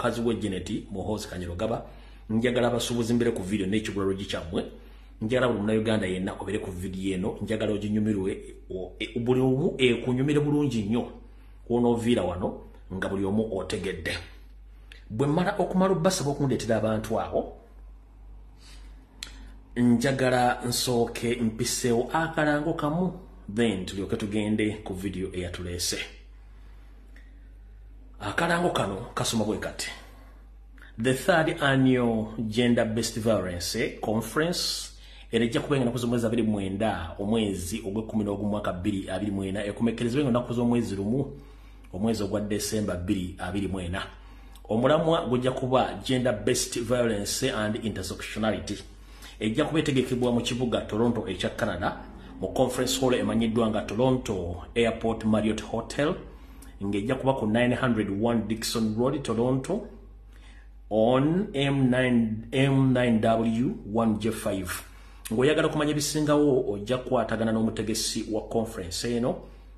Mukazi we Janet Muhoozi Kainerugaba. Njagala abasuubuzi mbere ku video n'ekigulalogi kyammwe. Njagala buli munnayuganda yenna obeere ku video eno. Njagala oginyumirwe, buli omu ekunyumire bulungi nnyo kw'onooviira wano nga buli omu otegedde. Bwe mmala okumala obbasaba okundeetera abantu abo, njagala nsooke mpiseewo akalango kamu, then tulyoke tugende ku video eyatuleese. Akalango kano kasoma bwe kati: The third annual Gender Based Violence Conference erejja kuba ennaku z'omwezi 29 omwezi ogw'ekkumi n'ogumu mwaka 2024, ekomekkerezebwe ennaku z'omwezi 1 omwezi ogwa Desemba 2024. Omulamwa gujja kuba Gender Based Violence and Intersectionality. Ejja kuba etegekebwa mu kibuga Toronto ekya Canada, mu conference hall emanyiddwa nga Toronto Airport Marriott Hotel, ng'ejja kuba ku 901 Dixon Road, Toronto on M9 M9W 1J5. Ng'oyagala okumanya ebisingawo, ojja kukwatagana n'omutegesi wa conference eno,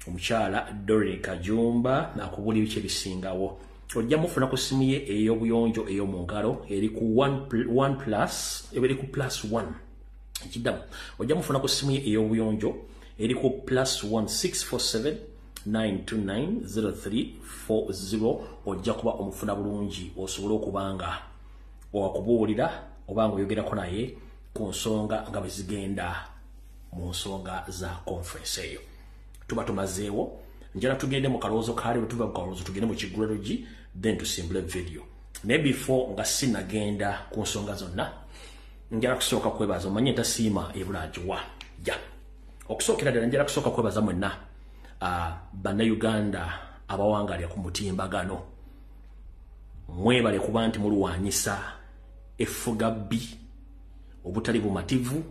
omukyala Doreen Kajumba, akubuulira biki ebisingawo. Ojja mufuna ku ssimu ye ey'obuyonjo ey'omu ngalo eri ku 1 plus, eri ku plus 1. Ekiddamu, ojja mufuna ku ssimu ye ey'obuyonjo eri ku +1 647 929 0340. Ojja kuba omufuna bulungi osobole okuba nga owakubuulira oba nga oyogerako naye ku nsonga nga bwe zigenda mu nsonga za conference eyo. Tuba tumazeewo, njala tugende mu kalowoozo kaali. Bwe tuva mu kalowoozo, tugende mu kigulalogi, then tusimbule video. Naye before nga sinagenda ku nsonga zonna, njala kusooka kwebaza. Omanye ntasiima ebulagiwa ja okusookera ddala, njala kusooka kwebaza mwenna Bannayuganda abawangalira ku mutimbagano. Mwebale kuba nti mulwanyisa effuga bbi, obutali bumativu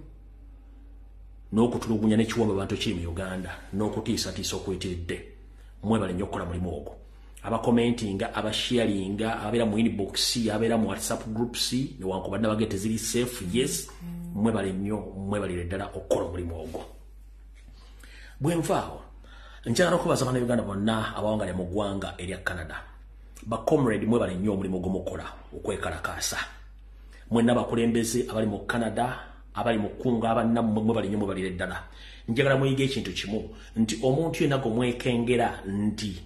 n'okutulugunya n'ekiwamba abantu ekiri mu Uganda n'okutiisatiisa okwetiridde. Mwebale nnyo okukola mulimu ogwo. Abakomentinga, abasharinga, ababeera mu inbox, ababeera mu WhatsApp groups, newankubadde abage teziri safe, yes, mwebale nnyo, mwebalire ddala okukola omulimu ogwo. Bwe nvaawo, njagala okwebaza Bannayuganda bonna abawangalira mu ggwanga erya Canada. Bacomrade, mwebale nnyo omulimu gumukola okwekalakaasa. Mwenna abakulembeze abali mu Canada, abali mu kkunga abannammwe, mwebale nnyo, mwebalire ddala. Njagala muyige ekintu kimu nti omuntu yenna gwe mwekengera nti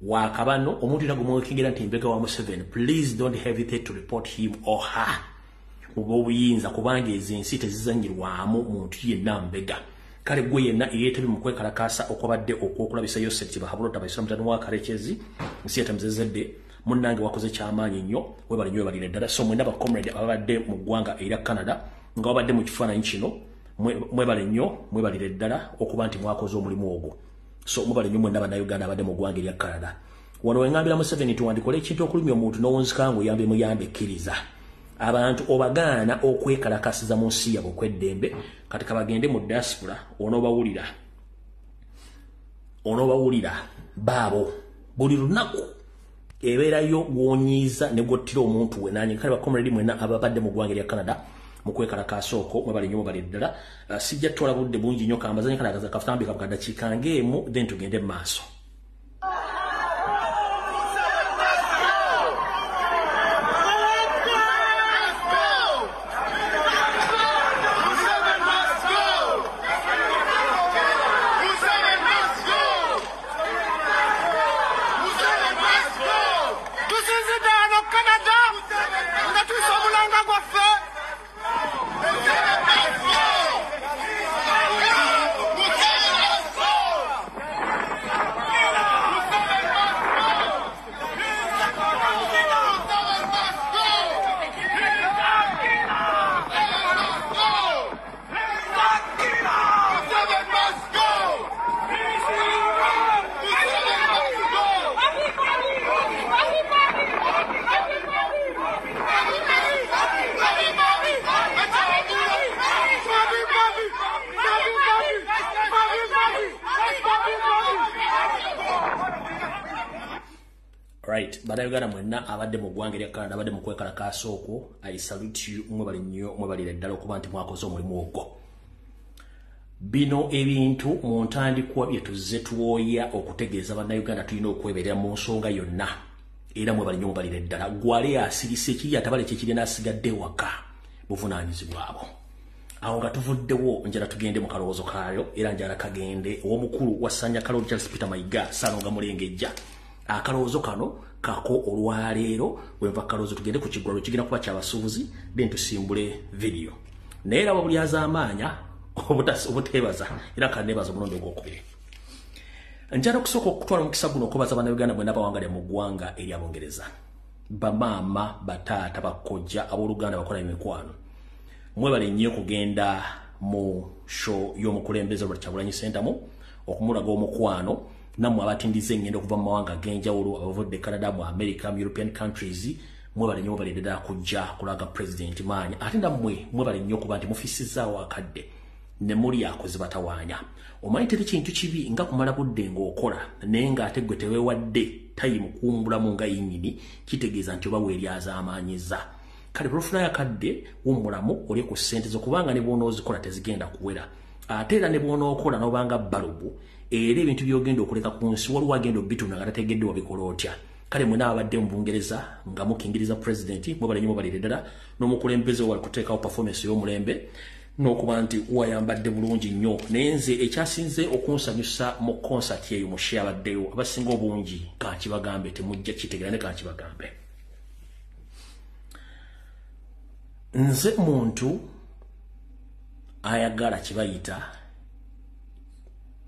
wakabano, omuntu yenna gwe mwekengera nti mbega wa Museveni, please don't hesitate to report him or her muba obuyinza, kubanga ezo ensi tezizanyirwamu muntu yenna mbega. Kale gwe yenna eyeetabye mu kwekalakaasa okwabadde okwokulabisa Yosef Tibahabulota Abaisiramu mutabani wa Karekezi nsi yatamuzezedde, munnange wakoze kyamaanyi nnyo, webale nnyo, webalire ddala. So mwenna bacomrade ababadde mu ggwanga erya Canada nga babadde mu kifaananyi kino, mwebale nnyo, mwebalire ddala okuba nti mwakoze omulimu ogwo. So mwebale nnyo mwenna Bannayuganda abadde mu ggwanga erya Canada. Wano wengambira Museveni nti wandikola ekintu okulumya omuntu n'owunzika nga oyambe muyambe, kkiriza abantu obagaana okwekalakasiza mu nsi yabwe okw'eddembe. Kati kabagende mu diaspora, onoobawulira, onoobawulira baabo buli lunaku ebeerayo gwonyiiza ne gwottira omuntu we nanyi. Kale bacomrade mwenna ababadde mu ggwanga erya Canada mu kwekalakaasa okwo, mwebale nnyo, mwebale ddala. Sijja tutwala budde bungi nnyo, kambazanye kale kafutambi kabukadakiika ng'emu, then tugende mu maaso. Museveni must go! Museveni must go! Museveni must go! Tusinzidde wano Canada nga tuyisa omulanga gwaffe. Museveni must go! Museveni must go! Museveni must go! Museveni must go! Museveni must go! Museveni must go! Museveni must go! Babi, babi, babi, babi, babi, babi, babi. Right, Bannayuganda mwenna abadde mu ggwanga erya Canada, abadde mu kwekalakaasa okwo, I salute you. Mwebale nnyo, mwebalire ddala okuba nti mwakoze omulimu ogwo. Bino ebintu mu ntandikwa bye tuzze tuwooya okutegeeza Bannayuganda, tulina okweberera mu nsonga yonna. Era mwebale nnyo, mubalire ddala. Gwale asirise ekiri atabale kyekiri n'asigadde waka, buvunaanyizibwa abo. Awo nga tuvuddewo, njala tugende mu kalowoozo kaayo, era njala kagende ow'omukulu Wasanya Kalolo Charles Peter Mayiga Ssalonga Mulengejja. Akalowoozo kano kako olwaleero. Bwenva kalowoozo tugende ku kiggwalo kigenda kuba kyabasuubuzi, then tusimbule video. Naye era wabulyazaamaanya obuteebaza, era kaneebaza omulundi ogwokubiri. Njala okusooka okutwala omukisa guno okwebaza Bannayuganda mwenna abawangalira mu ggwanga eryabongereza, bamaama, bataata, bakojja, abooluganda, bakola emikwano. Mwebale nnyo okugenda mu show y'omukulembeze Robert Kyagulanyi Ssentamu okumulaga omukwano. Nammwe abatindiza engendo okuva mu mawanga ag'enjawulo, abavudde Canada, mu America, mu European countries, mwebale nnyo, mwebale ddala kujja kulaga president maanyi. Ate nammwe mwebale nnyo okuba nti mufisizaawo akadde ne muli akoze batawaanya. Omanyi teri kintu kibi nga kumala budde ng'okola naye ng'ate gwe teweewadde time kuwummulamu nga yennyini. Kitegeeza nti oba weeryazaamaanyiza. Kale bw'ofunayo akadde wummulamu, olye ku ssente zo, kubanga ne bw'onoozikola tezigenda kuwera. Ate era ne bw'onookola n'obanga balubu, era ebintu by'ogenda okuleka ku nsi waliwo agenda obitunda nga tategedde wabikola otya. Kale mwena abadde mu Bungereza nga mukingiriza pulezidenti, mwebale nnyo, mwebalire ddala. N'omukulembeze wali kuteekawo performance ey'omulembe n'okuba nti wayambadde bulungi nnyo. Naye nze ekyasinze okunsanyusa mu concert eyo, mushe abaddeyo abasinga obungi, kankibagambe, temujja kitegeera, ne kankibagambe, nze muntu ayagala kibayita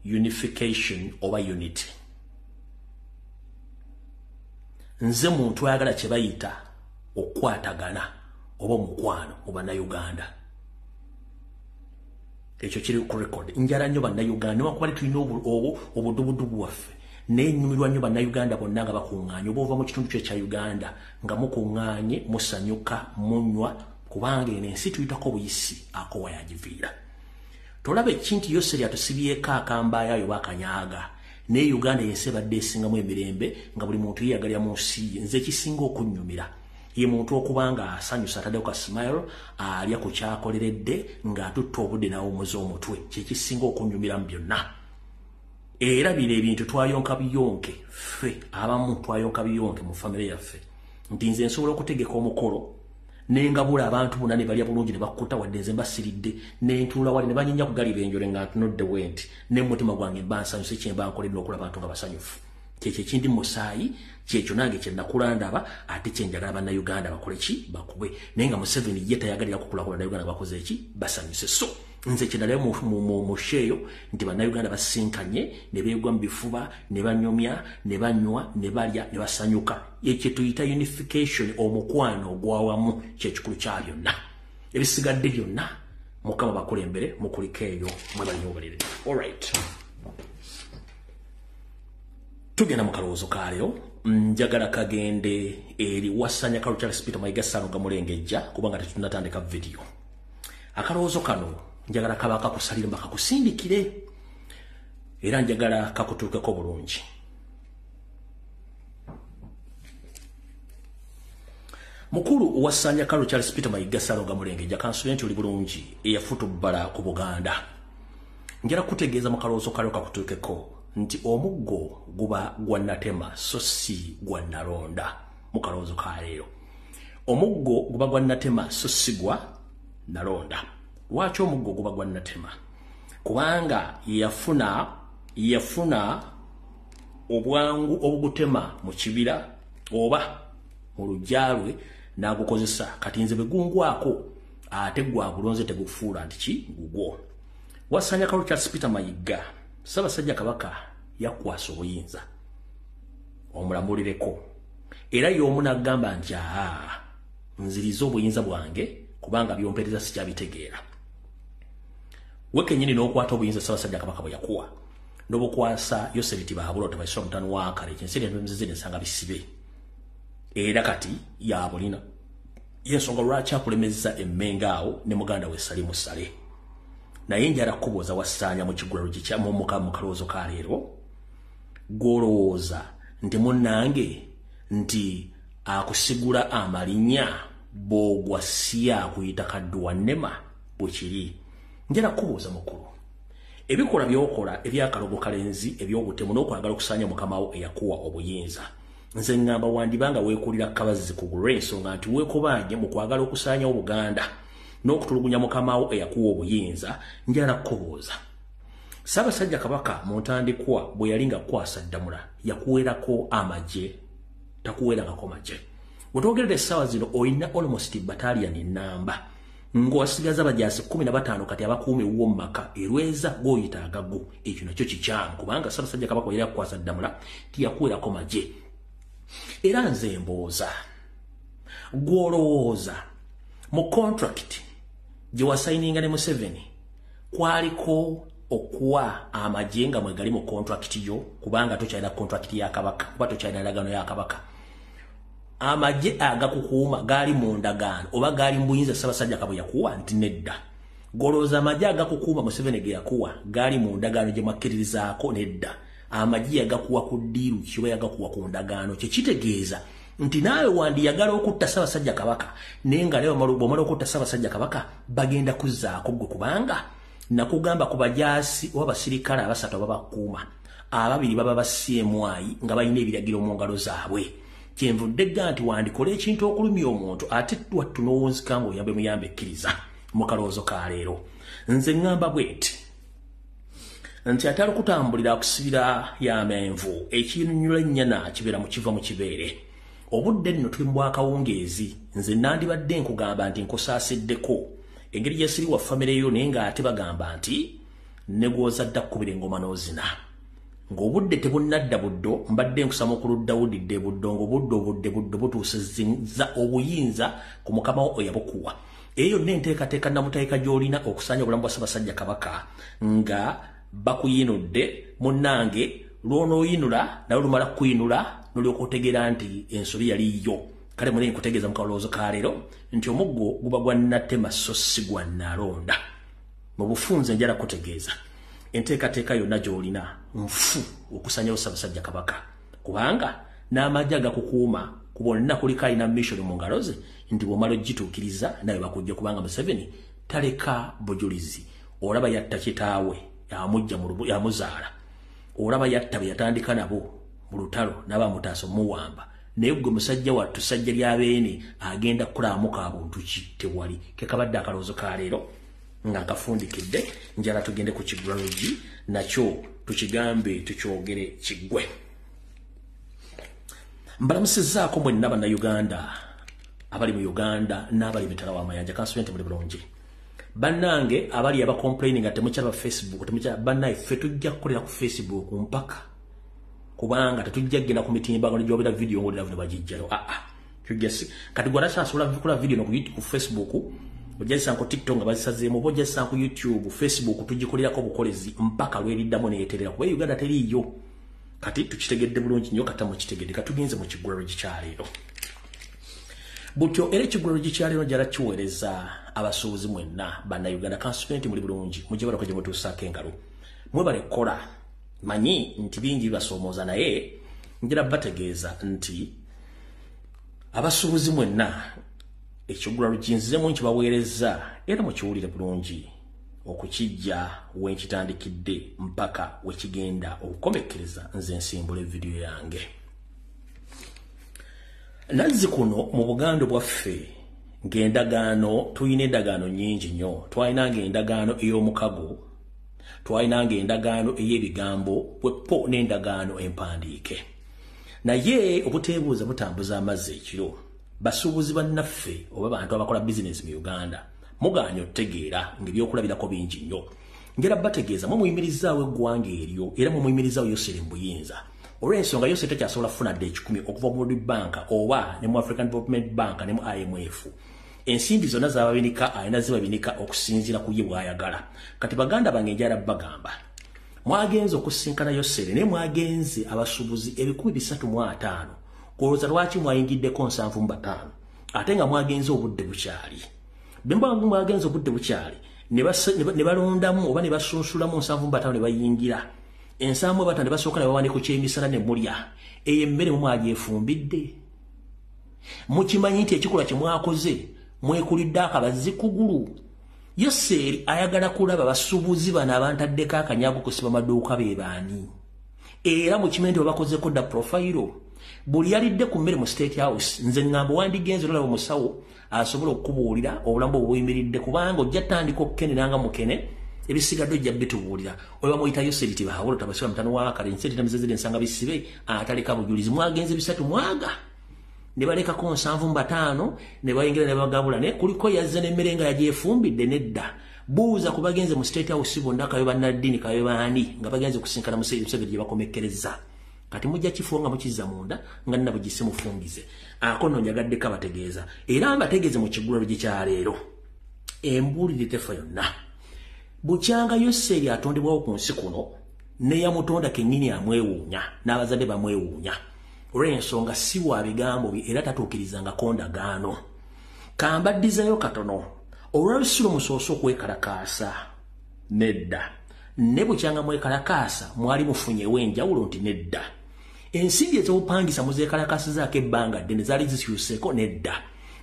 unification oba unity. Nze muntu ayagala kyebayita okukwatagana oba omukwano mu Bannayuganda. Ekyo kiri ku record. Njala nnyo Bannayuganda, newankubadde tulina obudubudubu bwaffe, naye nnyumirwa nnyo Bannayuganda bonna nga bakuŋŋaanye, oba ova mu kitundu kyo ekya Uganda, nga mukuŋŋaanye, musanyuka, munywa, kubanga eno ensi tuyitako obuyisi akowa yagiviira. Tolaba ekintu Yoseri atusibyeko akambayayo oba akanyaaga, naye Uganda yensi ebadde esingamu emirembe, nga buli muntu yeeyagalira mu nsi ye. Nze ekisinga okunnyumira ye muntu okuba nga asanyusa, ataddeko ka smile, alya ku kyakoleredde, ng'atutta obudde n'awummuza omutwe. Kyekisinga okunnyumira mu byonna. Era bino ebintu twayonka biyonke, ffe abamu twayonka biyonke mu famire yaffe, nti nze nsobola okutegeka omukolo nengabula abantu bonna ne balya bulungi ne bakkuta, wadde nze mbasiridde, nentuula wali ne banyinya kugaliba enjole nga ntunudde bwe nti, ne mutima gwange mba nsanyuse. Kyemba nkoledde n'okulaba abantu nga basanyufu, kyekyo ekindi mu musaayi, kyekyo nange kye nakula ndaba, ate kyenjagala Bannayuganda bakole ki, bakube. Naye nga Museveni ye tayagalira kukula ku Bannayuganda bakoze eki, basanyuse. So nze kyenalayo mu show eyo nti Bannayuganda basinkanye ne beegwa mu bifuba ne banyumya ne banywa ne balya ne basanyuka. Ekyo tuyita unification, omukwano ogwawamu, kyekikulu kya byonna. Ebisigadde byonna Mukama bakulembere, mukuliko eyo. Mwebale. Alright, tugenda mu kalowoozo kaleero. Njagala kagende eri Wasanya Kalo Charles Peter Mayiga Ssalonga Mulengejja, kubanga tetunatandika video. Akalowoozo kano njagala kaba kakusalire mba kakusindikire, era njagala kakutuukeko bulungi. Mukulu Wasanya Kalo Charles Peter Mayiga Ssalonga Mulengejja, kansule nti oli bulungi, eyafutubbala ku Buganda. Njala kutegeeza mu kalowoozo kaleero kakutuukeko nti omuggo guba gwa natema so si gwa nalonda. Mu kalowoozo ka leero, omuggo guba gwa natema so si gwa nalonda. Lwaki omuggo guba gwa natema? Kubanga yafuna obwangu obugutema mu kibira oba mu luggya lwe n'agukozesa. Kati nze bwe gungwako ate gwagulonze, tegufuula nti ki gugwo. Wasanya Kalo Charles Peter Mayiga, Ssaabasajja Kabaka yakwasa obuyinza omulamulireko, era y'omu n'agamba nti, "Aa, nziriza obuyinza bwange kubanga byompereza sikyabitegeera." We kennyini n'okwata obuyinza Ssaabasajja Kabaka bwe yakuwa n'obukwasa Yoseri Tibaabula Otabaiswa mutano wa Kale ekinsi ensiri ensanga bisibe, era kati yabulina. Yensonga lwaki akulemezza emmenga awo ne muganda we Salimu Sale. Naye njala kubuuza Wasaanya mu kigulalo kikyamu mu kalowoozo ka leero, gw'olowooza nti munnange nti akusigula amalinnya bw'ogwa si akuyita kaddu wannema bwe kiri. Njala kubuuza mukulu, ebikolwa by'okola ebyakalogo kalenzi, eby'obutemu n'okwagala okusaanya mukama wo eyakuwa obuyinza, Nze ngamba wandibanga weekulira kabazzi ku lw'ensonga nti weekobanye mu kwagala okusaanyawo Buganda n'okutulugunya mukama wo eyakuwa obuyinza. Njala kukubuuza, Ssaabasajja Kabaka mu ntandikwa bwe yali nga kukwasa ddamula yakuweerako amagye? Takuweerangako magye. Bwetwogerera essaawa zino olina almost battalion ennamba ng'osigaza abajaasi 15 kati abakuuma ewuwo mu maka erweza gw'oyita agago. Ekyo nakyo kikyamu, kubanga Ssaabasajja Kabaka yali akukwasa ddamula tiyakuweerako magye. Era nze mbooza, gw'olowooza mu contract gye wasayininga ne Museveni kwaliko okuwa amagye nga mwe gali mu contract yo? Kubanga tokyalina contract ya Kabaka, kuba tokyalina ndagaano ya Kabaka. Amagye agakukuuma gaali mu ndagaano oba gaali mu buyinza Ssaabasajja Kabaka yakuwa? Nti nedda. Golowooza amagye agakukuuma Museveni ge yakuwa gaali mu ndagaano gye mwakkiririzaako? Nedda. Amagye yagakuwa ku deal ki oba yagakuwa ku ndagaano? Kyekitegeeza nti naawe wandiyagala okutta Ssaabasajja Kabaka, naye nga naye bw'omala okutta Ssaabasajja Kabaka bagenda kuzzaako ggwe, kubanga nakugamba ku bajaasi oba basirikale abasatu ababakuuma, ababiri baba ba CMI nga balina ebiragiro mu ngalo zaabwe. Kyenvudde gga nti wandikola ekintu okulumya omuntu ate wattu n'owunzika ng'oyambe muyambe. Ekkiriza mu kalowoozo ka leero, nze ŋŋamba bweti nti ate alikutambulira akusibira y'amenvu, ekinunyula ennyana kibeera mu kiva mu kibeere. Obudde nno tuli mu bwakawungeezi. Nze nandibadde nkugamba nti nkusaasiddeko engeri gyesiri wa famire yo, naye ng'ate bagamba nti ne gw'ozadde akkubira engoma n'ozina. Ng'obudde tebunnadda buddo, mbadde nkusama okulu Dawudi dde buddo, ng'obudde obudde buddo butuusizza obuyinza ku mukama wo eyabukuwa. Eyo yonna enteekateeka namutayika gy'olina okusaanya obulamu bwa Ssaabasajja Kabaka nga bakuyinudde, munnange, lw'onooyinula naye olumala kukuyinula n'olyoka otegeera nti ensobi yali yo. Kale mune nkutegeeza mu kalowoozo ka leero nti omuggo guba gwa nattema so si gwa nalonda. Mu bufunze njala kutegeeza enteekateeka yonna gy'olina nfu okusanyawo Ssaabasajja Kabaka, kubanga n'amagye agakukuuma ku bonna kuliko alina mission mu ngalo ze nti bw'omala ogituukiriza nawe bakujja, kubanga Museveni taleka bujulizi. Olaba yatta kitaawe yamujja yamuzaala, olaba yatta bwe yatandika nabo mu lutalo n'abamutaasa omuwamba. Naye gwe musajja wattu sajja lyabeene agenda kukulamu ka buntu ki? Tewali. Kekabadde akalowoozo ka leero nga nkafundikidde. Njala tugende ku kigulalogi nakyo tukigambe tukyogere kiggwe. Mbalamusizzaako mwenna Bannayuganda abali mu Uganda n'abali mitala w'amayanja. Kansubire nti muli bulungi, bannange. Abali abacomplaining nga temukyalaba Facebook, temukyala, bannaye ffe tujja kukolera ku Facebook mpaka, kubanga tetujja kugenda ku mitimbagano gyobera video ng'oliravu ne bagijjayo. Aa, tujja si kati gwe atasobola kukola video no ku Facebook, ojja ku TikTok nga bazisazeemu, oba ojja ku YouTube. Facebook tugikolerako bukolezi mpaka lweriddamu neyeterera, kuba Uganda teriiyo. Kati tukitegedde bulungi nnyo, kata mukitegedde. Katugenze mu kigulalo kyaleero butyo. Era ekigulalo kyaleero njala kiweereza abasuubuzi mwenna Bannayuganda. Kansubire nti muli bulungi, mujje balako gye mutuusaako engalo. Mwebale kukola. Manyi nti bingi bibasoomooza, naye njala bategeeza nti abasuubuzi mwenna ekigulalo kinzizemu nkibaweereza, era mukiwulire bulungi okukijja wenkitandikidde mpaka wekigenda okukomekkereza. Nze nsimbula evidiyo yange. Nazzi kuno mu Buganda bwaffe ng'endagaano, tulina endagaano nnyingi nnyo. Twalinanga endagaano ey'omukago, twalinanga endagaano ey'ebigambo bwepo n'endagaano empandiike, naye obuteebuuza butambuza amazzi ekiro. Basuubuzi bannaffe oba bantu abakola bizinesi mu Uganda, mugaanye otutegeera ng'ebyokulabirako bingi nnyo. Njala bategeeza, mwe muyimirizaawo eggwanga eryo, era mwe muyimirizaawo Yoseri mu buyinza, olw'ensonga Yoseri takyasobola kufuna dde 100 okuva mu World Bank oba ne mu African Development Bank ne mu IMF. Ensimbi zonna zababinika alina zibabinika okusinziira ku ye bw'ayagala. Kati baganda bange, njala bagamba, mwagenze okusinkana Yoseri, naye mwagenze abasuubuzi 350. Olowooza lwaki mwayingiddeko 75 ate nga mwagenze obudde bukyali? Bemba mwagenze obudde bukyali ne balondamu oba ne basunsulamu 75 ne bayingira 75 ne basooka ne bawandiika ku kyemisana ne mulya eyo emmere mumwagyefumbidde. Mukimanyi nti ekikolwa kye mwakoze mwekulidde akabazzi kugulu. Yoseeri ayagala kulaba basuubuzi bano abantaddeko akanyago kusiba maduuka be baani, era mukimanyi nti babakozeko dda profile. Buli yalidde ku mmere mu State House, nze ŋŋamba wandigenze olaba omusawo asobola okukubuulira obulamu bwe buyimiridde, kubanga ojja tandika okukenera nga mukene, ebisigadde ojja bitubuulira. Oyo bamuyita Yoseri Tibahabula tabasiba mutano wa kale ensente tamizezere ensanga bisibe ataleka bujulizi. Mwagenze 3 mwaga ne balekako 75 ne bayingira ne bagabula, ne kuliko yazze n'emmere nga yagyefumbidde nedda. Buuza ku bagenze mu State House bonna, kayo bannaddiini kayo baani nga bagenze kusinkana Museveni gye bakomekkereza. Kati mujja kifo nga mukizza munda nga nna bugise mufungize. Ako nno njagaddeko abategeeza, era mbategeeze mu kigulalo gye kyaleero. Embuulire tefa yonna. Bukyanga Yoseri atondebwawo ku nsi kuno, ne yamutonda kennyini amwewuunya, n'abazadde bamwewuunya. Olw'ensonga si wa bigambo bye era tatuukirizangako ndagaano. Kambaddizayo katono. Olw'ebisulo musoose okwekalakaasa nedda. Ne bukyanga mwekalakaasa mwali mufunyewo enjawulo nti nedda. Ensimbi ez'obupangisa muzeekalakaasizaako ebbanga ddene zaali zikyuseeko nedda.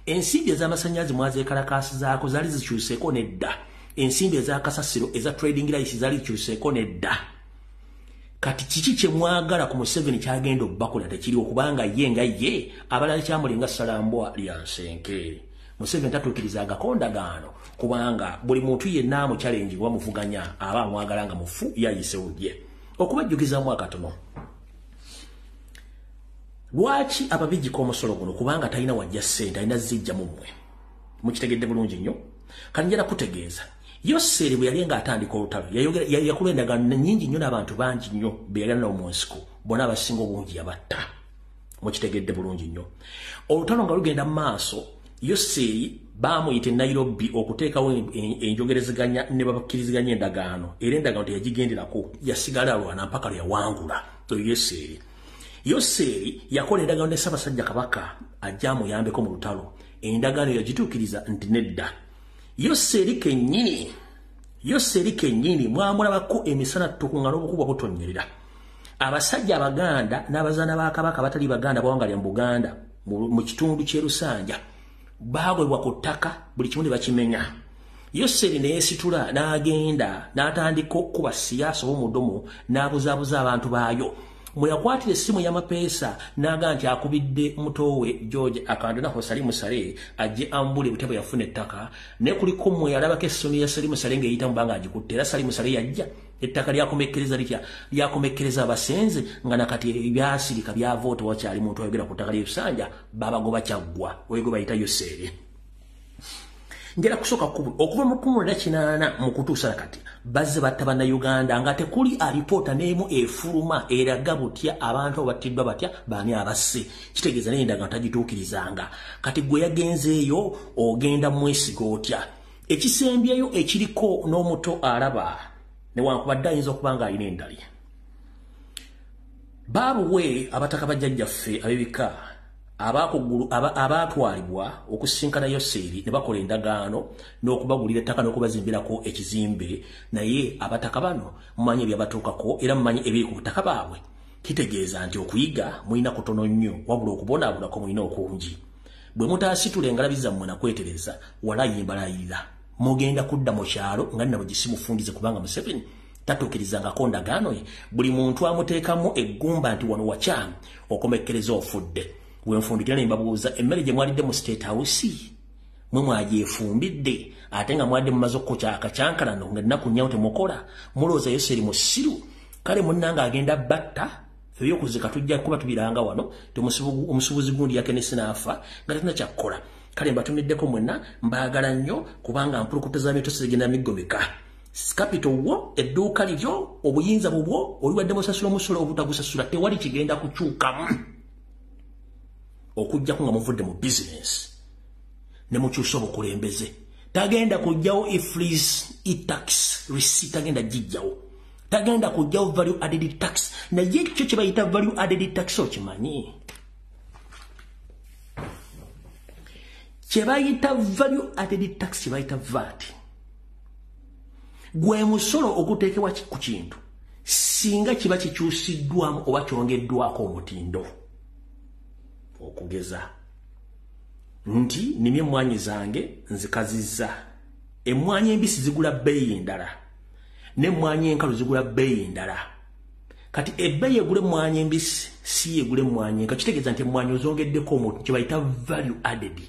Ensimbi ez'amasannyalaze mwazeekalakaasizaako zaali zikyuseeko nedda. Ensimbi ez'akasasiro eza trading rights zaali zikyuseeko nedda. Kati kiki kye mwagala ku Museveni kyagenda obbakola tekiriwo, kubanga ye nga ye abalala kyamulinga ssalambwa lya nsenke. Museveni tatuukirizangako ndagaano, kubanga buli muntu yenna amuchallenge bamuvuganya aba amwagala nga mufu yayisewo ye. Okubajjukizaamu akatono, lwaki ababijjika omusolo guno? Kubanga talina wajja ssente, alina zijja mu mmwe. Mukitegedde bulungi nnyo. Kati njala kutegeeza, Yoseri bwe yali ng'atandika olutalo yakola endagaano nnyingi nnyo n'abantu bangi nnyo be yali nabo mu nsiko, bonna abasinga obungi yabatta. Mukitegedde bulungi nnyo. Olutalo nga lugenda mu maaso, Yoseri baamuyita e Nairobi okuteekawo enjogerezeganya ne babakkiriziganya endagaano, era endagaano teyagigenderako, yasigala alwana mpaka lwe yawangula. Oyo Yoseri. Yoseri yakola endagaano ne Ssaabasajja Kabaka ajja amuyambeko mu lutalo. Endagaano yagituukiriza nti nedda. Yoseri kennyini mwamulabako emisana ttuku nga n'obukuba butonnyerera. Abasajja Abaganda n'abazaana ba Kabaka abatali Baganda bawangalira mu Buganda mu kitundu ky'e Lusanja baagobwa ku ttaka, buli kimu ne bakimenya. Yoseri ne yeesitula n'agenda n'atandika okukuba siyaasa ow'omudomo n'abuzaabuza abantu baayo. Mwe yakwatira essimu y'amapeesa n'agamba nti akubidde muto we George Akandwanaho Salim Saleh ajje ambule butya bwe yafuna ettaka, naye kuliko mmwe yalabako essimu ya Salim Saleh ng'eyita mu bbanga agikutte, era Salim Saleh yajja ettaka lyakomekkereza litya? Lyakomekkereza abasenze nga nakati ebyasirika byava tewakyali muntu ayogera ku ttaka ly'ebisanja, babagoba kyaggwa. Oyo gwe bayita Yoseri. Ngera kusooka okuva mu 1980 mu kutuusa kati bazze batta Bannayuganda nga tekuli alipoota n'emu efuluma eraga butya abantu abattiddwa batya baani abasse. Kitegeeza naye endagaano tagituukirizanga. Kati gwe yagenzeeyo ogenda mwesiga otya? Ekisembyeyo ekiriko n'omuto alaba newankubadde ayinza okuba ng'alina endali. Baabuwe abataka bajjajjaffe ab'ebika abaatwalibwa okusinkana Yoseri ne bakola endagaano n'okubagulira ettaka n'okubazimbirako ekizimbe, naye abataka bano mumanyi ebyabatuukako era mumanyi ebiri ku butaka baabwe. Kitegeeza nti okuyiga mulina kutono nnyo, wabula okubonaabonako mulina okungi. Bwe mutaasitula engalabi zammwe nakwetereza, walayi mbalayirira mugenda kudda mu kyalo nga nna bwe mufungize, kubanga Museveni tatuukirizangako ndagaano ye. Buli muntu amuteekamu eggumba nti wano wakyamu, okomekkereza ofudde. Wenfundikira ne mbabuuza, emmere gye mwalidde mu State House mwe mwagyefumbidde, ate nga mwadde mumaze okukokya akacyankalano nga ennaku nnyawo temukola, mulowooza Yoseri musiru? Kale munnange agenda batta ebyokuzika tujja kuba tubiranga wano, omusuubuzi gundi yakenesi n'afa nga tetuna kyakkola. Kale mbatumiddeko mwenna, mbaagala nnyo, kubanga mpulukuta za mitosi zigenda miggomeka. Capital wo, edduuka liryo, obuyinza bubwo, oliwadde musasula omusolo obutagusasula, tewali kigenda kukyukamu okujjako nga muvudde mu bizinensi ne mukyusa obukulembeze. Tagenda kujjawo EFRIS, e-tax receipt tagenda gijjawo, tagenda kujjawo value added tax. Naye ekyo kye bayita value added tax okimanyi? Kye bayita value added tax, kye bayita VAT, gwe musolo oguteekebwa ku kintu singa kiba kikyusiddwamu oba kyongeddwako omutindo. Okugeza nti nimye emmwanyi zange nzikazizza, emmwanyi embisi zigula bbeeyi ndala n'emmwanyi enkalu zigula bbeeyi ndala. Kati ebbeeyi egula emmwanyi embisi si egula emmwanyi enka, kitegeeza nti emmwanyi ozongeddeko omuntu, kye bayita value added.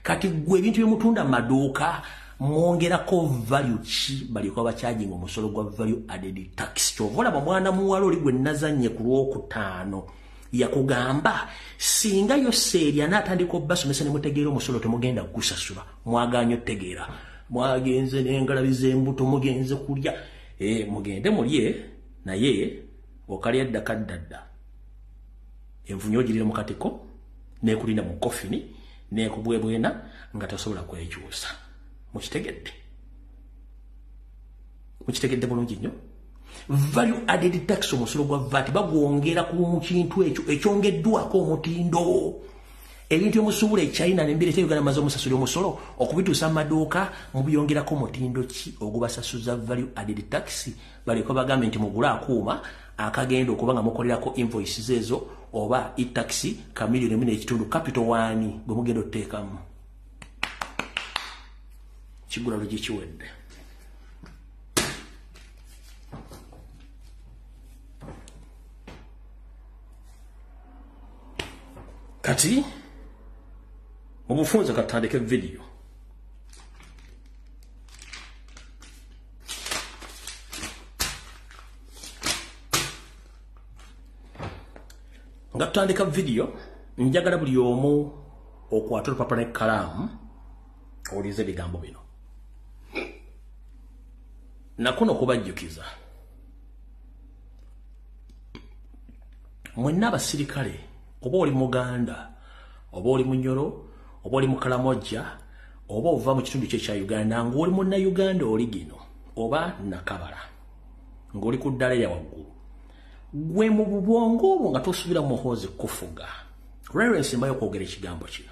Kati gwe ebintu bye mutunda mu maduuka mwongerako value ki balyoke babakyajinga omusolo gwa value added tax? Kyova olaba mwana muwala oli gwe nazannye ku Lwokutaano yakugamba singa Yoseeri anaatandika obbasomesa ne mutegeera omusolo temugenda kugusasula. Mwagaanye otegeera, mwagenze n'engalabi z'embuto, mugenze kulya, mugende mulye, naye okalya dda kaddadda, envunyu ogirira mu katiko n'ekulinda mu kofini n'ekubwebwena nga tosobola kwekyusa. Mukitegedde? Mukitegedde bulungi nnyo. Value added tax, omusolo gwa VAT bagwongera ku kintu ekyo ekyongeddwako omutindo. Ebintu emusuubula e China n'embireeta Uganda maze omusasula omusolo okubituusa mu maduuka, mubyongerako omutindo ki ogubasasuza value added tax? Balyoke bagambe nti mugule akuuma akagenda okuba nga mukolerako invoices ezo oba e-tax ka 1.5 million, capital wani gwe mugenda otuteekamu. Kigula lugi kiwedde. Kati mu bufunze katandike vidiyo. Nga tutandika vidiyo, njagala buli omu okwata olupapula n'ekkalaamu owulirize ebigambo bino. Nakuno kubajjukiza mwenna abasirikale, oba oli Muganda, oba oli Munyoro, oba oli Mukalamojja, oba ova mu kitundu kye kya Uganda, ng'oli Munnayuganda oli gino oba nakabala ng'oli ku ddala erya waggulu, gwe mu bubwongo obwo nga tosuubira Muhoozi kufuga, lwero ensimbayo okwogera ekigambo kino,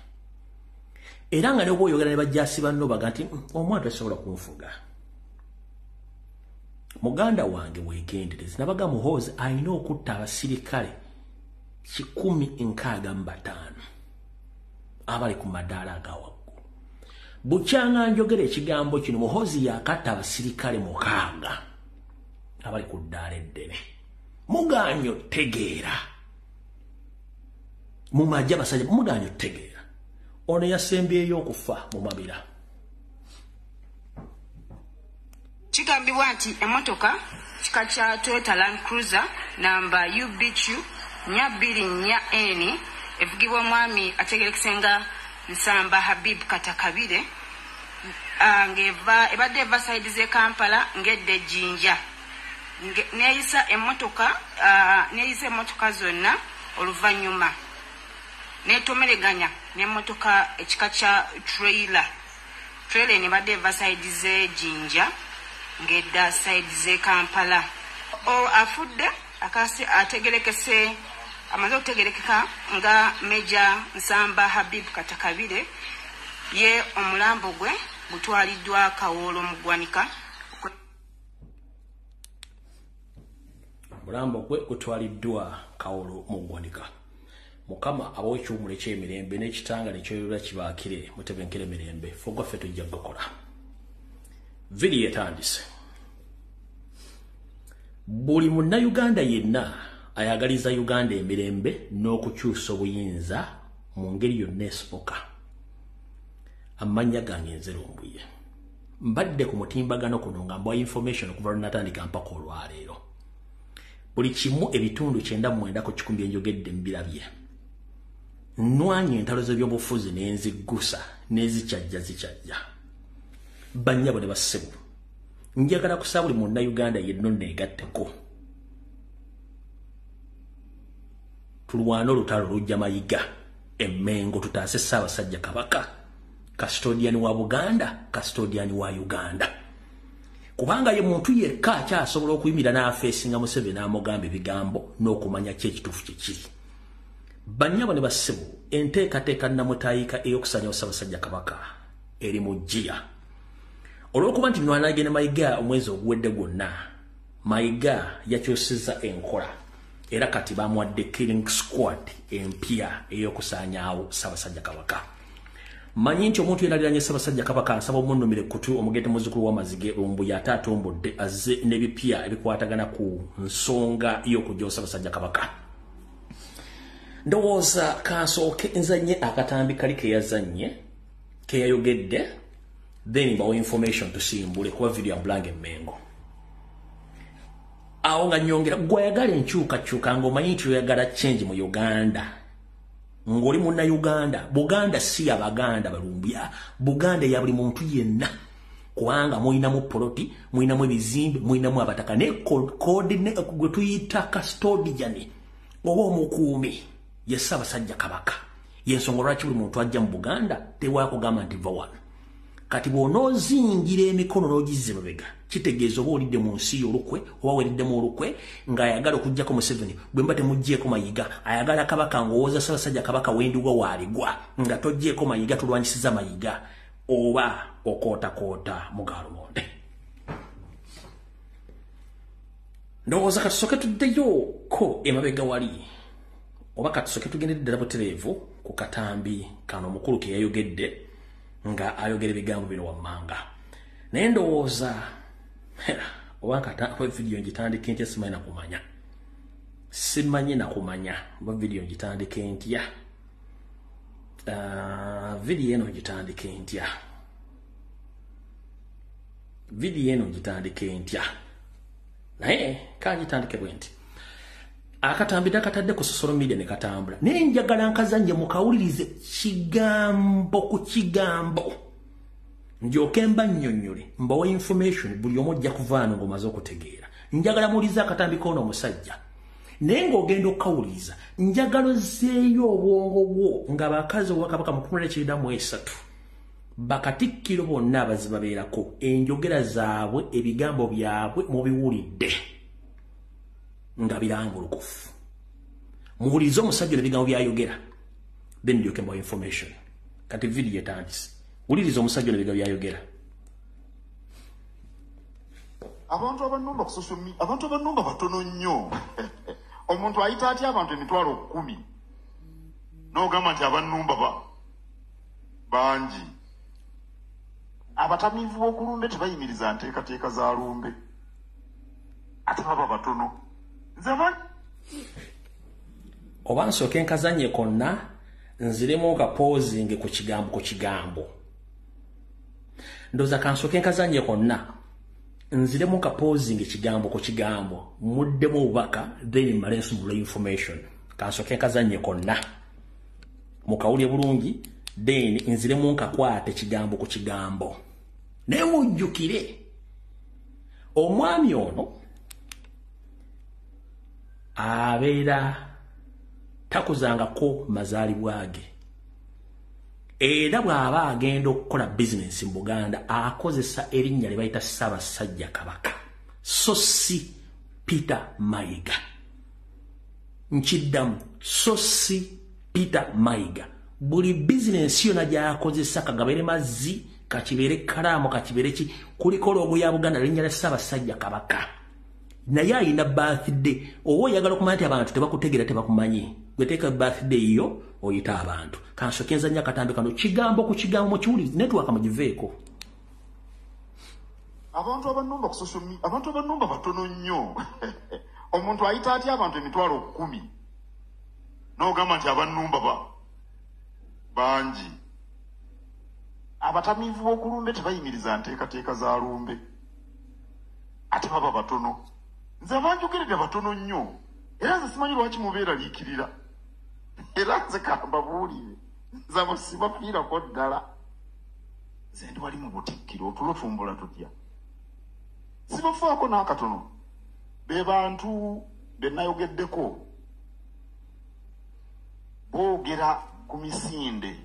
era nga ne oba oyogera ne bajjaasi banno baga nti omwana tasobola kunfuga. Muganda wange weegendereze, nabaga Muhoozi alina okutta abasirikale 165 abali ku madaala aga waggulu. Bukyanga njogera ekigambo kino, Muhoozi yakatta abasirikale 6 abali ku ddaala eddene. Mugaanyo tegeera mumajja abasajja, mugaanyo tegeera ono yasembyeyo okufa mu Mabira. Kigambibwa nti emmotoka kika kya Toyota Land Cruiser namba UBQ 424 N evugibwa omwami ategerekese nga Nsamba Habib Katakabire, ng'eva ebadde eva side z'e Kampala ng'edda Ejjinja, neeyisa emmotoka zonna, oluvannyuma neetomereganya n'emmotoka ekika kya trailer. Trailer eno ebadde eva side z'e Jinja ng'edda side z'e Kampala. Afudde akasi ategerekese, amaze okutegerekeka nga Meja Nsamba Habib Katakabire. Ye omulambo gwe gutwaliddwa Kawoolo mu ggwanika. Omulambo gwe gutwaliddwa Kawolo mu ggwanika. Mukama abawa ekiwumulo eky'emirembe n'ekitanga nekyoyolera kibaakire, mutebenkere mirembe. Fe ogwaffe tujja kugakola. Vidiyo etandise. Buli Munnayuganda yenna ayagaliza Uganda emirembe n'okukyusa obuyinza mu ngeri yonna esoboka, amannya gange nze Lumbuye. Mbadde ku mutimbagano kuno nga mbawa information okuva lwe natandika mpaka olwaleero. Buli kimu 90% byenjogedde mbirabye. Nwanye entalo z'ebyobufuzi n'enziggusa n'ezikyajja zikyajja. Bannyabo ne bassebo, njagala kusaba buli Munnayuganda yenna neegatteko tulwane olutalo lujja Mayiga Emmengo, tutaase Ssaabasajja Kabaka, custodian wa Buganda, custodian wa Uganda, kubanga ye muntu yekka akyasobola okuyimira n'afeesinga Museveni n'amugamba ebigambo n'okumanya ki ekituufu kye kiri. Bannyabo ne bassebo, enteekateeka namutaayika ey'okusanyawo Ssaabasajja Kabaka eri mu ggiya. Olw'okuba nti nwanagenda Mayiga omwezi oguwedde gwonna, Mayiga yakyusizza enkola era kati bamuwadde killing squad empya ey'okusaanyaawo Ssaabasajja Kabaka. Manyi nti omuntu yenna aliranye Ssaabasajja Kabaka nsaba omunnumire kutu omugende muzzukulu w'amazige Lumbuye ate atumbudde azze n'ebipya ebikwatagana ku nsonga y'okujja Ssaabasajja Kabaka. Ndowooza kansooke nzannye akatambi kali ke yazannye ke yayogedde, then mbawe information tusimbule kuba video ya Blange Mengo. Awo nga nyongera gwayagala enkyukakyuka ng'omanyi nti oyagala change mu Uganda. Ng'oli munna Uganda, Buganda si Abaganda balumbya, Buganda ya buli muntu yenna. Kubanga mulinamu poloti, mulinamu ebizimbe, mulinamu abataka ne coordinate gwe tuyita custodian oba omukuumi ye Ssaabasajja Kabaka. Y'ensonga lwaki buli muntu ajja mu Buganda tewakugamba nti va wano. Kati bw'onoozingira emikono n'ogizza emabega, kitegeeza oba olidde mu nsi y'olukwe oba weriddemu olukwe ng'ayagala okuggyako Museveni, bwe mba temuggyeeko Mayiga, ayagala Kabaka ng'owooza Ssaabasajja Kabaka w'endigwa waaligwa, nga toggyeeko Mayiga tulwanyisiza Mayiga oba okootakoota mu gaalumonde. Ndowooza katusooke tuddeyo ko emabega wali, oba katusooke tugende ddala butereevu ku katambi kano omukulu ke yayogedde nga ayogera ebigambo bino wammanga. Naye ndowooza oba nkata video ngitandike ntya simanyi nakumanya. Simanyi nakumanya oba video ngitandike ntya. Video eno ngitandike ntya. Video eno ngitandike ntya. Naye kangitandike bwe nti. Akatambi nakatadde ku social media ne katambula. Naye njagala nkazannye mukawulirize kigambo ku kigambo. Ndyoke mba nnyonnyole, mbawe information buli omu ojja kuvaano ng'omaze okutegeera. Njagala muwulirize akatambi k'ono omusajja. Naye ng'ogenda okukawuliriza, njagala ozzeeyo obwongo bwo ng'abakazi obwakabaka mu 1993 bakatikkiro bonna abazibabeerako enjogera zaabwe ebigambo byabwe mubiwulidde nga birangulukufu. Muwulirize omusajja n'ebigambo by'ayogera, then ndyoke mbawe information. Kati video etandise. Wuliriza omusajja n'ebigambo by'ayogera. Abantu abannumba ku social media, abantu abannumba batono nnyo. Omuntu ayita atya abantu 10,000 n'ogamba nti abannumba bangi. Abatamiivu b'okulumbe tebayimiriza nteekateeka za lumbe, ate baba batono. Oba nsooke nkazannye konna nziremu nkapozinge ku kigambo ku kigambo. Ndowooza kansooke nkazannye konna nziremu nkapozinge kigambo ku kigambo, muddemu obubaka then mmale nsumulule information. Kansooke nkazannye konna mukawulire bulungi, then nziremu nkakwate kigambo ku kigambo. Naye mujjukire omwami ono abeera takuzangako mazaalibwa ge, era bw'aba agenda okukola bizinensi mu Buganda akozesa erinnya lye bayita Ssaabasajja Kabaka, so si Peter Mayiga. Nkiddamu, so si Peter Mayiga. Buli bizinensi yonna gy'akozesa, kagabeere mazzi, kakibeere kalaamu, kakibeere ki, kuliko logo ya Buganda linnya lya Ssaabasajja Kabaka. Naye ayina birthday. Oba oyagala okumanya nti abantu tebakutegeera tebakumanyi, gwe teeka birthday yo oyita abantu. Kansooke nzannye akatambi kano kigambo ku kigambo mukiwulirize, network mugiveeko. Abantu abannumba ku social media, abantu abannumba batono nnyo. Omuntu ayita atya abantu 10,000 n'ogamba nti abannumba bangi. Abatamiivu b'okulumbe tebayimiriza nteekateeka za lumbe, ate baba batono. Nze abanjogeredde batono nnyo, era nze simanyi lwaki mubeeraliikirira. Era nze kambabuulire, nze abo sibafiirako ddala. Nze ndi wali mu butikkiro, otulo tumbula tutya. Sibafaako n'akatono. Be bantu be nayogeddeko boogera ku misinde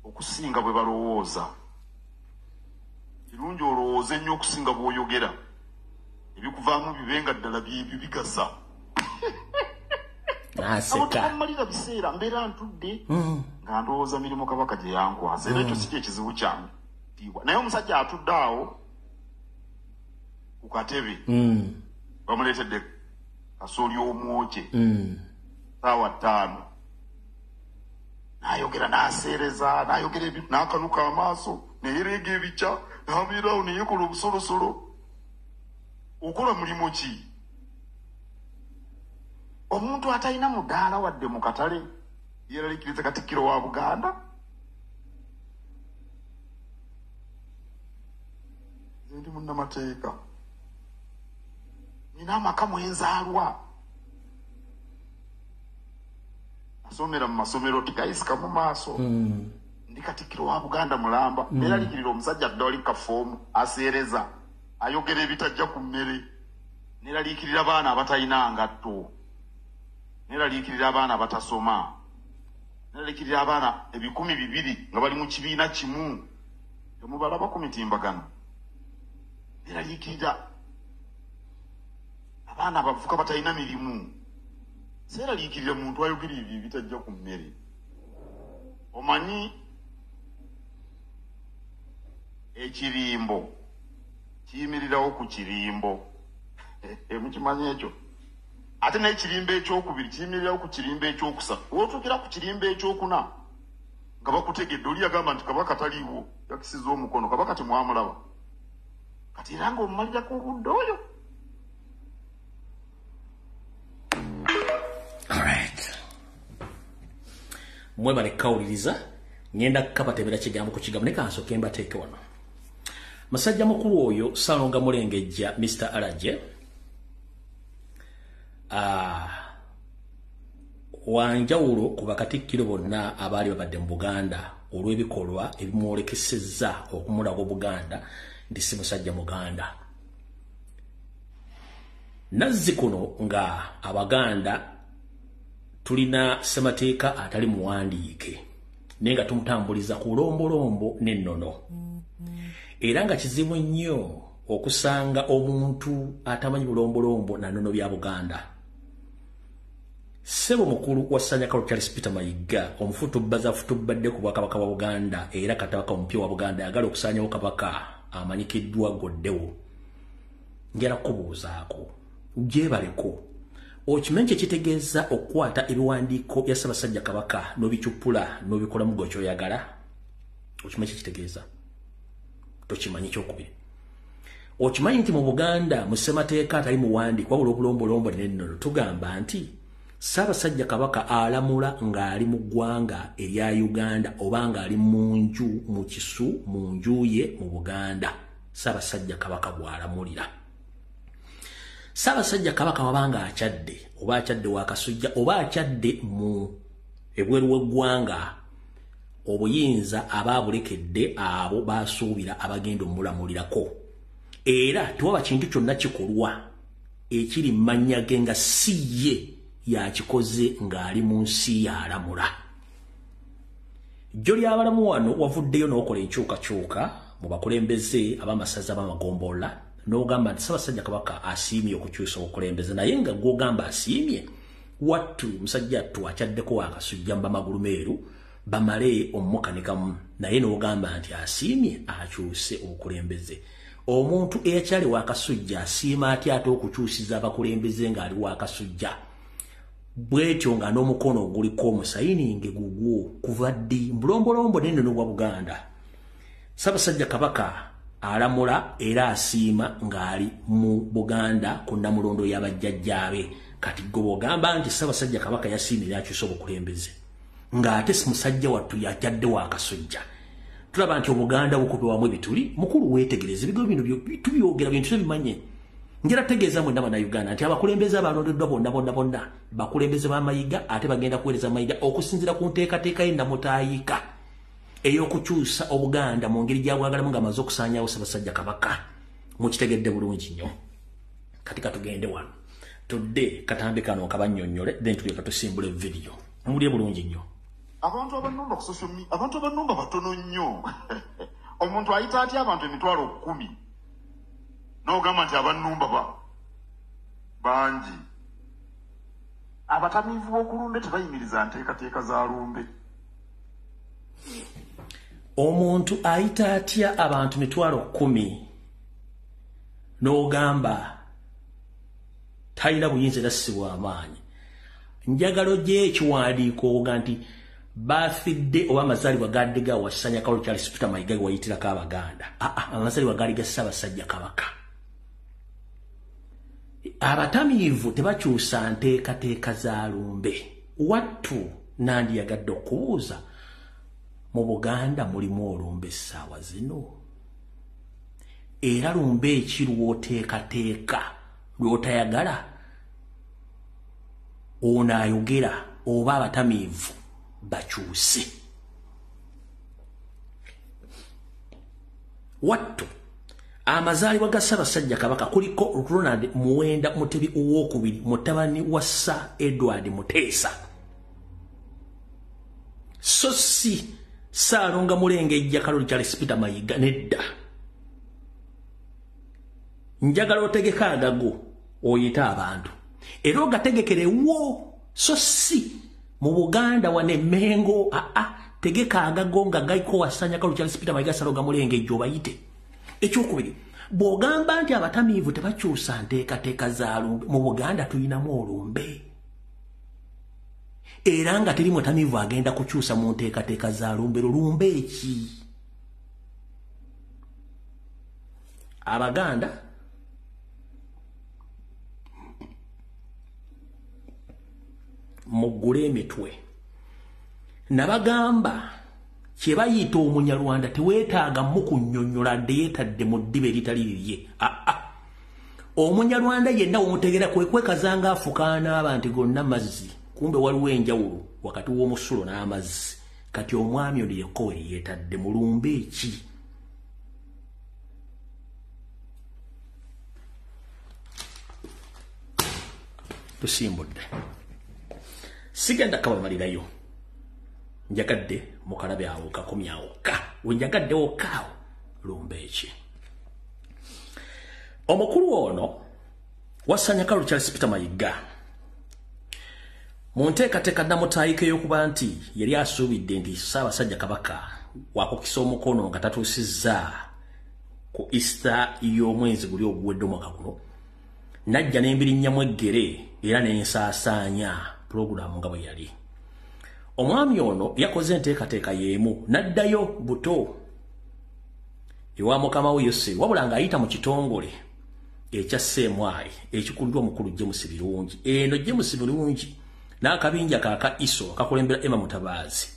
okusinga bwe balowooza. Kirungi olowooze nnyo okusinga bw'oyogera. Ebikuvaamu bibenga ddala byebyo bigasa. Naseka. Amalira biseera mbeera ntudde nga ndowooza mirimu Kabaka gye yankwasa, era ekyo si kye kizibu kyange. Naye omusajja atudde awo ku katebe bamuleetedde kasooli omwokye 5:00. N'ayogera n'aseereza, n'ayogera n'akanuka amaaso, neyereega ebikya, n'abeerawo neyekola obusolosolo. Okola mulimu ki? Omuntu atalina mudaala wadde mu katale yeeraliikiriza Katikkiro wa Buganda. Nze ndi munnamateeka, nina amaka mwenzaalwa, asomera mu masomero tigayisika mu maaso. Ndi Katikkiro wa Buganda mulamba. Neeraliikirira omusajja adda wali kafoomu aseereza, ayogera ebitajja ku mmere. Neeraliikirira abaana abatalina ngatto, neeraliikirira abaana abatasoma, neeraliikirira abaana 2,000 nga bali mu kibiina kimu temubalaba ku mitimbagano. Neeraliikirira abaana abavuka batalina mirimu. Seeraliikirira muntu ayogera ebyo ebitajja ku mmere. Omanyi ekirimbo kiyimirirawo ku kirimbo, mukimanyi ekyo? Ate n'ekirimbo ekyokubiri kiyimirirawo ku kirimbo ekyokusatu. W'otuukira ku kirimbo ekyokuna nga bakutegedde, oli yagamba nti Kabaka taliiwo, yakisiza omukono, Kabaka temwamulaba. Kati era ng'omumalirako obudde oyo. Alright. Mwebale kawuliriza, ngenda kukabatebera kigambo ku kigambo, naye kansooke mbateeke wano. Musajja mukulu oyo Ssalonga Mulengejja Mr. Alaje wanjawulo ku bakatikkiro bonna abaali babadde mu Buganda olw'ebikolwa ebimwolekesezza okumulaga Obuganda nti si musajja Muganda. Nazzi kuno nga Abaganda tulina ssemateeka atali muwandiike, naye nga tumutambuliza ku lombolombo n'ennono. Era nga kizibu nnyo okusanga omuntu atamanyi bulombolombo na nnono bya Buganda. Ssebo mukulu wa Ssanyakalo Charles Peter Mayiga, omufutubbaza afutubbadde ku bwakabaka bwa Buganda era katabaka omupya wa Buganda ayagala okusaanyawo Kabaka amanyikiddwa Goddewo. Njagala kukubuuzaako, gyebaleko, okimanyi kye kitegeeza okukwata ebiwandiiko bya Ssaabasajja Kabaka n'obikyupula n'obikolamu gwe ky'oyagala? Okimanyi kye kitegeeza? Tokimanyi. Kyokubiri, okimanyi nti mu Buganda mu ssemateeka atali muwandiike wabula obulombolombo n'ennono tugamba nti Ssaabasajja Kabaka alamula ng'ali mu ggwanga erya Uganda oba ng'ali mu nju mu kisu mu nju ye mu Buganda. Ssaabasajja Kabaka bw'alamulira. Ssaabasajja Kabaka wabanga akyadde oba akyadde wakasujja oba akyadde mu ebweru w'eggwanga, obuyinza aba abulekedde abo basuubira abagenda omulamulirako. Era tewaba kintu kyonna kikolwa ekiri mu mannya ge nga si ye yakikoze ng'ali mu nsi y'alamula. Jjo ly'abalamu wano wavuddeyo n'okola enkyukakyuka mu bakulembeze ab'amasaza ab'amagombolola n'ogamba nti Ssaabasajja Kabaka asiimye okukyusa obukulembeze, naye nga gw'ogamba asiimye wattu musajja attu akyaddeko wakasujja mu bamagulu meeru bamale omukanikamu, naye n'ogamba nti asiimye akyuse obukulembeze. Omuntu eyakyali wakasujja asiima atya ate okukyusiza abakulembeze ng'ali wakasujja? Bwetyo nga n'omukono oguliko omusayininge gugwo kuva ddi? Mbulombolombo n'ennono bwa Buganda. Ssaabasajja Kabaka alamula era asiima ng'ali mu Buganda ku nnamulondo y'abajjajjaabe. Kati gwe bw'ogamba nti Ssaabasajja Kabaka yasiimye era akyuse obukulembeze ng'ate si musajja wattu yakyadde wakasujja, tulaba nti Obuganda bukubibwamu ebituli. Mukulu weetegereze ebigambo bino tubyogera bintu tebimanye. Njagala tegeeza mwenna Bannayuganda nti abakulembeze abalondeddwa bonna bonna bonna bakulembeze ba Mayiga, ate bagenda kuweereza Mayiga okusinziira ku nteekateeka ye Nnamutaayika ey'okukyusa Obuganda mu ngeri gy'abwagalamu ng'amaze okusaanyaawo Ssaabasajja Kabaka. Mukitegedde bulungi nnyo. Kati katugende wano tudde katambi kano kabannyonnyole, then tulyoka tusimbula evidiyo. Muwulire bulungi nnyo. Abantu abannumba ku social media, abantu abannumba batono nnyo. Omuntu ayita atya abantu 10,000 n'ogamba nti abannumba bangi? Abatamiivu b'okulumbe tebayimiriza nteekateeka za lumbe. Omuntu ayita atya abantu 10,000 n'ogamba talina buyinza era si bw'amaanyi? Njagala ogye ekiwandiiko oga nti Birthday oba amazaalibwa gadde ga Wasanya Kalulu Charles Peter Mayiga wayitirako Abaganda. Amazaalibwa gaali ga Ssaabasajja Kabaka. Abatamiivu tebakyusa nteekateeka za lumbe. Wattu nandiyagadde okubuuza, mu Buganda mulimu olumbe essaawa zino? Era lumbe eki lw'oteekateeka lw'otayagala ono ayogera oba abatamiivu bakyuse? Wattu amazaalibwa ga Ssaabasajja Kabaka kuliko Ronald Muwenda Mutebi Owokubiri, mutabani wa Sir Edward Muteesa, so si Ssaalonga Mulengejja Kalulu Charles Peter Mayiga. Nedda, njagala otegeka agago oyite abantu era ogategekerewo, so si mu Buganda wane Mengo. Tegeka agago nga galiko Wasanya Kalulu Charles Peter Mayiga Ssaalonga Mulengejja obayite. Ekyokubiri, bw'ogamba nti abatamiivu tebakyusa nteekateeka za lumbe, mu Buganda tulinamu olumbe, era nga teri mutamiivu agenda kukyusa mu nteekateeka za lumbe. Lulumbe eki? Abaganda muggule emitwe. Nabagamba kye bayita Omunyarwanda teweetaaga mukunnyonnyola dde yeetadde mu ddiba eritali lirye. Omunyarwanda yenna womutegeera kwe kwekazanga afukaana aba nti gonna mazzi, kumbe waliwo enjawulo wakati w'omusulo n'amazzi. Kati omwami ono yekko we yeetadde mu lumbe eki? Tusimbudde, sigenda kabamalirayo, njagadde mukalabe awo kakomyawo ka wenjagadde wokaawo lumbe eki. Omukulu ono Wasanya Kalulu Charles Peter Mayiga mu nteekateeka namutaayika ey'okuba nti yali asuubidde nti Ssaabasajja Kabaka wakukisa omukono nga tatuusizza ku Easter y'omwezi guli oguwedde omwaka guno, najja n'embirinnyamu eggere era n'ensaasaanya pulogulaamu nga bwe yali. Omwami ono yakoze enteekateeka y'emu n'addayo buto ewa mukama we Yose, wabula ng'ayita mu kitongole ekya CMI ekikulirwa omukulu James Birungi. Eno James Birungi n'akabinja kaaka ISO akakulembera Emma Mutabaazi,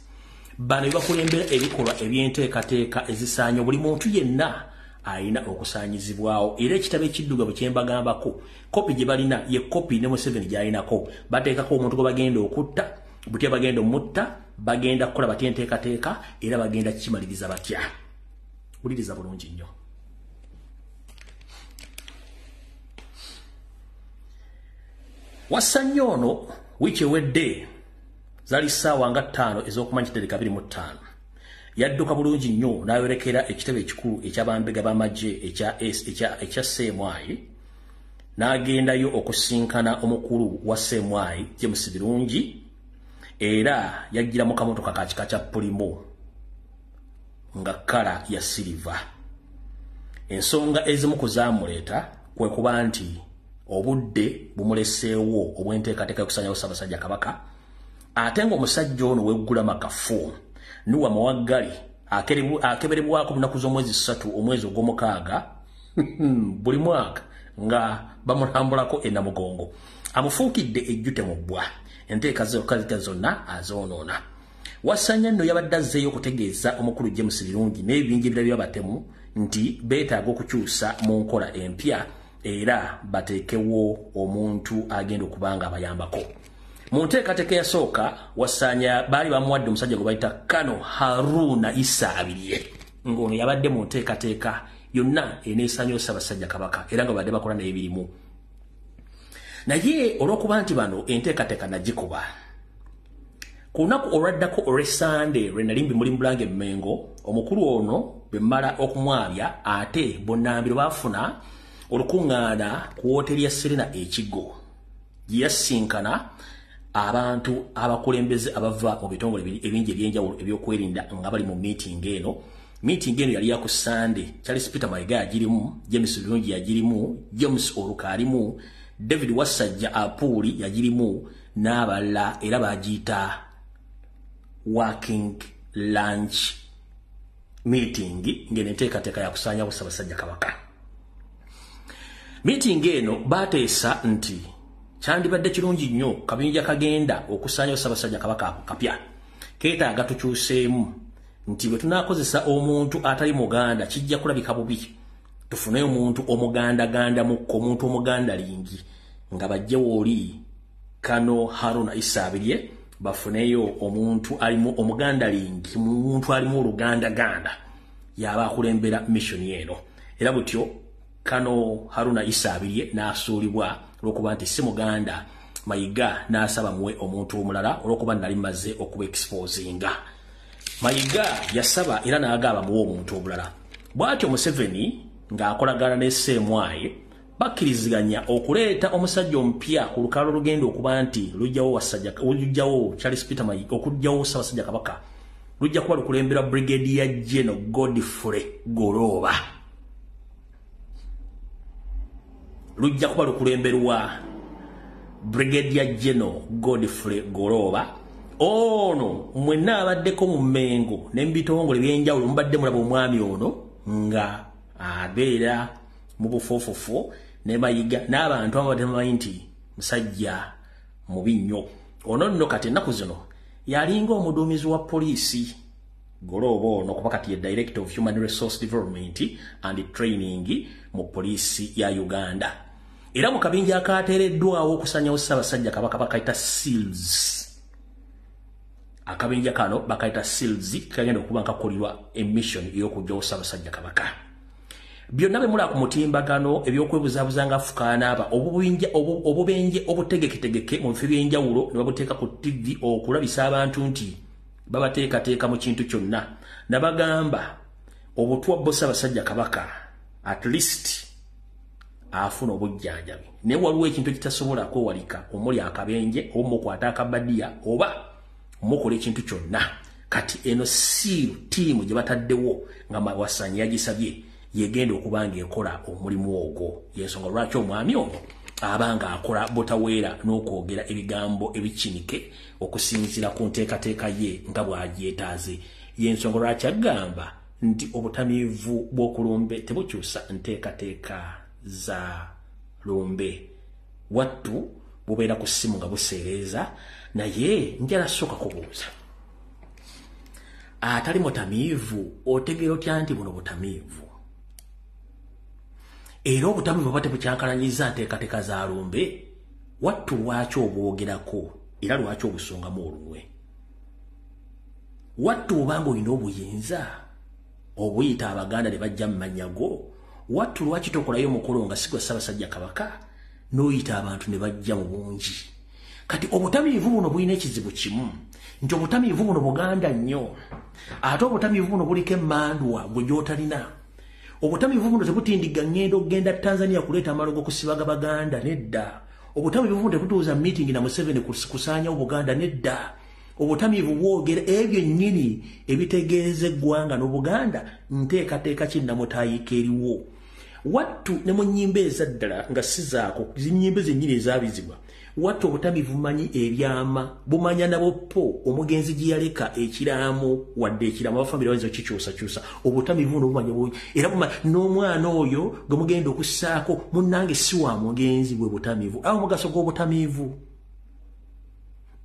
bano bakulembera ebikolwa eby'enteekateeka ezisaanya buli muntu yenna alina okusaanyizibwawo. Era ekitabo ekiddugavu kye mbagambako, kopi gye balina ye kopi ne Museveni gy'alinako. Bateekako omuntu gwe bagenda okutta, butya bagenda omutta, bagenda kukola batya enteekateeka, era bagenda kimaliriza batya. Wuliriza bulungi nnyo. Wasanya ono wiiki ewedde zaali ssaawa nga 5 ez'okumanya kitereka 25, yadduka bulungi nnyo n'ayorekera ekitebe ekikulu eky'abambega b'amagye ekya CMI, n'agendayo okusinkana omukulu wa CMI James Birungi, era yajjira mu kamotoka ka kika kya Pulimo nga kkala ya siliva. Ensonga ezimu ku zaamuleeta kwe kuba nti obudde bumuleseewo obw'enteekateeka y'okusaanyawo Ssaabasajja Kabaka, ate ng'omusajja ono weggula makafu Nuwa Mawaggali akeberebwako munaku z'omwezi 3 omwezi ogw'omukaaga buli mwaka nga bamulambulako e Namugongo, amufuukidde ejjute mu bbwa, enteekateeka zonna azoonoona. Wasanya nno yabadde azzeeyo okutegeeza omukulu James Birungi n'ebibinja ebirala by'abatemu nti beetaaga okukyusa mu nkola empya era bateekewo omuntu agenda okuba nga abayambako. Mu nteekateeka eyasooka Wasanya baali bamuwadde omusajja gwe bayita Kano Haruna Isaabirye, ng'ono yabadde mu nteekateeka yonna eneesaanyawo Ssaabasajja Kabaka era nga babadde bakola naye ebirimu. Naye olw'okuba nti bano enteekateeka nagikuba, ku lunaku olwaddako olw'Essande lwe nali mbi muli Bulange Mmengo, omukulu ono bwe mmala okumwabya ate bonnambiro baafuna olukuŋŋaana ku wooteri ya Serena Ekigo gye yasinkana abantu abakulembeze abava mu bitongole ebingi ebyenjawulo ebyokwerinda nga bali mu meeting eno. Meeting eno yali ya ku Sande. Charles Peter Mayiga yagirimu, James Birungi yagirimu, James Oluka alimu, David Wasajja Apuuli yagirimu n'abalala, era bagiyita Working Lunch Meeting, ng'eno enteekateeka ya kusaanyawo Ssaabasajja Kabaka. Meeting eno bateesa nti kyandibadde kirungi nnyo kabinja kagenda okusaanyawo Ssaabasajja Kabaka ako kapya keetaaga tukyuseemu, nti bwe tunaakozesa omuntu atali muganda kijja kulabika bubi, tufune omuntu omugandagandamukko, omuntu omugandalingi, nga bajjewo oli Kano Haruna Isabirye, bafuneyo omuntu alimu omugandalingi, omuntu alimu olugandaganda, yaba akulembera mission eno. Era butyo Kano Haruna Isabirye n'asuulibwa olw'okuba nti si muganda. Mayiga n'asaba muwe omuntu omulala olw'okuba nali maze okuba exposinga. Mayiga yasaba era n'agaba muwe omuntu omulala. Bw'atyo Museveni ng'akolagana ne Ssemwaye bakkiriziganya okuleeta omusajja omupya ku lukalala olugenda okuba nti lujjawo Charles Peter Mayiga okuggyawo Ssaabasajja Kabaka. Lujja kuba lukulembera Brigadier General Godfrey Goloba. Lujja kuba lukulemberwa Brigadier General Godfrey Goloba. Ono mwenna abaddeko mu Mmengo ne mu bitongole ebyenjawulo mubadde mulaba omwami ono nga abeera mu bufoofofo ne Mayiga n'abantu ababadde bamanyi nti musajja mubi nnyo. Ono nno kati ennaku zino yalinga omuduumizi wa poliisi Goloba ono, kuba kati ye Director of Human Resource Development and Training mu poliisi ya Uganda. Era mu kabinja akateereddwawo okusanyawo Ssaabasajja Kabaka bakayita SEALs. Akabinja kano bakayita SEALs, kagenda okuba nkakolirwa emission ey'okuggyawo Ssaabasajja Kabaka. Byonna bye mulaba ku mutimbagano eby'okwebuzaabuza nga Afukaanaaba, obubenje obutegeketegeke mu bifo eby'enjawulo ne babuteeka ku TV okulabisa abantu nti babateekateeka mu kintu kyonna. Nabagamba obutwa bwo Ssaabasajja Kabaka at least afuna obujjanjabi, naye waliwo ekintu ekitasobola kwewalika omuli akabenje oba mukwata akabadiya oba mukola ekintu kyonna. Kati eno SEAL team gye bataddewo nga Wasanyi yagisabye yegenda okuba ng'ekola omulimu ogwo. Yensonga lwaki omwami ono abanga akola butaweera n'okwogera ebigambo ebikinike okusinziira ku nteekateeka ye nga bw'agyetaaze. Yensonga lwaki agamba nti obutamiivu bw'okulumbe tebukyusa nteekateeka za lumbe. Wattu bubeera ku ssimu nga buseereeza, naye njala sooka kubuuza, atali mutamiivu otegeera otya nti buno butamiivu? Era obutamiivu buba tebukyankalanyiza nteekateeka za lumbe, wattu lwaki obwogerako era lwaki obusongamu olunwe? Wattu obanga olina obuyinza obuyita Abaganda ne bajja mu mannya go, wattu lwaki tokolayo omukolo nga si gwa Ssaabasajja Kabaka n'oyita abantu ne bajja mu bungi? Kati obutamiivu buno bulina ekizibu kimu, nti obutamiivu buno buganda nnyo, ate obutamiivu buno buliko emmandwa gwe gy'otalina. Obutamiivu buno tebutindiga ngendo okugenda Tanzania kuleeta amalogo kusibaga Baganda, nedda. Obutamiivu buno tebutuuza meeting na Museveni kusaanyawo Buganda, nedda. Obutamiivu bwogera ebyo nnyini ebitegeeza eggwanga n'Obuganda nteekateeka ki nnamutaayika eriwo. Wattu ne mu nnyimba ezaddala nga si zaako, zinnyimba zennyini ezaabizibwa, wattu obutamiivu bumanyi ebyama, bumanya nabo po omugenzi gye yaleka ekiraamo, wadde ekiraamo abafamire bayinza okukikyusakyusa. Obutamiivu buno bumanya bulungi era n'omwana oyo gwe mugenda okussaako munnange si wa mugenzi, bwe butamiivu. Awo omugaso gw'obutamiivu,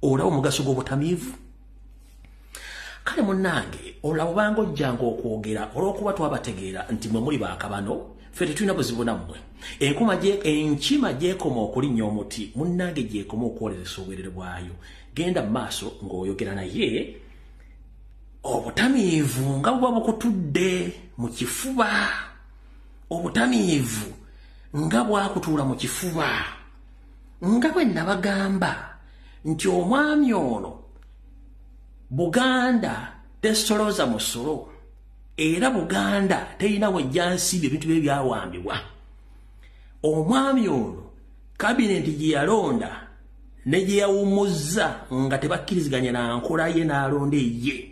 olaba omugaso gw'obutamiivu? Kale munnange olaba obanga ojjanga okwogera olw'okuba twabategeera nti mwe muli baakabano, ffe tetulina buzibu nammwe. Enkima gyekoma okulinnya omuti, munnange gyekoma okwoleresa obwerere bwayo. Genda mu maaso ng'oyogera, naye obutamiivu nga buba bukutudde mu kifuba, obutamiivu nga bwakutuula mu kifuba, nga bwe nabagamba nti omwami ono Buganda tesolooza musolo, era Buganda terina wejja nsimbi ebintu bye byawambibwa. Omwami ono kabineti gye yalonda ne gye yawummuzza nga tebakkiriziganya na nkola ye n'alonda eye.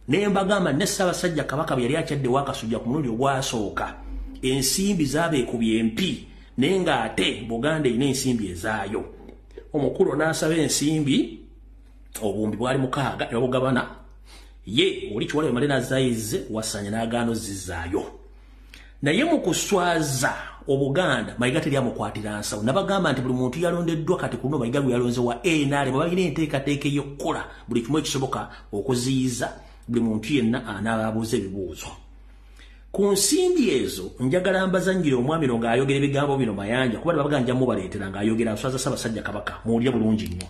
Ne mbagamba ne Ssaabasajja Kabaka bwe yali akyadde Wakasujja ku mulundi ogwasooka, ensimbi zaabeekubye empi, naye ng'ate Buganda erina ensimbi ezaayo. Omukulu n'asaba ensimbi obuwumbi bwali 6 ne babugabana Ye oli kiwala male nazayize wasanya n'agaano zizaayo. Naye mu kuswaza Obuganda Mayiga teri amukwatira nsawo. Nabagamba nti buli muntu yalondeddwa kati kuno Mayiga gwe yalonze wa NRM balina enteekateeka ey'okukola buli kimu ekisoboka okuziyiza buli muntu yenna anaababuuza ebibuuzo. Ku nsimbi ezo njagala mbazannyire omwami ono ng'ayogera ebigambo bino Mayanja, kuba babaga nja mubaleetera ng'ayogera aswaza Ssaabasajja Kabaka. Muwulire bulungi nnyo.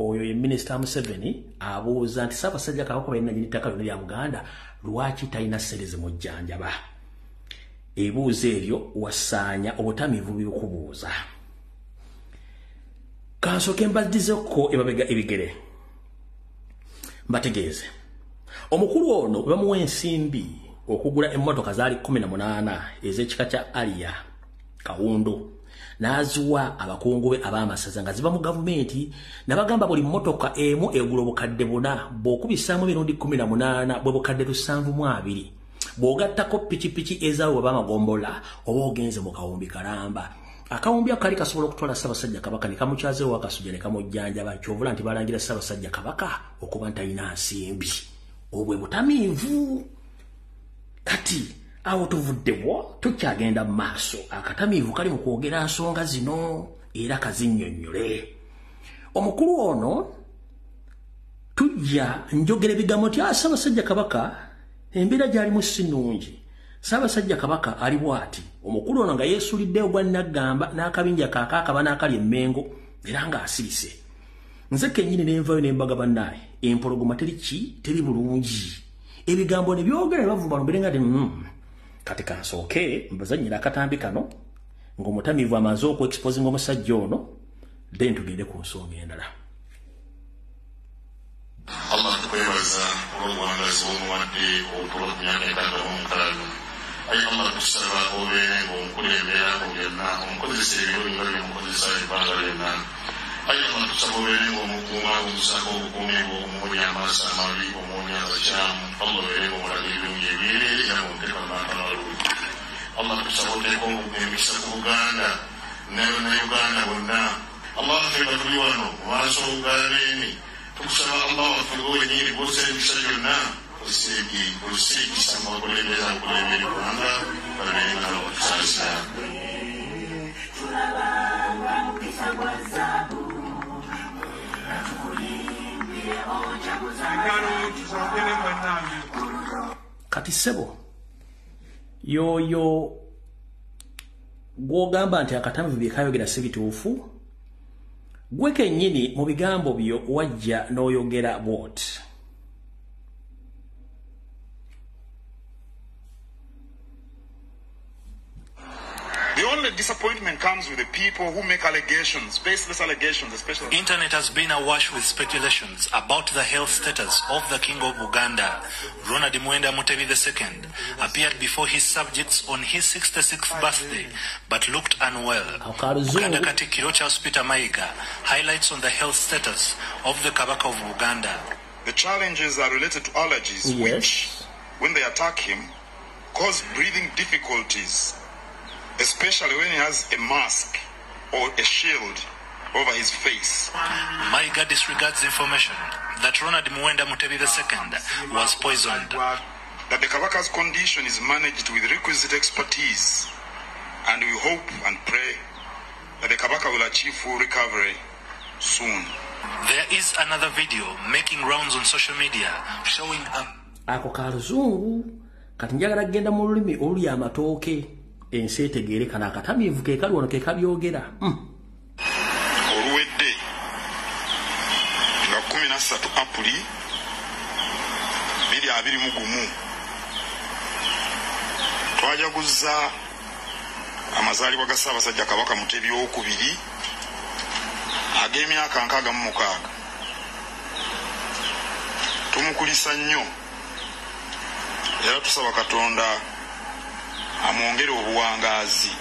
Oyo ye Minisita Museveni abuuza nti Ssaabasajja Kabaka balina ttaka lyonna lya Buganda, lwaki talina ssente zimujjanjaba? Ebibuuzo eryo wasaanya obutamiivu bikubuuza. Kansooke mbaddizeeko emabega ebigere mbategeeze. Omukulu ono bamuwa ensimbi okugula emmotoka zaali 18 ez'ekika kya Alia Kawundo, n'aziwa abakungu be ab'amasaza nga ziva mu gavumenti. Nabagamba buli mmotoka emu egula obukadde 4, bw'okubisaamu emirundi 18 bwe bukadde 72, bw'ogattako pikipiki ezaabwe ab'amagombola oba ogenze mu kawumbi kalamba. Akawumbi ako kali kasobola okutwala Ssaabasajja Kabaka ne kamukyazeewo akasujja ne kamujjanjaba. Kyovula nti balangira Ssaabasajja Kabaka okuba nti alina nsimbi. Obwe butamiivu. Kati awo tuvuddewo tukyagenda mu maaso. Akatamiivu kali mu kwogera nsonga zino era kazinnyonnyole. Omukulu ono tujja njogera ebigambo nti Ssaabasajja Kabaka embeera gy'alimu si nnungi. Ssaabasajja Kabaka ali bw'ati. Omukulu ono nga yeesuliddewo gwa Naggamba n'akabinja kaakaakaba n'akali emmengo era ng'asirise. Nze kennyini ne nvaayo ne mbaga bannaaye, empologoma teri ki, teri bulungi. Ebigambo ne byogera ne bavuma lumbere nga kati kansooke mbazannyira akatambi kano ng'omutamiivu amaze okuexposinga omusajja ono, then tugende ku nsonga endala. Allah tukwebaza olw'obuwangazi bw'omuwadde okutuuka ku myaka 66. Ayi Allah tukusaba obeere ng'omukulembera mu byonna, omukozesa ebirungi nga by'omukozesa ebbanga lyonna. Ayi Allah tukusaba obeere ng'omukuuma, omusaako obukuumi bwo, omuwonya amaaso amabi, omuwonya abakyamu. Allah obeere ng'omulaga ebirungi ebyereere era ng'omuteeka mu bantu abalungi. Allah tukusaba oteeka emikisa ku Buganda ne Bannayuganda bonna. Allah ffe nga tuli wano mu maaso ga Beene, tukusaba Allah waffe gwe wennyini gw'ossa emikisa gyonna, osse ekisa mu bakulembeze abakulembera eggwanga, babeere nga bakusaasira. Kati ssebo yoyo gw'ogamba nti akatamiivu bye kayogera si bituufu, gwe kennyini mu bigambo byo wajja n'oyogera bw'oti. The only disappointment comes with the people who make allegations, baseless allegations, especially. Internet has been awash with speculations about the health status of the King of Buganda. Ronald Muwenda Mutebi II appeared before his subjects on his 66th birthday, but looked unwell. Buganda Katikkiro Charles Peter Mayiga highlights on the health status of the Kabaka of Buganda. The challenges are related to allergies, yes, which, when they attack him, cause breathing difficulties, especially when he has a mask or a shield over his face. Mayiga disregards information that Ronald Muwenda Mutebi II was poisoned. That the Kabaka's condition is managed with requisite expertise, and we hope and pray that the Kabaka will achieve full recovery soon. There is another video making rounds on social media showing a... Ako kaluzungu kati njagala kugenda mu lulimi oluli amatooke ensi etegeere kano akatamiivu ke kali wano ke kabyogera. Oluwedde nga 13 Apuli 2021 twajaguzza amazaalibwa ga Ssaabasajja Kabaka Mutebi owokubiri ag'emyaka 66. Tumukulisa nnyo era tusaba Katonda amwongere obuwangaazi.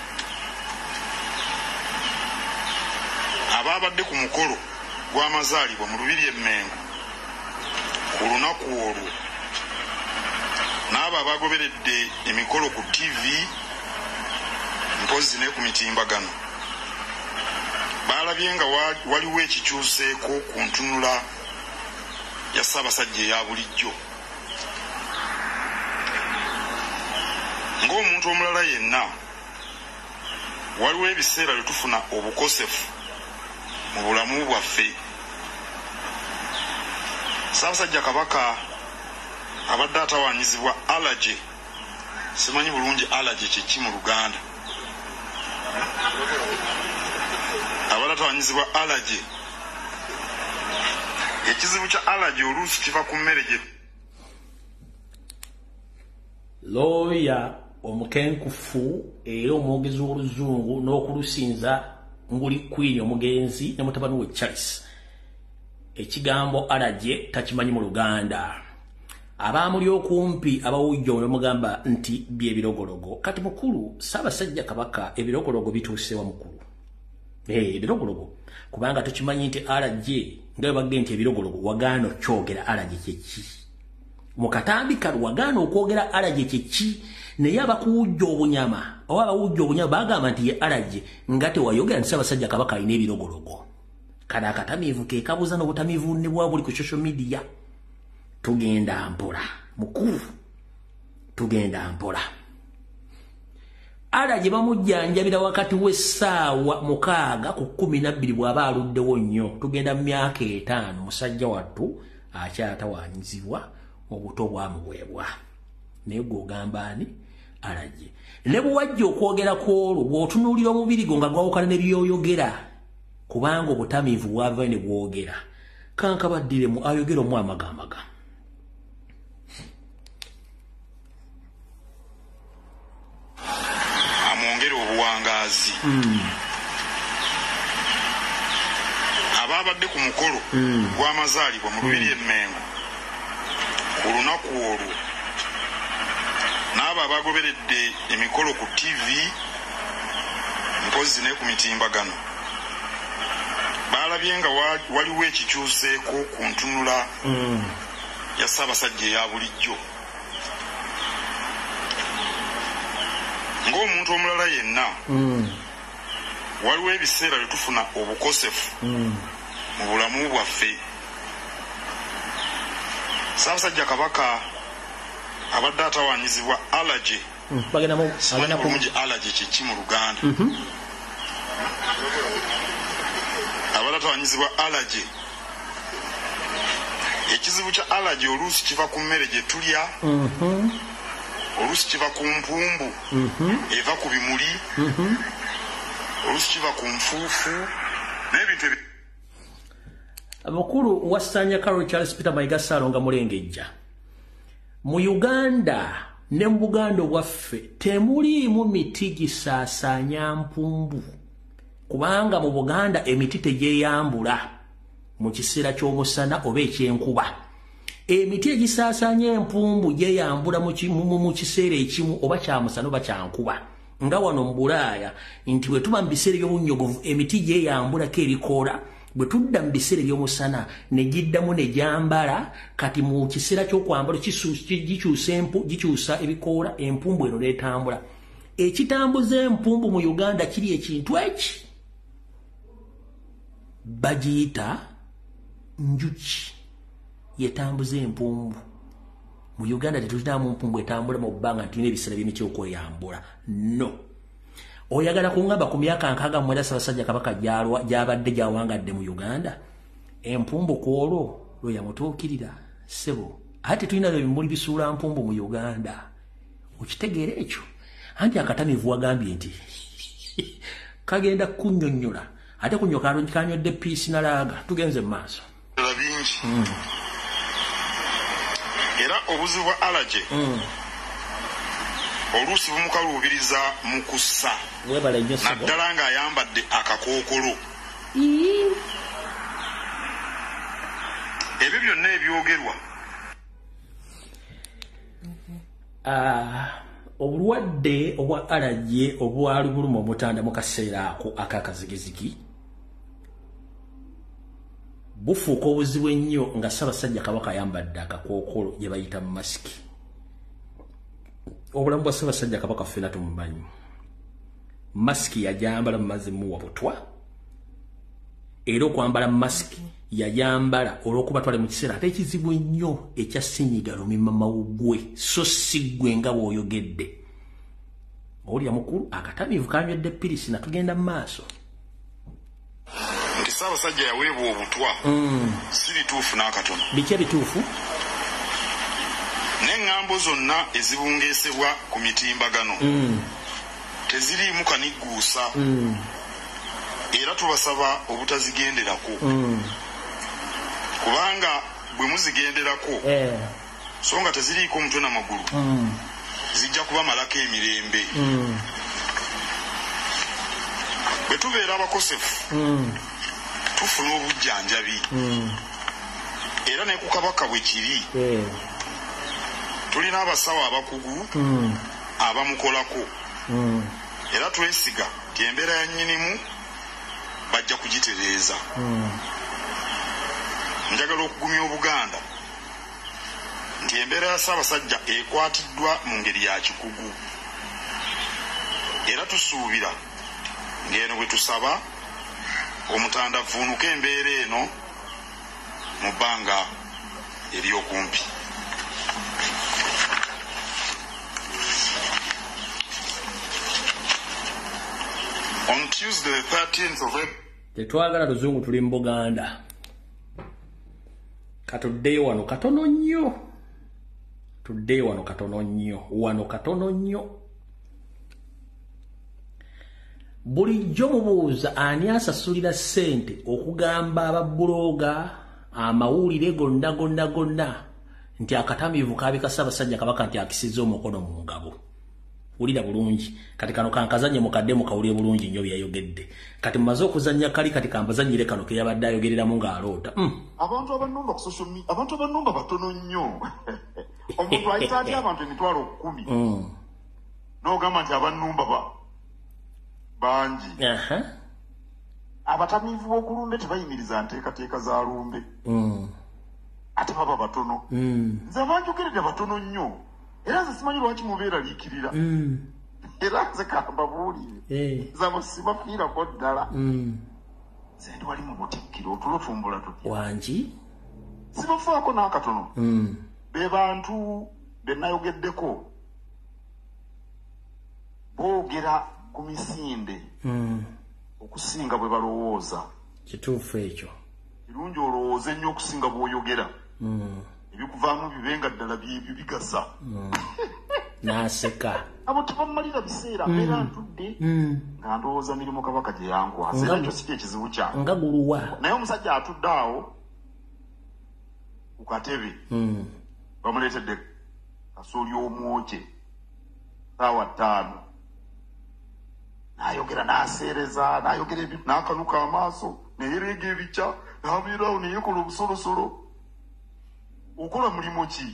Abaabadde ku mukolo gw'amazaalibwa mu Lubiri e Mmengo ku lunaku olwo, n'abo abagoberedde emikolo ku TV mpozzi ne ku mitimbagano baalabye nga waliwo ekikyuseeko ku ntunula ya Ssaabasajja eya bulijjo. Ng'omuntu omulala yenna, waliwo ebiseera lwe tufuna obukosefu mu bulamu bwaffe. Ssaabasajja Kabaka abadde atawaanyizibwa allergy. Simanyi bulungi allergy kye ki mu Luganda. Abadde atawaanyizibwa allergy. Ekizibu kya allergy oluusi kiva ku mmere gye Looya omukenkufu era omwogezi w'oluzungu n'okulusinza nguli Queen omugenzi ne mutabani we Charles, ekigambo allergy takimanyi mu Luganda. Abamuli okumpi abawujja ne mugamba nti byebirogologo. Kati mukulu, Ssaabasajja Kabaka ebirogologo bituuse wa mukulu? Ebirogologo, kubanga tukimanyi nti allergy, nga bwe bagenda nti ebirogologo, wagaana okyogera allergy kyeki mu katambi kano, wagaana okwogera allergy kyeki. Naye abakuwujja obunyama oba abawujja obunyama bagamba nti ye allergy, nga tewayogera nti Ssaabasajja Kabaka alina ebirogologo. Kano akatamiivu ke kabuza n'obutamiivu ne bwa buli ku social media. Tugenda mpola mukulu, tugenda mpola. Allergy bamujjanjabira wakati w'essaawa 6 ku 12 bw'aba aluddewo nnyo. Tugenda mu myaka 5, musajja wattu akyatawaanyizibwa obuto bwamuweebwa, naye gw'ogamba ani allergy. Ne bwe wajja okwogera ku olwo, bw'otunuulira omubiri gwo nga gwawukana ne byoyogera, kubanga obutamiivu bwava ne bwogera. Kankabaddiremu ayogera omu amagamaga. Amwongere obuwangaazi. Abaabadde ku mukolo gw'amazaalibwa mu Lubiri e Mmengo ku lunaku olwo, n'abo abagoberedde emikolo ku TV mpozzi ne ku mitimbagano baalabye nga waliwo ekikyuseeko ku ntunula ya Ssaabasajja eya bulijjo. Ng'omuntu omulala yenna, waliwo ebiseera lwe tufuna obukosefu mu bulamu bwaffe. Ssaabasajja Kabaka abadde atawaanyizibwa allergy. Bagenda mu Simanyi agenda ku bulungi allergy kye ki mu Luganda. Abadde atawaanyizibwa allergy. Ekizibu kya allergy oluusi kiva ku mmere gye tulya, oluusi kiva ku mpumbu eva ku bimuli, oluusi kiva ku nfuufu n'ebintu Mukulu wasanya Carol Charles Peter Mayiga Ssaalongo Mulengejja. Mu Uganda ne mu Buganda obwaffe temuliimu miti gisaasaanya mpumbu, kubanga mu Buganda emiti tegyeyambula mu kiseera ky'omusana oba ekyenkuba. Emiti egisaasaanya empumbu gyeyambula mu kiseera ekimu, oba kya musana oba kyankuba, nga wano mu Bulaaya nti bwe tuba mu biseera eby'obunnyogovu emiti gyeyambulako ebikoola, bwe tudda mu biseera eby'omusana ne giddamu ne gyambala. Kati mu kiseera ky'okwambala gikyusa empu, gikyusa ebikoola, empumbu eno n'etambula. Ekitambuza empumbu mu Uganda kiri ekintu eki bagiyita njuki, yetambuza empumbu. Mu Uganda tetulinamu mpumbu etambula mu bbanga nti tulina ebiseera by'emiti okweyambula. No oyagala kuŋŋamba ku myaka 69 Ssaabasajja Kabaka gy'abadde gy'awangadde mu Uganda, empumbu ku olwo lwe yamutuukirira? Ssebo, ate tetulina bimuli bisuula mpumbu mu Uganda, okitegeera ekyo? Anti akatamivu wagambye nti kagenda kunnyonnyola, ate kunyoka kanywedde peace na lager. Tugenze mu maaso. Birala bingi. Era obuzibu bwa allergy oluusi bumukaluubiriza mu kussa, Webale nnyo ssebo. naddala ng'ayambadde akakookolo. Ebyo byonna ebyogerwa Obulwadde obwa allergy obwali buluma omutanda mu kaseera ako akakazigizigi. Bufuuka obuzibu ennyo nga Ssaabasajja Kabaka ayambadde akakookolo gye bayita masiki. Obulamu bwa Ssaabasajja Kabaka ffenna tumumanyi. Masiki yajambala mu mazzi muwa butwa, era okwambala masiki yayambala olw'okuba twali mu kiseera ate ekizibu ennyo ekya ssenyiga lumimamawuggwe, so si ggwe nga bw'oyogedde. Owulira mukulu, akatamiivu kanywedde pirisi na tugenda mu maaso. Nti Ssaabasajja yaweebwa obutwa si bituufu n'akatono. Biki ebituufu? N'eŋŋambo zonna ezibungeesebwa ku mitimbagano teziriimu kanigguusa, era tubasaba obutazigenderako, kubanga bwe muzigenderako so nga teziriiko mutwe na magulu, zijja kubamalako emirembe. Bwe tubeera abakosefu tufuna obujjanjabi, era ne ku Kabaka bwe kiri. Tulina abasawo abakugu abamukolako, era twesiga nti embeera ya nnyinimu bajja kugitereeza. Njagala okugumya Obuganda nti embeera ya Ssaabasajja ekwatiddwa mu ngeri ya kikugu, era tusuubira ng'eno bwe tusaba Omutanda avvuunuke embeera eno mu bbanga ery'okumpi. On Tuesday the 13th of April. Tetwagala luzungu, tuli mu Buganda. Katuddeyo wano katono nnyo, tuddeyo wano katono nnyo, wano katono nnyo. Bulijjo mubuuza ani asasulira ssente okugamba ababuloga amawulire gonna gonna gonna nti akatamiivu kaabika Ssaabasajja Kabaka nti akisizza omukono mu ngabo. Wulira bulungi. Kati kano kankazanye mukadde mukawulire bulungi nnyo byayogedde. Kati mumaze okuzannya kali, kati kambazannyire kano ke yabadde ayogereramu ng'aloota. Abantu abannumba ku social media, abantu abannumba batono nnyo. Omuntu ayita atya abantu 10,000 n'ogamba nti abannumba bangi. Abatamiivu b'okulumbe tebayimiriza nteekateeka za lumbe, ate baba batono. Nze abanjogeredde batono nnyo, era nze simanyi lwaki mubeeraliikirira. Era nze kambabuulire, nze abo sibafiirako ddala. Nze ndi wali mu butikkiro, otulo tumbula tutya. Wangi? Sibafaako n'akatono. Be bantu be nayogeddeko boogera ku misinde okusinga bwe balowooza. Kituufu ekyo. Kirungi olowooze nnyo okusinga bw'oyogera. Ebikuvaamu bibe nga ddala byebyo bigasa. N'aseka. Abo tebamumalira biseera, mbeera ntudde nga ndowooza mirimu Kabaka gye yankwasa. Era ekyo si kye kizibu kyange. Nga guluwa. Naye omusajja atudde awo ku katebe, bamuleetedde kasooli omwokye ssaawa 5. N'ayogera n'aseereza, n'ayogera ebintu, n'akanuka amaaso, neyereega ebikya, n'abeerawo neyekola obusolosolo. Okola mulimu ki?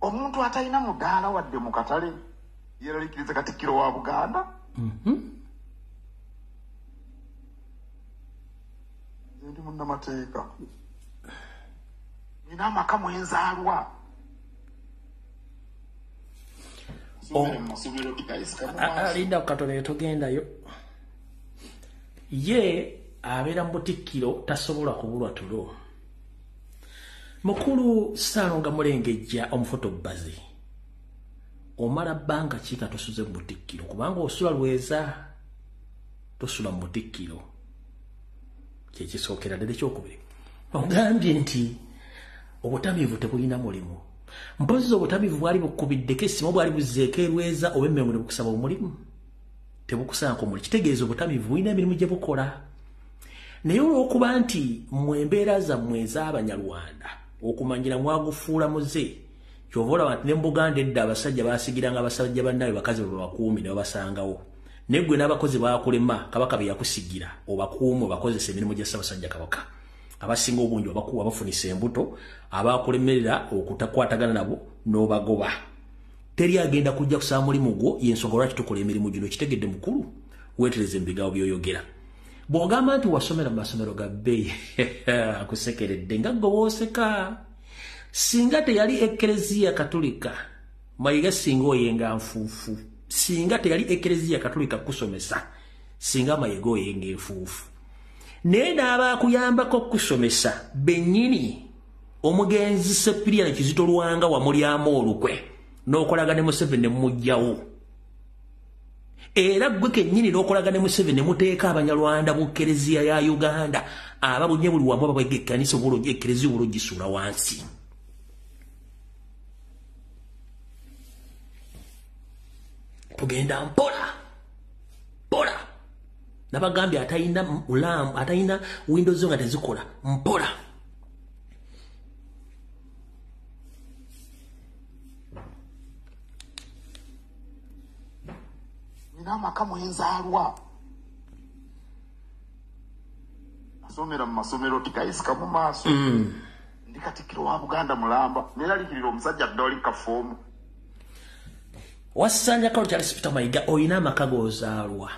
Omuntu atalina mudaala wadde mu katale yeeraliikiriza Katikkiro wa Buganda. Nze ndi munnamateeka, nina amaka mwenzaalwa. Linda katono togendayo. Ye abeera mu butikkiro tasobola kubulwa tulo. Mukulu Ssaalongo Mulengejja omufotobbazi, omala bbanga ki nga tosuze mu butikkiro? Kubanga osula lweza, tosula mu butikkiro. Kyekisookera ddala. Ekyokubiri, ogambye nti obutamiivu tebulina mulimu. Mpozzi obutamiivu bwali bukubiddeko essimu, bwali buzzeeko erweza oba emmengo ne bukusaba omulimu, tebukusaako mulimu. Kitegeeza obutamiivu bulina emirimu gye bukola. Naye olw'okuba nti mmwe embeera zammwe ez'Abanyarwanda okumanyira mwagufuula muze, kyova olaba nti ne mu Buganda edda abasajja baasigiranga abasajja bannaabwe bakazi babakuumi ne babasangawo. Naye ggwe n'abakozi baakulema, Kabaka be yakusigira obakuume obakozesa emirimu gya Ssaabasajja Kabaka. Abasinga obungi obakuwa bafunisa embuto, abakulemerera okutakwatagana nabo n'obagoba. Teri agenda kujja kusaba mulimu gwo, y'ensonga lwaki tukola emirimu gino. Kitegedde mukulu, weetereze mu bigambo by'oyogera. Bw'ogamba nti wasomera mu masomero ga bbeeyi, akusekeredde nga ggwe bw'oseka. Singa teyali Ekereziya Katolika, Mayiga singa oyenga nfuufu. Singa teyali Ekereziya Katolika kusomesa, singa Mayiga oyenga enfuufu. Naye n'abaakuyambako okusomesa bennyini, omugenzi Sepiriya Kizito Lwanga wamulyamu olukwe n'okolaga ne Museveni ne mumuggyawo. Era ggwe kennyini n'okolaga ne Museveni ne muteeka Abanyarwanda mu Kereziya ya Uganda ababunye buli wamu ababwega ekkanisa obulungi, Ekereziya obulungi gisuula wansi. Tugenda mpola mpola. Nabagambye atayina ulamu, atayina windows nga tezikola, mpola. Nina amaka mwenzaalwa, asomera mu masomero tikayisika mu maaso. Ndi Katikkiro wa Buganda mulamba, neeraliikirira omusajja ddala kafoomu. Wasanja Kalo Charles Peter Mayiga, oyina amaka g'ozaalwa.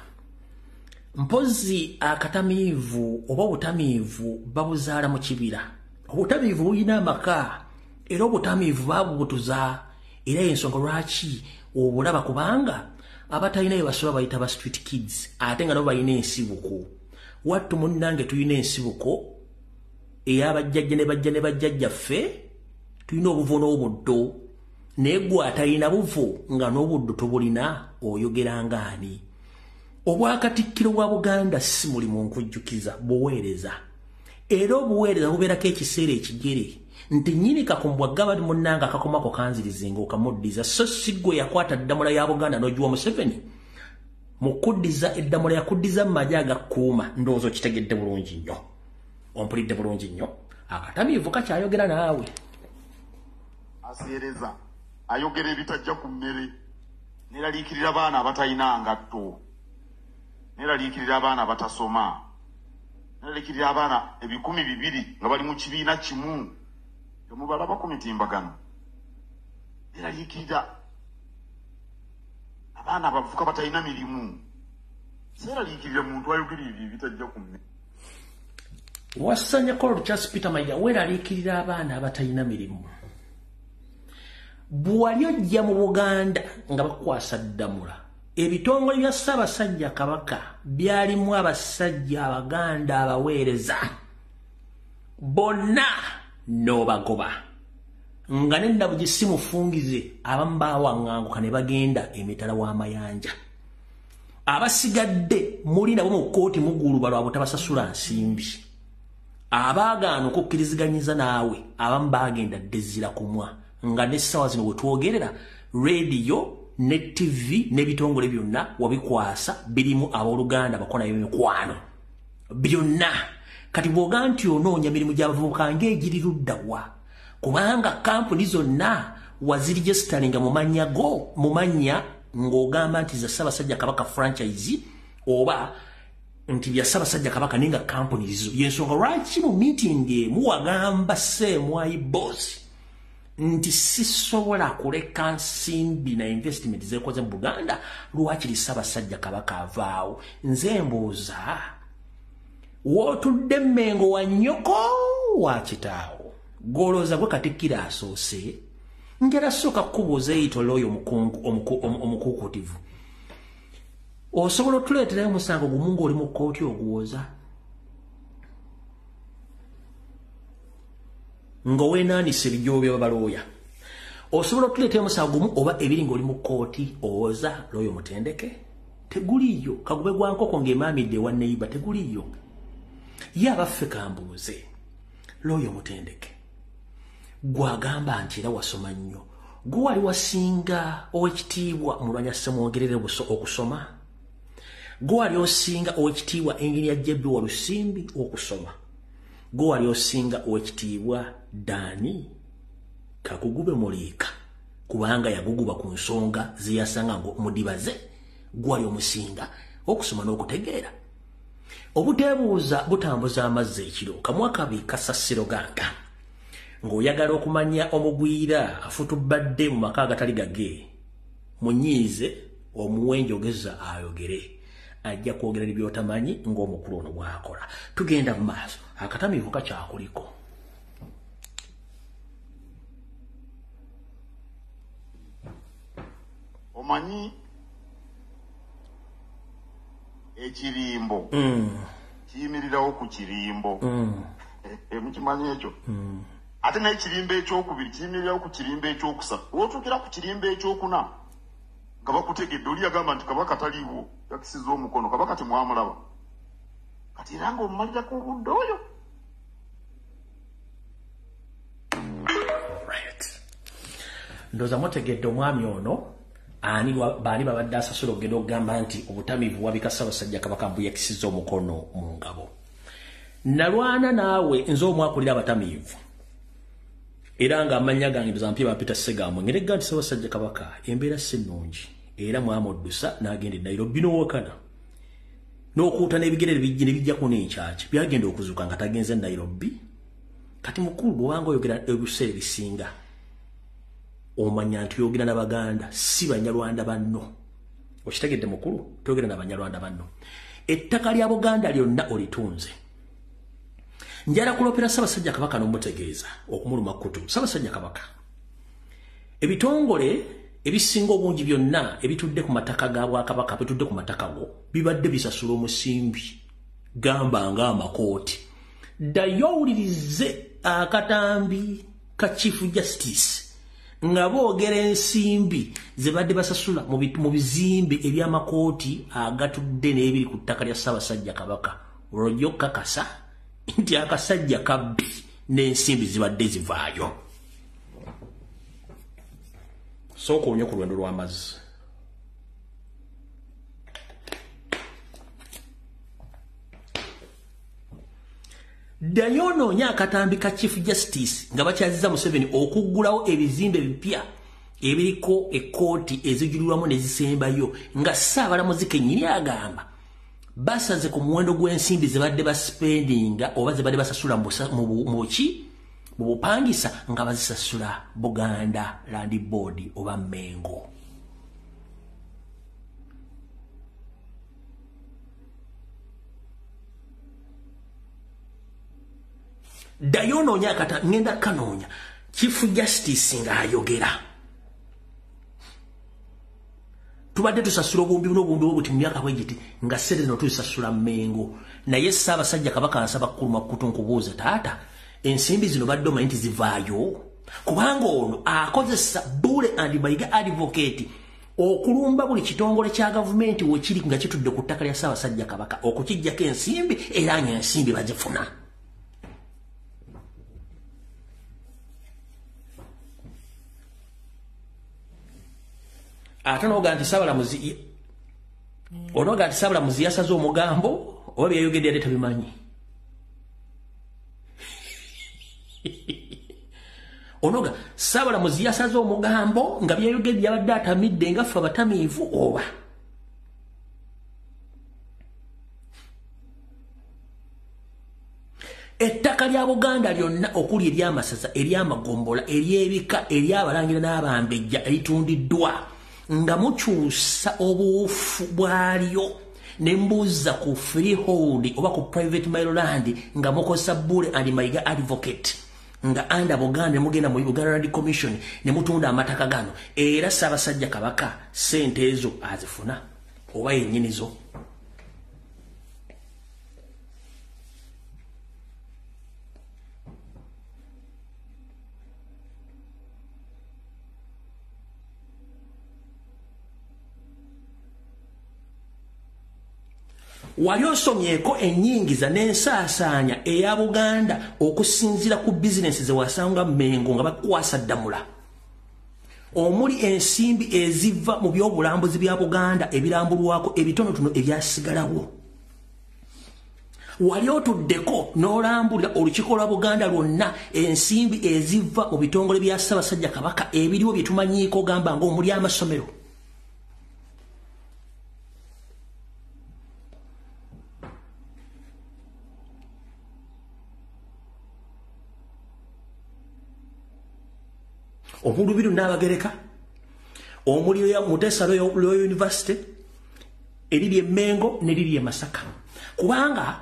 Mpozi akatamiivu oba obutamiivu babuzaala mu kibira. Obutamiivu buyina amaka, era obutamiivu babubutuza, era ensonga lwaki obulaba, kubanga abatalina bye basoba bayita ba street kids, ate nga nabo balina ensibuko. Wattu munnange tulina ensibuko ey'abajjajja ne bajja ne bajjajjaffe, tulina obuvo n'obuddo. Naye ggwe atalina buvo nga n'obuddo tobulina, oyogera ng'ani? Obwakatikkiro bwa Buganda si mulimu nkujjukiza, buweereza. Era obuweereza bubeerako ekiseera ekigere nti nnyini kakombwa gaba munnange akakomako kanzirize ng'okamuddiza. So si ggwe yakwata ddamula ya Buganda n'ogiwa Museveni. Mu kuddiza eddamula yakuddiza mu magye agakkuuma. Ndowooza okitegedde bulungi nnyo, ompulidde bulungi nnyo. Akatamiivu kakyayogera naawe. Aseereza ayogera ebitajja ku mmere. Neeraliikirira abaana abatalina ngatto, neeraliikirira abaana abatasoma, neeraliikirira abaana 2,000 nga bali mu kibiina kimu temubalaba ku mitimbagano. Neeraliikirira abaana abavubuka batalina mirimu. Seeraliikirira muntu ayogera ebyo ebitajja ku mmere. Wasanya Kolo Charles Peter Mayiga, weeraliikirira abaana abatalina mirimu. Bw'wali ojja mu Buganda nga bakukwasa ddamula, ebitongole bya Ssaabasajja Kabaka byalimu abasajja Abaganda abaweereza bonna n'obagoba, nga n'ennabugi si mufungize, abamu baawaŋŋanguka ne bagenda emitala w'amayanja. Abasigadde muli nabo mu kkooti muguluba lwa butabasasula nsimbi. Abaagaana okukkiriziganyiza naawe abamu baagenda ddezira kumwa, nga n'essaawa zino we twogerera rediyo ne TV n'ebitongole byonna wabikwasa birimu abooluganda bakola emikwano byonna. Kati bw'oga nti onoonya mirimu gy'abavubuka ng'egiri ludda wa? Kubanga kampuni zonna waziregisitaringa mu mannya go, mu mannya ng'ogamba nti za Ssaabasajja Kabaka franchise oba nti bya Ssaabasajja Kabaka, naye nga kampuni zizo. Y'ensonga lwaki mu meeting emu wagamba Sseemwayi boss nti sisobola kuleka nsimbi na investment zekoze mu Buganda, lwakiri Ssaabasajja Kabaka avaawo. Nze mbuuza, w'otudde Mmengo wa nnyoko wa kitaawo, gw'olowooza gwe Katikkiro asoose? Njala sooka kukubuuza eyitola oyo omukuukutivu. Osobola otuleeterayo omusango gumu ng'oli mu kkooti oguwoza, ng'oweenaanisa ebijobo by'abalooya? Osobola otuleeterayo omusango gumu oba ebiri ng'oli mu kkooti owoza looya omutendeke? Teguliiyo. Kagube gwa nkoko ng'emaamidde ewa neighbor, teguliiyo. Ye abaffe kambuuze, looya omutendeke gw'agamba nti era wasoma nnyo, gwe wali wasinga owekitiibwa Mulwanya Ssemwogerere Buso okusoma? Gwe wali osinga owekitiibwa Engineer JB Walusimbi okusoma? Gwe wali osinga owekitiibwa Dani Kakugube Muliika, kubanga yaguguba ku nsonga zeyasanga mudibaze? Gwe wali omusinga okusoma n'okutegeera? Obuteebuuza butambuza amazzi ekiro, kamwa kabi kasasiro ganka. Ng'oyagala okumanya omugwira afutubbadde mu maka agatali gage, munyiize omuwe enjogeza ayogere. Ajja kwogera ebyotamanyi ng'omukulu ono bw'akola. Tugenda mu maaso, akatamiivu kakyakuliko. Omanyi ekirimbo kiyimirirawo ku kirimbo. Mukimanyi ekyo? Ate n'ekirimbo ekyokubiri kiyimirirawo ku kirimbo ekyokusatu. W'otuukira ku kirimbo ekyokuna nga bakutegedde, oli yagamba nti kabaka taliiwo, yakisiza omukono, kabaka temwamulaba. Kati era ng'omumalirako obudde oyo. Right. Ndowooza mutegedde omwami ono ani baani babadde asasula okugenda okugamba nti obutamiivu wabika Ssaabasajja Kabaka mbu yakisiza omukono mu ngabo. Nalwana naawe nze omwakulira abatamiivu, era ng'amannya gange ndoza mpya Peter Ssegambo, ngeregga nti Ssaabasajja Kabaka embeera si nnungi, era mwamuddusa n'agenda e Nairobi n'owakana n'okuuta n'ebigere bijja ne bijjako n'enkyaki, byagenda okuzuuka nga tagenze Nairobi. Kati mukulu bw'obanga oyogera ebiseera ebisinga omanya nti oyogera n'Abaganda si Banyarwanda banno. Okitegedde mukulu? Toyogera n'Abanyarwanda banno. Ettaka lya Buganda lyonna olitunze. Njala kulopera Ssaabasajja Kabaka n'omutegeeza okumuluma kutu. Ssaabasajja Kabaka, ebitongole ebisinga obungi byonna ebitudde ku mataka ga Bwakabaka, bitudde ku mataka go, bibadde bisasula omusimbi gamba ng'amakooti. Ddayo owulirize akatambi ka Chief Justice nga boogera ensimbi ze badde basasula mu bizimbe eby'amakooti agatudde n'ebiri ku ttaka lya Ssaabasajja Kabaka. Olwo kakasa nti akasajja kabbi n'ensimbi zibadde zivaayo. Sooka onywe ku lwendo lw'amazzi. Ddayo onoonye akatambi ka Chief Justice nga bakyaziza Museveni okuggulawo ebizimbe ebipya ebiriko ekkooti ezijulirwamu ne zisembayo, nga Ssaabalamuzi kennyini agamba basaze ku muwendo gw'ensimbi ze badde baspendinga oba ze badde basasula mu bupangisa nga bazisasula Buganda Land Board oba Mengo. Ddayo onoonya akata, ngenda kanoonya Chief Justice ng'ayogera. Tubadde tusasula obuwumbi n'obuwumbi obuti mu myaka bwegiti nga ssente zino tuzisasula Mengo. Naye Ssaabasajja Kabaka nsaba kukuluma kutu nkubuuza, taata, ensimbi zino badde omanyi nti zivaayo? Kubanga ono akozesa Bule and Mayiga Advocate okulumba buli kitongole kya gavumenti wekiri nga kitudde ku ttaka lya Ssaabasajja Kabaka okukiggyako ensimbi, era ng'ensimbi bazifuna. Ate n'oga nti Ssaabalamuzi yasaze omugambo oba byeyogedde yadde tabimanyi. Onoga Ssaabalamuzi yasaze omugambo nga byeyogedde yabadde atamidde nga ffe abatamiivu oba. Ettaka lya Buganda lyonna okuli ery'amasaza, ery'amagombola, ery'ebika, ery'abalangira n'abambejja eritundiddwa nga mukyusa obuwufu bwalyo ne mbuuza ku freehold oba ku private mile land nga mukozesa Bule and Mayiga Advocate nga anda Buganda ne mugenda mu Uganda Land Commission ne mutunda amataka gano, era Ssaabasajja Kabaka ssente ezo azifuna oba yennyinizo. Wali osomyeko ennyingiza n'ensaasaanya eya Buganda okusinziira ku bizinensi ze wasanga Mengo nga bakukwasa ddamula, omuli ensimbi eziva mu by'obulambuzi bya Buganda ebirambulwako ebitonotono ebyasigalawo. Wali otuddeko n'olambulira olukiiko lwa Buganda lwonna ensimbi eziva mu bitongole bya Ssaabasajja Kabaka ebiriwo bye tumanyiiko gamba ng'omuli amasomero. Omulubiru Nnaabagereka, omuli Mutesa Royal University, Eriri Emmengo neriri e Masaka. Kubanga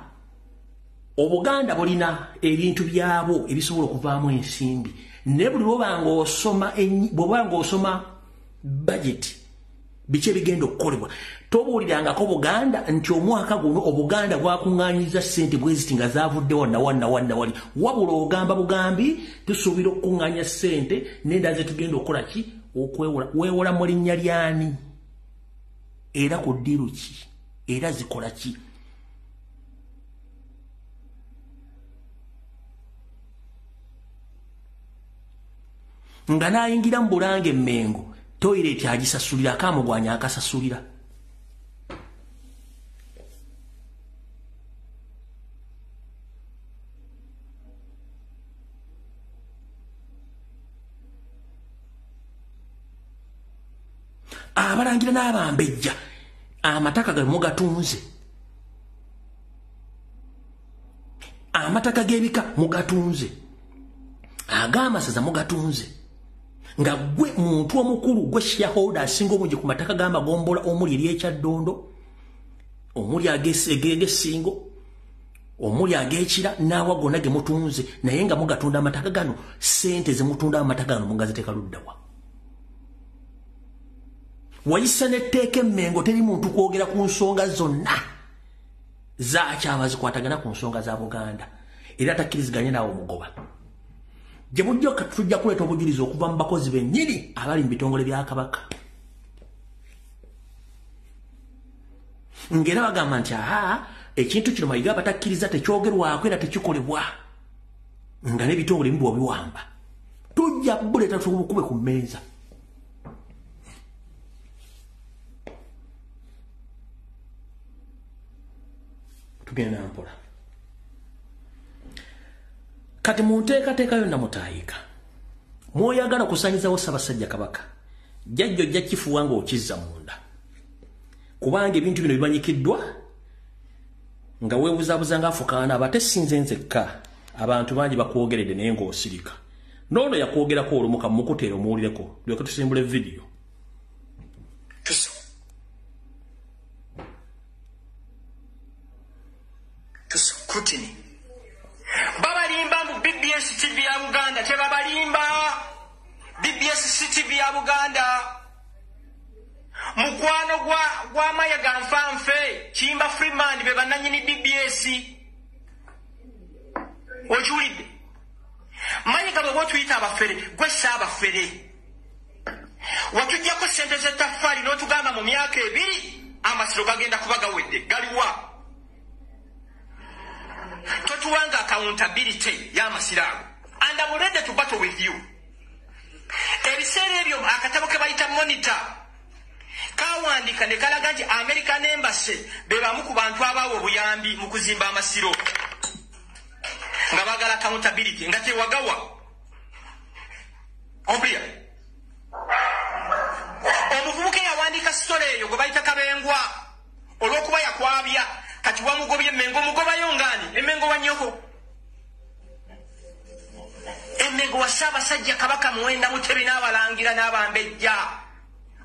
Obuganda bulina ebintu byabo ebisobola okuvaamu ensimbi. Ne buli lw'obanga osoma budget biki ebigenda okukolebwa, tobuulirangako Buganda nti omwaka guno Obuganda bwakuŋŋaanyiza ssente bwe ziti nga zaavuddewo nawannawanna wali. Wabula ogamba bugambi tusuubira okukuŋŋaanya ssente n'endala ze tugenda okukola ki? Okwewola. Weewola mu linnya lyani? Era ku ddiiru ki? Era zikola ki? Nga n'ayingira mu Bulange Emmengo, toilet agisasulira, akamugwanya akasasulira. Abalangira n'abambejja amataka ge mugatunze, amataka g'ebika mugatunze, ag'amasaza mugatunze. Nga gwe muntu omukulu, gwe shareholder asinga obungi ku mataka g'amagombola omuli ery'Ekyaddondo, omuli ag'Essingo, omuli ag'Ekira, n'awa gonna ge mutunze, naye nga mugatunda amataka gano, ssente ze mutunda amataka gano mugaziteeka ludda wa? Wayisa n'etteeka Emmengo teri muntu kwogera ku nsonga zonna zakyaba zikwatagana ku nsonga za Buganda, era takkiriziganya naawe omugoba. Gye bujja tujja kuleeta obujulizi okuva mu bakozi bennyini abali mu bitongole bya Kabaka, ng'era bagamba nti aha, ekintu kino Mayiga abatakkiriza tekyogerwako era tekikolebwa, nga n'ebitongole bimu bw'obiwamba. Tujja buleeta tubukube ku mmeeza. Tugenda mpola. Kati mu nteekateeka yonna mutaayika, mw'oyagala kusaanyizawo Ssaabasajja Kabaka, jjajja ojja kifuwa ng'okizza munda, kubanga ebintu bino bimanyikiddwa nga weebuzaabuza ng'afukaana aba tesinze nzekka. Abantu bangi bakwogeredde naye ng'osirika. N'ono yakwogerako olumu, kamukuteera omuwulireko, lyoke tusimbule vidiyo. To scrutiny. Babalimba mu BBS TV ya Buganda, tebabalimba. BBS TV ya Buganda. Mukwano gwa Mayiga nfanfe, Kimba Freeman be bannannyini BBS. Okiwulidde? Mayiga bwe bw'otuyita abafere, gwe ssaabafere. Watuggyako ssente z'ettaffaali n'otugamba mu myaka 2 amasiro gagenda kuba gawedde, galiwa? Totuwanga accountability y'amasiro ago. And I'm ready to battle with you. Ebiseera ebyo akatabo ke bayita Monitor kawandiika ne kalaga nti American Embassy be bamu ku bantu abaawa obuyambi mu kuzimba amasiro, nga baagala accountability, nga tewagawa. Ompulira? Omuvubuka eyawandiika sitole eyo gwe bayita Kabengwa, olw'okuba yakwabya, kati wamugobye Emmengo, omugobayo ngaani? Emmengo wa nnyoko. Emmengo wa Ssaabasajja Kabaka Muwenda Mutebi n'abalangira n'abambejja.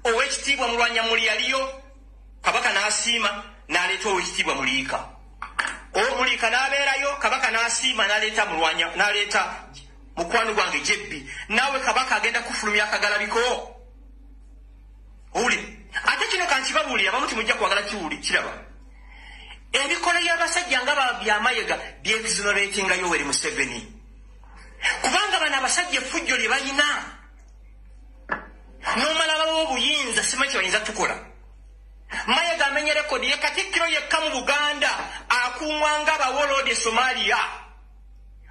Owekitiibwa Mulwanyamuli yaliyo, Kabaka n'asiima n'aleeta Owekitiibwa Muliika. Omuliika n'abeerayo, Kabaka n'asiima n'aleeta Mulwanya, n'aleeta mukwano gwange Jebbi. Naawe Kabaka agenda kufulumya akagalabiko. Owulire? Ate kino kankibabuulire, abamu temujja kwagala kiraba. Ebikola by'abasajja nga bya Mayiga byexoneratinga Yoweri Museveni. Kubanga bano abasajja effujjo lye balina, n'omala babawa obuyinza, simanyi kye bayinza tukola. Mayiga amenye rekodi ye Katikkiro yekka mu Buganda akuumwa nga abawoloodi e Somalia.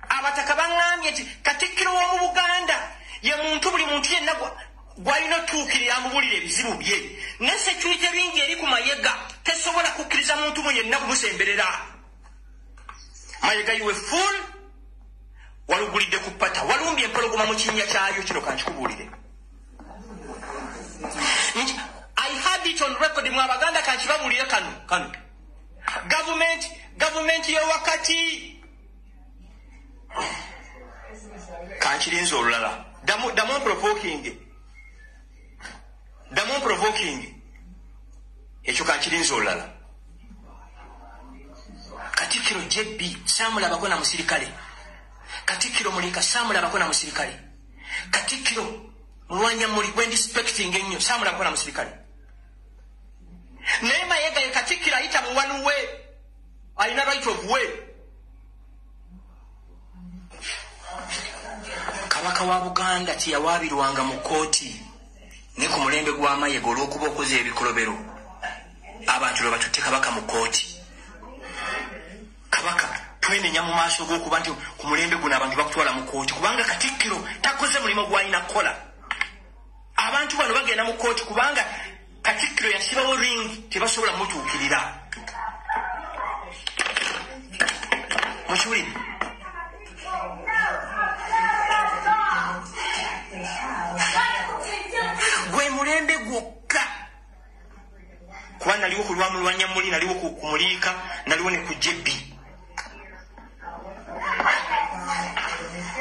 Abataka baŋŋambye nti Katikkiro w'omu Buganda ye muntu buli muntu yenna gw'alina otuukirira amubulira ebizibu bye. Ne security bingi eri ku Mayiga tesobola kukkiriza muntu mu yenna kumusemberera. Mayiga, you a fool, walugulidde ku ppata, walumbye empologoma mu kinnya kyayo, kino kankikubuulire. I had it on record mu Abaganda, kankibabuulire kano. Gavumenti y'ewakati kankirinze olulala. Damu provoking. Damu provoking. Ekyo kankirinza olulala. Katikkiro JB saamulabako na musirikale. Katikkiro Mulika saamulabako na musirikale. Katikkiro Mulwanyamuli gwe respecting ennyo saamulabako na musirikale. Naye Mayiga ye katikkiro ayita mu one way, alina right of way. Kabaka wa Buganda teyawaabirwanga mu kkooti ne ku mulembe gwa Mayiga olw'okuba okoze ebikolobero abantu lwe batutte kabaka mu kkooti. Kabaka twenenya mu maaso g'okuba nti ku mulembe guno abantu bakutwala mu kkooti kubanga katikkiro takoze mulimu gw'alina kukola. Abantu bano bagenda mu kkooti kubanga katikkiro yasibawo ring tebasobola mutuukirira. Mukiwulire? Gwe mulembe gwokka kuba naliwo ku lwa Mulwanyamuli, naliwo ku Muliika, naliwo ne ku JB.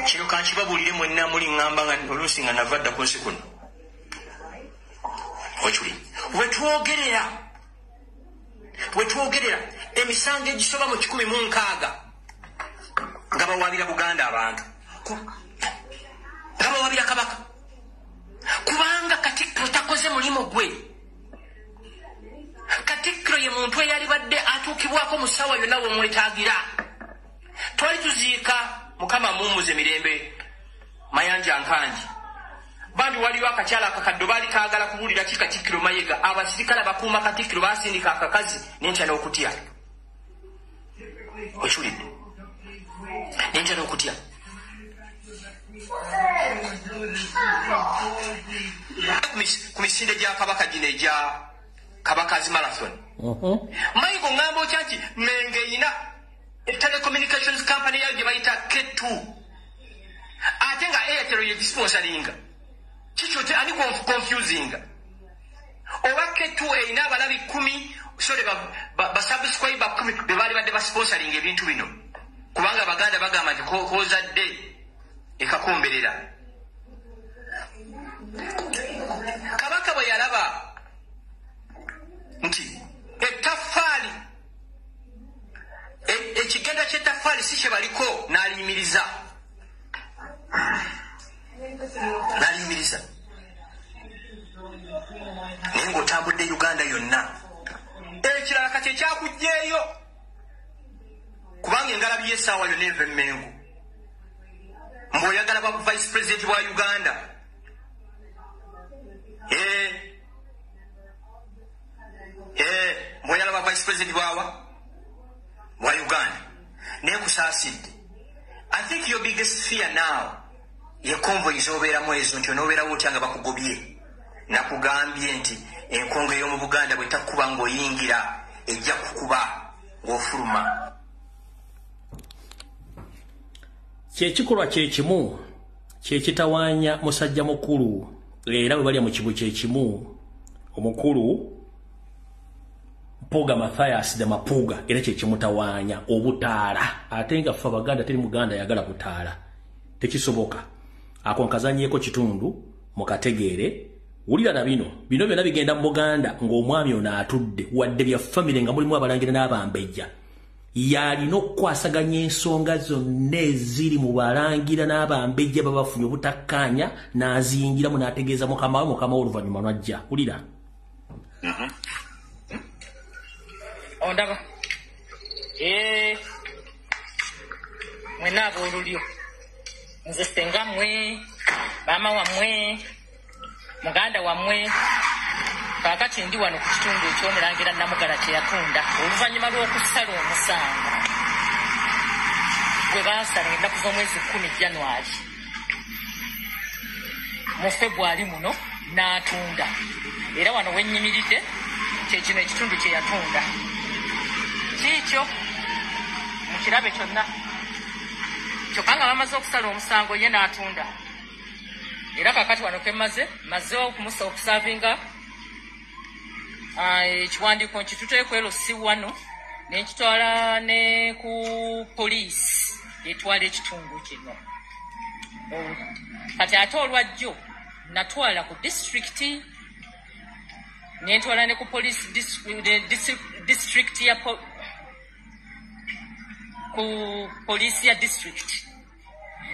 Kino kankibabuulire mwenna muli ŋŋamba nga oluusi nga nava dda ku nsi kuno. Okiwulire? Wetwogerera emisango egisoba mu 160 nga bawaabira Buganda abantu, nga bawaabira kabaka kubanga katikkiro takoze mulimu gwe. Katikkiro ye muntu eyalibadde atuukibwako mu ssaawa yonna w'omwetaagira. Twali tuziika Mukama amuwummuze mirembe Mayanja Nkangi. Bambi waliwo akakyala akakadde baali kaagala kubuulira ki katikkiro Mayiga. Abasirikale abakuuma katikkiro baasindika akakazi n'entya n'okutya. Okiwulidde? N'entya n'okutya. Ku misinde gya kabaka gino egya Kabaka's Marathon. Mayiga oŋŋamba otya nti Mengo erina telecommunications company yayo gye bayita K2 ate nga Airtel yegisponsoringa. Kikyo ani confusinga? Oba K2 erina abalabi 10, sorry, basubscriber 10 be baali badde basponsoringa ebintu bino kubanga Abaganda bagamba nti kozadde ekakomberera. Kabaka bwe yalaba nti ettaffaali ekigenda ky'ettaffaali si kye baliko n'aliyimiriza. Naye ng'otambudde Uganda yonna. Ekirala kati ekyakuggyeeyo kubanga engalabi y'essaawa yonna eva Emmengo. Mbw'oyagala bwa vice president wa Uganda. Mbw'oyagala bwa vice president bwawa bwa Uganda. Naye kusaasidde. I think your biggest fear now ye convoy z'obeeramu ezo nti onoobeerawo otya nga bakugobye. Nakugambye nti enkongo ey'omu Buganda bwe takkuba ng'oyingira ejja kukuba ng'ofuluma. Kyekikolwa kyekimu kyekitawaanya musajja mukulu era bwe balya mu kibu kyekimu omukulu Mpuuga Mathias de Mapuga era kyekimutawaanya obutaala. Ate nga ffe Abaganda teri Muganda yagala kutaala, tekisoboka. Ako nkazanyeeko kitundu mukategeere. Wulira na bino bino byonna bigenda mu Buganda ng'omwami ono atudde wadde bya famire nga mulimu abalangira n'abambejja. Yalina okukwasaganya ensonga zonna eziri mu balangira n'abambejja babafunye obutakkaanya n'aziyingiramu n'ategeeza mukama we, mukama we oluvannyuma lwajja. Wulira. Ondaba. Mwenna aboolulyo. Nze ssenga mmwe, maama wammwe, muganda wammwe. Kaakati ndi wano ku kitundu eky'omulangira Namugala kye yatunda oluvannyuma lw'okusala omusango gwe baasala ennaku z'omwezi 10 January. Mu February muno n'atunda. Era wano we nnyimiridde kye kino ekitundu kye yatunda. Kiikyo mukirabe kyonna. Kyokka nga bamaze okusala omusango ye n'atunda. Era kaakati wano ke mmaze okusaavinga ekiwandiiko nkituteeko LC wano ne nkitwala ne ku poliisi etwala ekitundu kino. Kati ate olwajjo natwala ku disitulikiti Nentwala ne ku police district ya ku police ya district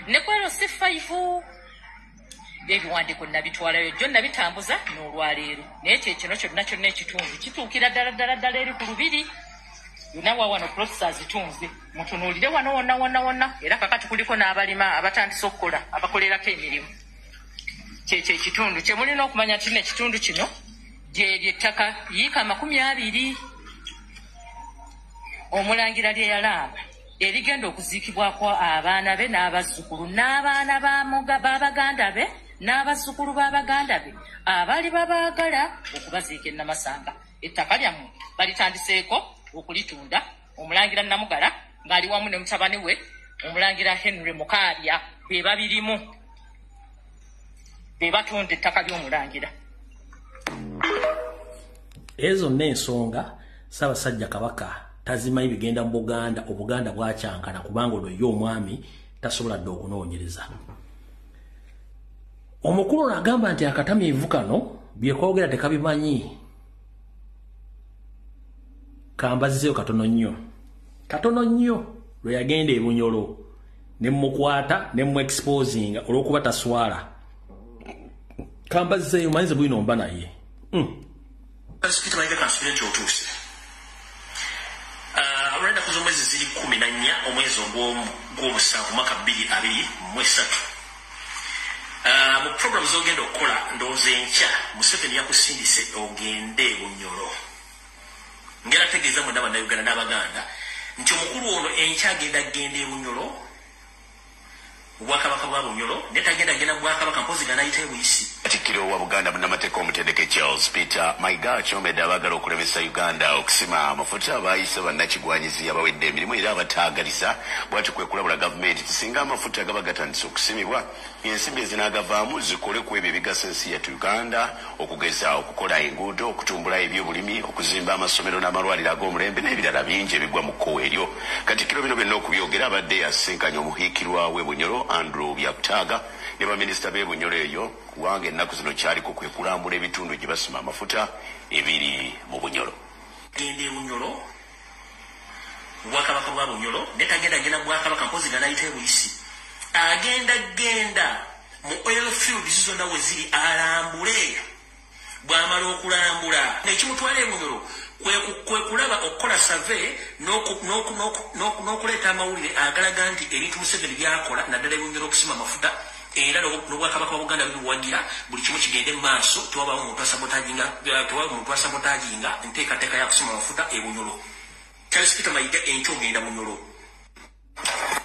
ne ku LC5 ebiwandiiko nabitwalayo jjo nabitambuza n'olwaleero. Naye kyekino kyonna kyonna ekitundu kituukira ddala ddala ddala eri ku lubiri. Yonna wa wano plots azitunze, mutunuulire wano wonna wonna wonna. Era kakati kuliko n'abalima abatandise okukola, abakolerako emirimu. Kyekyo ekitundu kye mulina okumanya nti n'ekitundu kino gyeryo ettaka yiika 20 omulangira lye yalamba erigenda okuziikibwako abaana be n'abazzukulu n'abaana b'abaganda be n'abazzukulu b'abaganda be abaali babaagala okubaziika e Namasanga. Ettaka lyammwe balitandiseeko okulitunda. Omulangira Namugala ng'ali wamu ne mutabani we omulangira Henry Mukaabya be babirimu, be batunda ettaka ly'omulangira. Ezo n'ensonga Ssaabasajja Kabaka tazimanyi bigenda mu Buganda. Obuganda bwakyankana kubanga ono ye omwami tasobola dde okunoonyereza. Omukulu ono agamba nti akatamiivu kano byekwogera tekabimanyi. Kambazizeyo katono nnyo, katono nnyo lwe yagenda e Bunyoro ne mukwata ne mu exposinga olw'okuba taswala. Kambazizeyo manyize bwino mba naye. Peter Mayiga kansubire nti otuuse. Olw'ennaku z'omwezi ziri 14 omwezi ogw'omusanvu mwaka 2023. Mu program z'ogenda okukola ndowooza enkya Museveni yakusindise ogende e Bunyoro. Ngera tegeeza mwenna Bannayuganda n'Abaganda nti omukulu ono enkya agenda genda e Bunyoro mu bwakabaka bwa Bunyoro, naye tagenda genda mu bwakabaka mpozi nga n'ayitayo buyisi. Katikkiro wa Buganda munnamateeka omutendeke Charles Peter Mayiga akyomedde abaagala okulemesa Uganda okusima amafuta abaayise bannakigwanyizi abawedde emirimu era abataagalisa. Bw'atyo kwe kulabula gavumenti nti singa amafuta gaba gatandise okusimibwa, ensimbi ezinaagavaamu zikole ku ebyo ebigasa ensi yattu Uganda, okugeza okukola enguudo, okutumbula ebyobulimi, okuzimba amasomero n'amalwaliro ag'omulembe n'ebirala bingi ebigwa mu kkowe eryo. Katikkiro bino byonna okubyogera abadde yasisinkanye omuhiikirwa w'e Bunyoro Andrew Byakutaaga ne baminisita b'e Bunyoro eyo, kubanga ennaku zino kyaliko kwe kulambula ebitundu gye basima amafuta ebiri mu Bunyoro. Genda e Bunyoro mu bwakabaka bwa Bunyoro, naye tagenda genda mu bwakabaka mpozi nga n'ayitayo buyisi. Agenda genda mu oil fields zonna we ziri alambule. Bw'amala okulambula ekimutwala e Bunyoro kwe kulaba okukola survey n'okuleeta amawulire agalaga nti ebintu Museveni by'akola naddala e Bunyoro okusima amafuta era n'obwakabaka bwa Buganda bibuwagira, buli kimu kigende mu maaso, tewabaawo muntu asabotaginga enteekateeka ya kusima amafuta e Bunyoro. Charles Peter Mayiga enkya ogenda Bunyoro.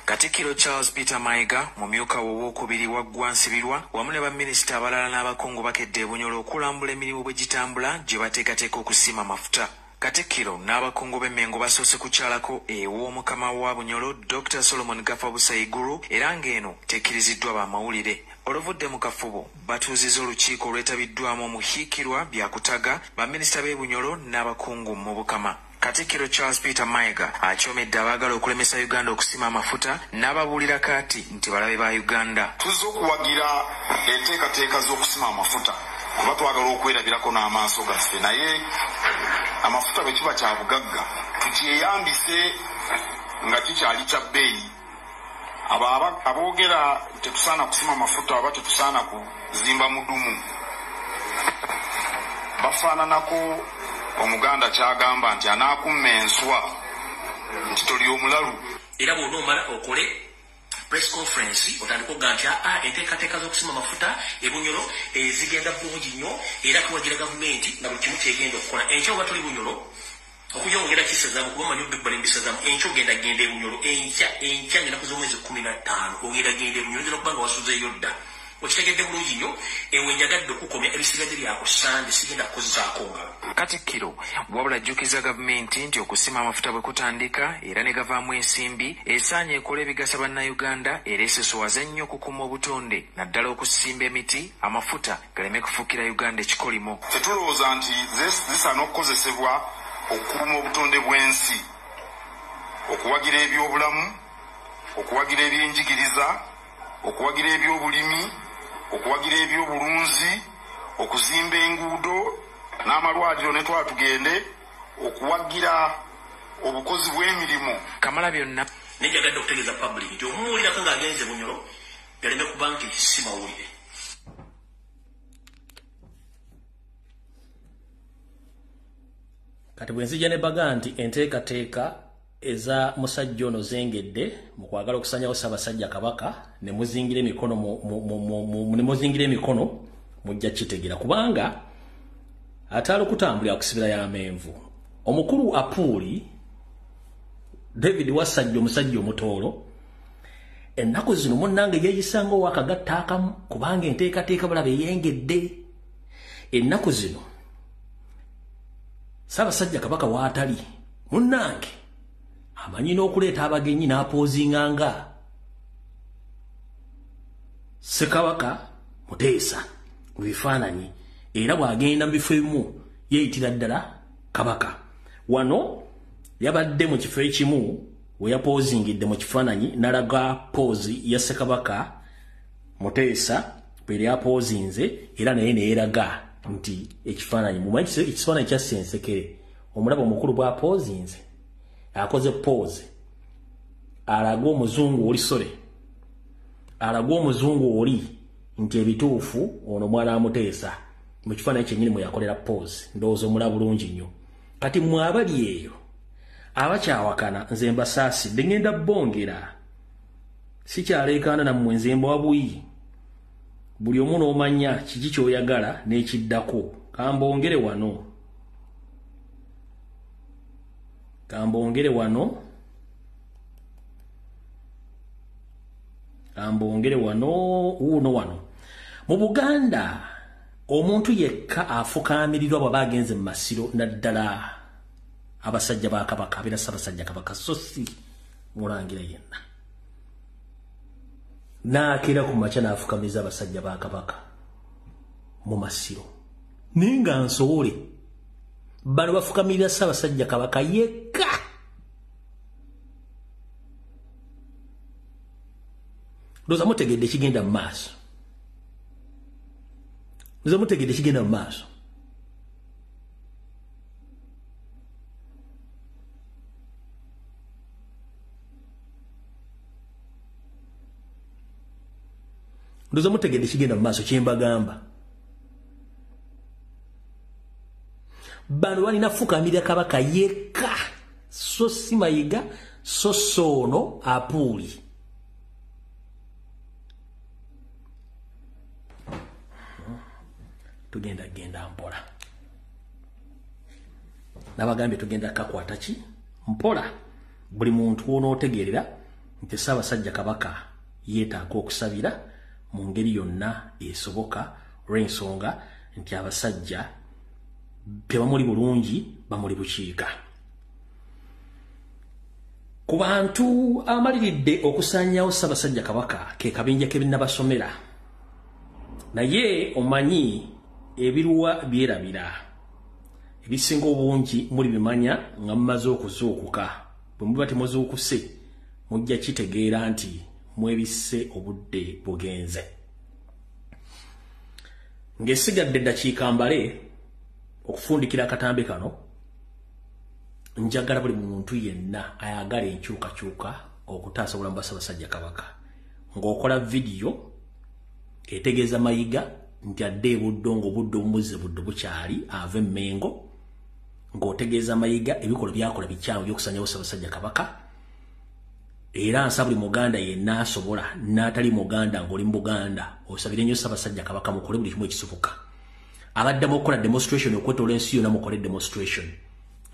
Katikkiro Charles Peter Mayiga mumyuka we owookubiri wa Ggwansibirwa wamu ne baminisita abalala n'abakungu bakedde e Bunyoro okulambula emirimu bwe gitambula gye bateekateeka okusima amafuta. Katikkiro n'abakungu b'Emmengo basoose kukyalako ew'omukama wa Bunyoro Dr. Solomon Gafa Busaiguru era ng'eno tekkiriziddwa bamawulire. Oluvudde mu kafubo batuuzizza olukiiko olwetabiddwamu omuhiikirwa Byakutaga, baminisita b'e Bunyoro n'abakungu mu Bukama. Katikkiro Charles Peter Mayiga akyomedde abaagala okulemesa Uganda okusima amafuta n'ababuulira kaati nti balabe ba Uganda. Tuzze okuwagira enteekateeka z'okusima amafuta kuba twagala okwerabirako n'amaaso gaffe, naye amafuta bwe kiba kya bugagga tukyeyambise nga kikyali kya bbeeyi. Aboogera tetusaana kusima mafuta oba tetusaana kuzimba mudumu bafaananako Omuganda kyagamba nti anaakumma enswa nti toli omulalu. Era bw'onoomala okole press conference otandika okuga nti enteekateeka z'okusima amafuta e Bunyoro zigenda bulungi nnyo era tuwagira gavumenti nga buli kimu kyegenda okukola. Enkya oba toli Bunyoro okujja ongera kisazaamu kuba omanyi obbibbala embisazaamu. Enkya ogenda genda e Bunyoro, enkya ng'ennaku z'omwezi 15 ogenda genda e Bunyoro, oyinza n'okuba nga wasuzeeyo dda. Okitegedde bulungi nnyo, ewe njagadde okukomya ebisigadde bya ku Sande sigenda kukozesaako ngalo. Katikkiro wabula ajjukiza gavumenti nti okusima amafuta bwe kutandika era ne gavaamu ensimbi esaanye ekola ebigasa Bannayuganda era esosowaze nnyo okukuuma obutonde naddala okusimba emiti amafuta galeme kufuukira Uganda ekikolimo. Tetulowooza nti zisaana okukozesebwa okukuuma obutonde bw'ensi, okuwagira ebyobulamu, okuwagira ebyenjigiriza, okuwagira ebyobulimi, okuwagira ebyobulunzi, okuzimba enguudo N'amalwaliro ne twala tugende okuwagira obukozi bw'emirimu. Kamala byonna. Nenjagadde okutegeeza public nti omuwulirako ng'agenze Bunyoro galeme kuba nti si mawulire. Kati bwe nzija ne baga nti enteekateeka eza musajja ono zengedde mu kwagala okusanyawo Ssaabasajja Kabaka ne muzingira emikono ne muzingira emikono mujja kitegeera kubanga ataali okutambulira kusibira y'amenvu. Omukulu Apuuli David Wasajja omusajja omutoolo ennaku zino munnange yeeyisanga owakagatta akamu kubanga enteekateeka bulaba eyengedde. Ennaku zino Ssaabasajja Kabaka waatali munnange amanyi n'okuleeta abagenyi n'apoozinga nga Ssekabaka Muteesa mu bifaananyi era bw'agenda mu bifo ebimu yeeyitira ddala Kabaka. Wano yabadde mu kifo ekimu we yapoozingidde mu kifaananyi n'alaga poozi ya Ssekabaka Muteesa bwe yapoozinze era naye ne yeeraga nti ekifaananyi mumanyi ekifaananyi kya Ssensekere omulaba omukulu bw'apoozinze akoze pose alaga omuzungu oli sole alaga omuzungu oli nti ebituufu ono mwana Muteesa mu kifaananyi kyennyini mwe yakolera pose ndowooza omulaba bulungi nnyo. Kati mmwe abali eyo abakyawakana nze mbasaasidde ngenda bbongera sikyaleekaana nammwe nze mbawabuyi buli omu n'omanya kiki ky'oyagala n'ekiddako. Kambongere wano kambongere wano kambongere wano uno wano. Mu Buganda omuntu yekka afukaamirirwa bw'aba agenze mu masiro naddala abasajja ba Kabaka abeera Ssaabasajja Kabaka so si mulangira yenna. N'akeera ku makya n'afukamiza abasajja ba Kabaka mu masiro naye nga nsobole bano bafukamirira Ssaabasajja Kabaka yekka. Ndowooza mutegedde ekigenda mu maaso. Ndowooza mutegedde ekigenda mu maaso. Ndowooza mutegedde ekigenda mu maaso kye mbagamba. Bano balina fukamirira Kabaka yekka so si Mayiga so soono Apuuli. Tugenda genda mpola. Nabagambye tugenda kakwata ki mpola. Buli muntu onootegeerera nti Ssaabasajja Kabaka yeetaaga okusabira mu ngeri yonna esoboka olw'ensonga nti abasajja tebamuli bulungi bamuli bukiika. Ku bantu amaliridde okusaanyaawo Ssaabasajja Kabaka ke kabinja k'ebinnabasomera naye omanyi ebiruwa byerabira ebisinga obungi muli bimanya nga mumaze okuzuukuka. Bwe muba temuzuukuse mujja kitegeera nti mwebisse obudde bugenze. Ng'esigadde eddakiika mbale okufundikira akatambi kano, njagala buli muntu yenna ayagala enkyukakyuka okutaasa obulamu bwa Ssaabasajja Kabaka ng'okola vidiyo etegeeza Mayiga nti adde ebuddo ng'obudde obumuzze buddo bukyali ava emmengo ng'otegeeza Mayiga ebikolwa byakola bikyamu by'okusanyawo Ssaabasajja Kabaka. Era nsaba buli Muganda yenna asobola n'atali Muganda ng'oli mu Buganda osabire nnyo Ssaabasajja Kabaka mukole buli kimu ekisoboka. Abaddamu okukola demonstration okwetoola ensi yonna mukole demonstration.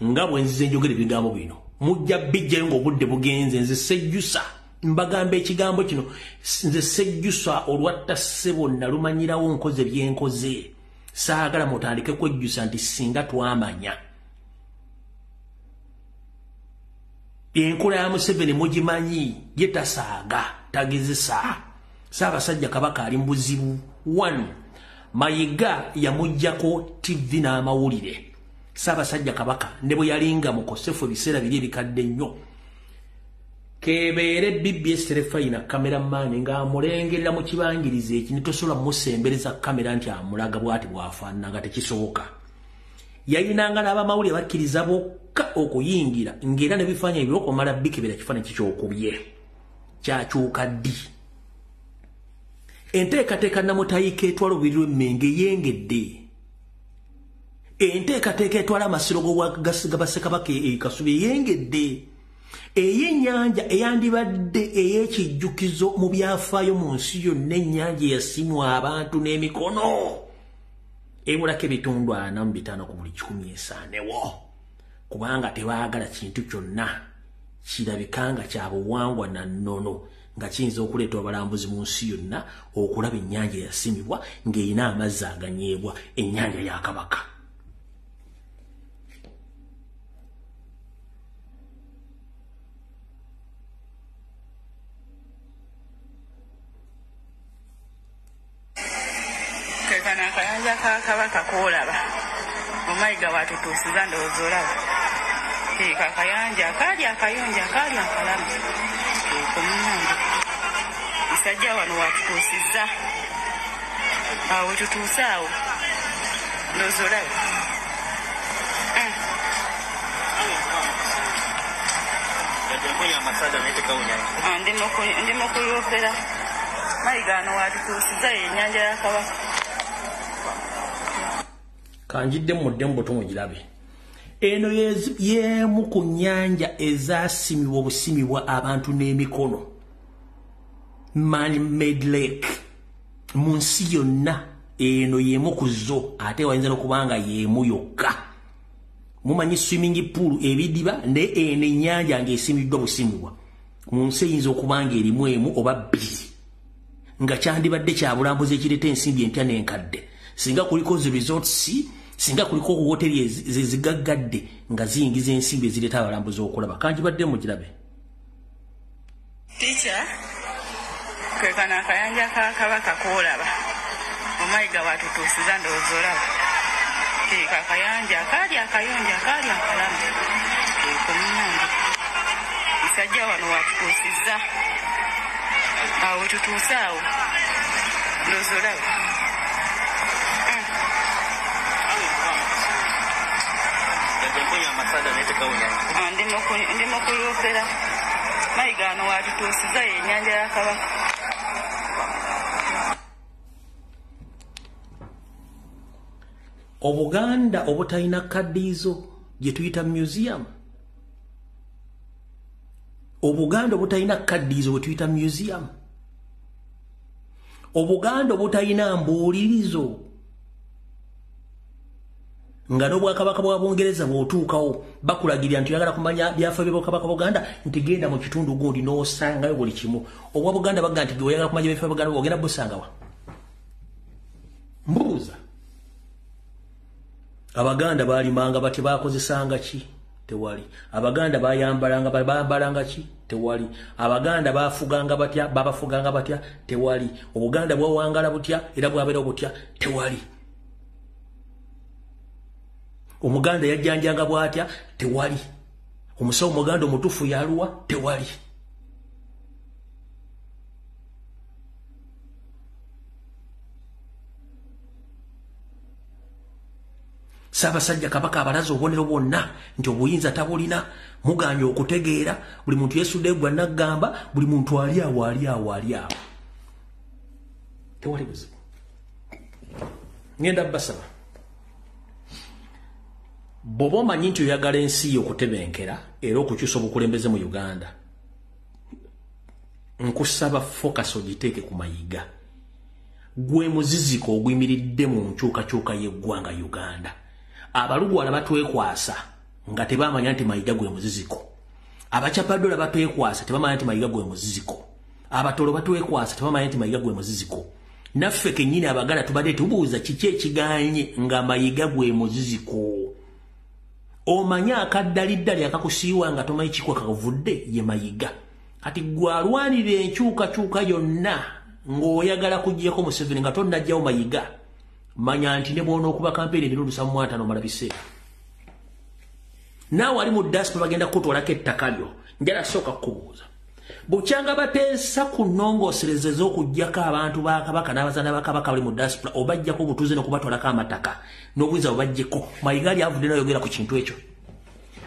Nga bwe nzize njogera ebigambo bino mujja bijjayo ng'obudde bugenze. Nze sejjusa mbagamba ekigambo kino nze sejjusa olwatta ssebo nalumanyirawo nkoze byenkoze. Saagala mutandike kwejjusa nti singa twamanya. Enkola ya Museveni mugimanyi ye tasaaga tagezesa. Ssaabasajja Kabaka ali mu buzibu. 1 Mayiga yamuggyako TV n'amawulire. Ssaabasajja Kabaka ne bwe yalinga mukosefu ebiseera biri ebikadde ennyo kebeere BBS terefayina cameraman ng'amulengerera mu kibangirizi eki ne tosobola musembereza kamera nti amulaga bw'ati bw'afaanana nga tekisoboka. Yayinanga n'abamawulire bakkiriza bokka okuyingira, ng'era n'ebifaananyi ebyokumala bikebera kifaananyi kikyokubye. Kyakyuka ddi? Enteekateeka Namutayika etwala Olubiri lw'Emmengo eyengedde. Enteekateeka etwala amasiro g'Obwakabaka e Kasubi eyengedde. Ey'ennyanja eyandibadde ey'ekijjukizo mu byafaayo mu nsi yonna, ennyanja eyasimwa abantu n'emikono, ebulako ebitundu 45 ku buli 100 esaanewo, kubanga tebaagala kintu kyonna kirabika nga kya buwangwa na nnono nga kiyinza okuleeta abalambuzi mu nsi yonna okulaba ennyanja eyasimibwa ng'erina amazzi aganyeebwa, ennyanja ya Kabaka. Kano akayanja ka Kabaka koolaba, Omayiga watutuusiza ndowooza olaba. Kakayanja akaali akayonjo akaali akalamu eko munnange, musajja wano watutuusizza awo tutuuse awo ndowooza olaba. Ndi mu kuyopera. Mayiga ano watutuusizza yennyanja ya Kabaka. Kanjidde muddemu buto mugirabe. Eno y'emu ku nnyanja ezaasimibwa obusimibwa abantu n'emikono, man made lake, mu nsi yonna. Eno y'emu ku zo, ate wayinza n'okuba nga y'emu yokka. Mumanyi swimming pool, ebidiba, naye eno ennyanja ng'esimiddwa busimibwa mu nsi eyinza okuba nga erimu emu oba bbiri, nga kyandibadde kya bulambuzi ekireeta ensimbi empya n'enkadde, singa kuliko zi resorts, singa kuliko hoteli ezigaggadde nga ziyingiza ensimbi ezireeta abalambuzi okulaba. Kanjibadde mugirabe. Tica, ke kano akayanja ka Kabaka koolaba, Omayiga watutuusiza ndowooza olaba. Kakayanja akaali akayonjo akaali akalamu eko munnange, musajja wano watutuusizza awo tutuuse awo ndowooza olaba. Ndi mu kuyopera. Mayiga ano watutuusiza yennyanja ya Kabaka. Obuganda obutalina kaddiizo gye tuyita museum, Obuganda obutalina kaddiizo bwe tuyita museum, Obuganda obutalina mbuulirizo, nga n'Obwakabaka bwa Bungereza bw'otuukawo bakulagirira nti oyagala kumanya byafa by'Obwakabaka Buganda nti genda mu kitundu gundi n'osangayo buli kimu. Obwa Buganda baga nti oyagala kumanya byafa Buganda ogenda busangawa? Mbuuza. Abaganda baalimanga batya? Baakozesanga ki? Tewali. Abaganda bayambalanga bambalanga ki? Tewali. Abaganda baafuganga batya? Babafuganga batya? Tewali. Obuganda bwawangala butya era bwabeera butya? Tewali. Omuganda yajjanjanga bw'atya? Tewali. Omusawo omuganda omutuufu yaluwa? Tewali. Ssaabasajja Kabaka abalaze obubonero bwonna nti obuyinza tabulina, muganye okutegeera. Buli muntu yeesudde gwa naggamba, buli muntu ali awo ali awo ali awo, tewali buzibu. Ngenda basaba, bw'oba omanyi nti oyagala ensi yo okutebenkera era okukyusa obukulembeze mu Uganda, nkusaba focus ogiteeke ku Mayiga. Gwe muziziko oguyimiridde mu nkyukakyuka y'eggwanga Uganda. Abalugwala batwekwasa nga tebamanya nti Mayiga gwe muziziko. Abacapadola batwekwasa tebamanya nti Mayiga gwe muziziko. Abatolo batwekwasa tebamanya nti Mayiga gwe muziziko. Naffe kennyini Abaganda tubadde tubuuza kiki ekiganye nga Mayiga gwe muziziko. Omanye akaddaliddali akakusiiwa nga tomanyi kikwa kakavudde ye Mayiga. Kati gwe alwanirira enkyukakyuka yonna ng'oyagala kuggyako Museveni nga tonnajjawo Mayiga, manya nti ne bw'onookuba kampeyini emirundi 75 omala biseera. Naawe ali mu diaspora bagenda kukutwalako ettaka lyo. Njala sooka kukubuuza, Bukyanga bateesa ku nnongoosereza ez'okuggyako abantu ba Kabaka n'abazaana ba Kabaka bali mu diaspora, obajjako obutuuze n'okubatwalako amataka n'obuyinza bubaggyeko. Mayiga ali avudde n'ayogera ku kintu ekyo.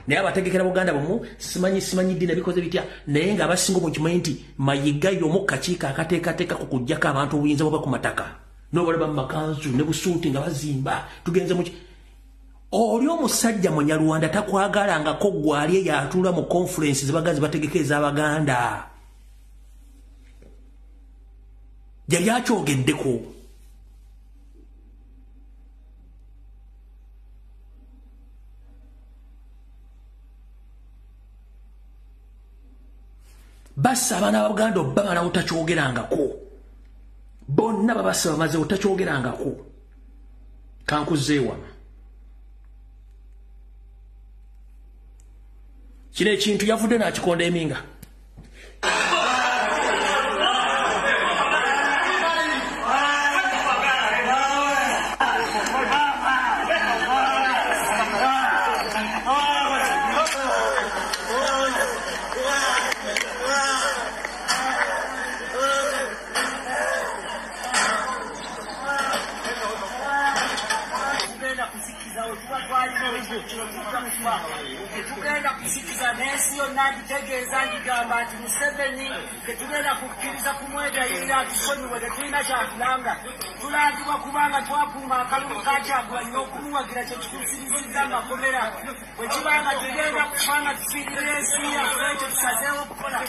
Naye abategekera Buganda bumu simanyi ddi nabikoze bitya, naye ng'abasinga omukimanyi nti Mayiga y'omu kakiiko akateekateeka ku kuggyako abantu obuyinza bwaba ku mataka n'obalaba mu makanzu ne busuuti nga bazimba tugenze mu oli omusajja Munyarwanda takwagalangako gwali eyatuula mu conference zebagazi bategeka ez'Abaganda. Yali akyogeddeko. Bassa abaana ba Buganda obamala otakyogerangako. Bonna babassa bamaze otakyogerangako. Kankuzeewa. Kino ekintu yavudde n'akikonda eminga. Tetugenda kusikiza n'ensi yonna ngitegeeza ngigamba nti Museveni tetugenda kukkiriza kumwegayirira atusonyiwe, tetulina kyatulanga. Tulangibwa kubanga twakuuma akalulu ka Kyagulanyi n'okumuwagira kye kituusirizizza mu makomera. Bwe kibanga tugenda kufa nga tufiirira ensi yaffe ekyo tusazeewo okukola,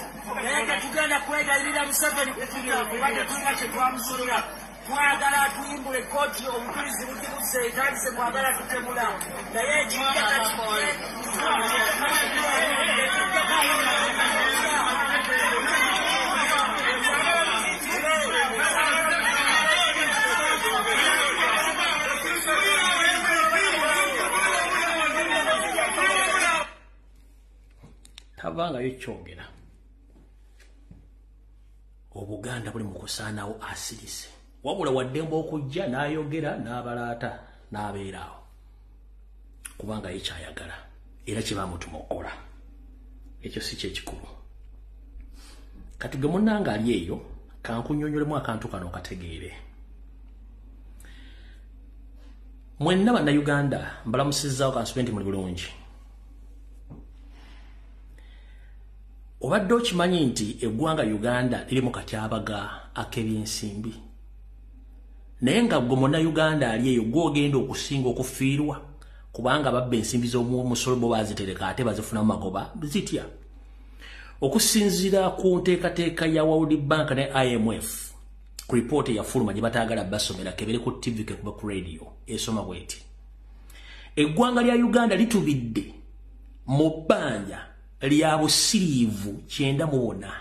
naye tetugenda kwegayirira Museveni kututa kuba tetulina kye twamusolera. Twagala tuyimbule kkooti obujulizi bugibuse etandise kwagala tutemula, naye ekijja tavangayo kyogera. Obuganda buli mu kusaanawo asirise. Wabula waddembe okujja n'ayogera n'abalaata n'abeeraawo kubanga ye kyayagala era kye baamutuma okukola. Ekyo si kyekikulu. Kati gwe munnange ali eyo kankunnyonnyolemu akantu kano okategeere. Mwenna Bannayuganda mbalamusizaawo kansube nti muli bulungi. Obadde okimanyi nti eggwanga Uganda liri mu katyabaga ak'ebyensimbi, naye nga gwe Munnayuganda ali eyo gw'ogenda okusinga okufiirwa kubanga babba ensimbi z'omusolo bo baazitereka ate bazifunamu magoba zitya. Okusinziira ku nteekateeka ya World Bank ne IMF ku ripooti eyafuluma gye bataagala basomera kebere ku TV kekuba ku radio esoma bw'eti: eggwanga lya Uganda litubidde mu bbanja lya busiriivu 94.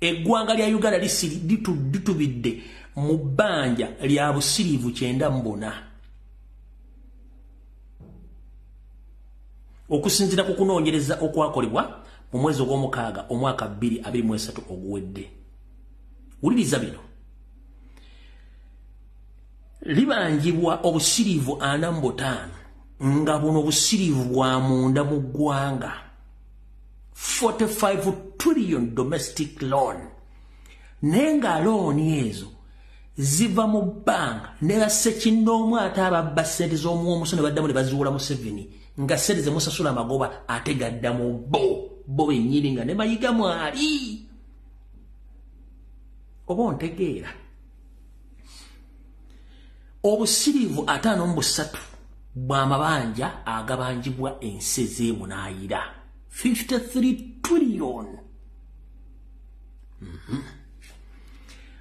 Eggwanga lya Uganda litubidde mu bbanja lya busiriivu 94. Okusinziira ku kunoonyereza okwakolebwa mu mwezi ogw'omukaaga omwaka 2023 oguwedde. Wuliriza bino. Libanjibwa obusiriivu 45 nga buno obusiriivu bwa munda mu ggwanga. 45 trillion domestic loan. Naye nga looni ezo ziva mu bbanga ne bassekinnoomu ate ababba ssente z'omuwomuso ne baddamu ne baziwola Museveni nga ssente ze musasula amagoba ate gadda mu bo bennyini nga ne Mayiga mwali. Oba ontegeera? Obusiriivu 53 bw'amabanja agabanjibwa ensi ez'ebunaayira 53 trillion.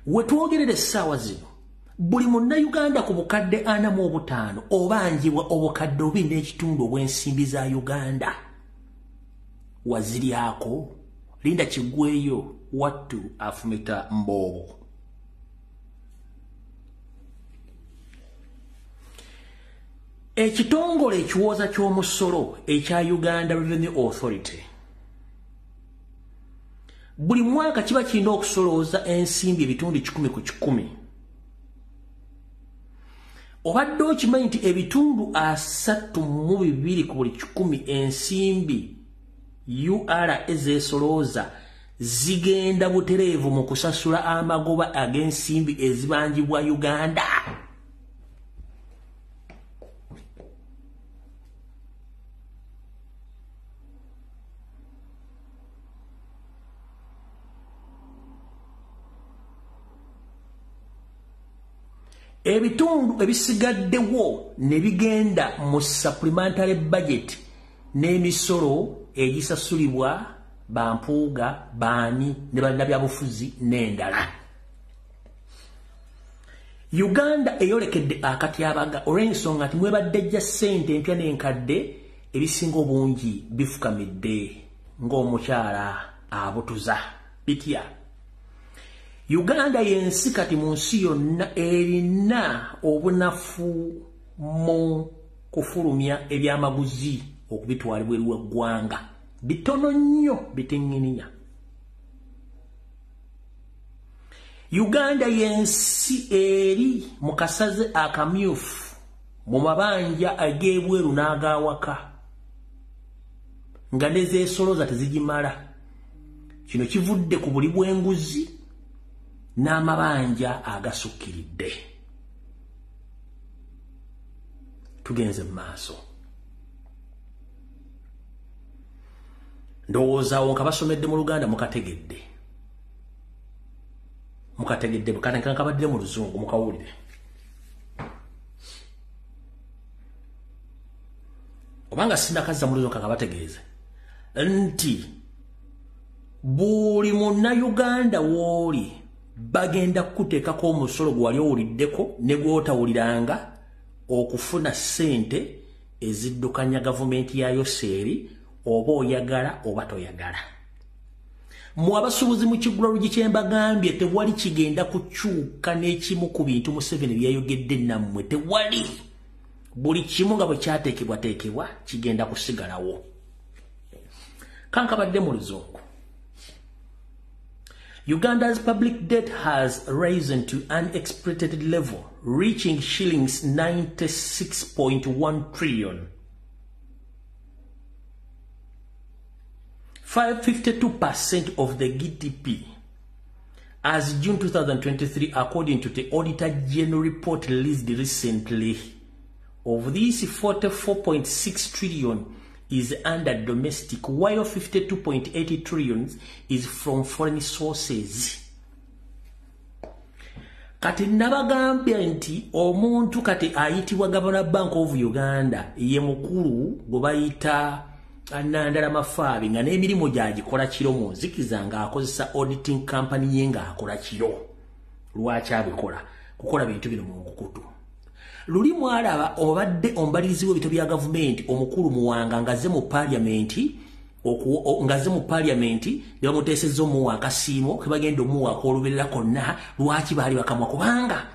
Wetwogerera essaawa zino buli Munnayuganda ku bukadde 45 obanjibwa obukadde 2.5 obw'ensimbi za Uganda. Waziryako linda kiggweyo wattu afumita mboobo. Ekitongole ekiwooza ky'omusolo ekya Uganda Revenue Authority buli mwaka kiba kirina okusolooza ensimbi ebitundu 100 ku 100. Obadde okimanyi nti ebitundu 32 ku buli 100 ensimbi URA ezeesolooza zigenda butereevu mu kusasula amagoba ag'ensimbi ezibanjibwa Uganda. Ebitundu ebisigaddewo ne bigenda mu supplementary budget n'emisolo egisasulibwa bampuuga baani ne bannabyabufuzi n'endala. Uganda eyolekedde akatyabaga olw'ensonga nti mwebadde jja ssente empya n'enkadde ebisinga obungi bifukamidde ng'omukyala abutuza bitya. Uganda y'ensi kati mu nsi yonna erina obunafu mu kufulumya ebyamaguzi okubitwala ebweru w'eggwanga. Bitono nnyo bitiŋŋininya. Uganda y'ensi eri mu kasaze akamyufu mu mabanja ag'ebweru n'ag'awaka nga nezeesoloza tezigimala. Kino kivudde ku buli bw'enguzi n'amabanja agasukkiridde. Tugenze mu maaso. Ndowooza awo nkabasomedde mu Luganda mukategedde. Mukategedde nkabaddire mu Luzungu mukawulire. Obanga sinnakazza mu Luzungu kakabategeeze nti buli munnayuganda w'oli bagenda kukuteekako omusolo gwe wali owuliddeko ne gw'otawuliranga okufuna ssente eziddukanya gavumenti ya Yoseeri oba oyagala oba toyagala. Mu abasuubuzi mu Kigula-Lugi kye mbagambye tewali kigenda kukyuka n'ekimu ku bintu Museveni byayogedde nammwe, tewali. Buli kimu nga bwe kyateekebwateekebwa kigenda kusigalawo. Kankabadde mu Luzungu. Uganda's public debt has risen to an unexpected level, reaching shillings 96.1 trillion. 552% of the GDP as June 2023, according to the Auditor General report released recently. Of these, 44.6 trillion is under domestic, while 52.8 trillion is from foreign sources. Kati nabagambye nti omuntu kati ayitibwa Governor Bank of Uganda ye mukulu gwe bayita Nandala Mafaabi nga n'emirimu gy'agikola kiro mu nzikiza ng'akozesa auditing company ye ng'akola kiro. Lwaki abikola? Kukola bintu bino mu nkukutu. Luli mwalaba obadde omubalirizi w'ebitabo bya gavumenti omukulu Muwanga ng'azze mu parliament ne bamuteesezza omuwa akasiimo ke bagenda omuwaako olubeerera konna. Lwaki baali bakamwa? Kubanga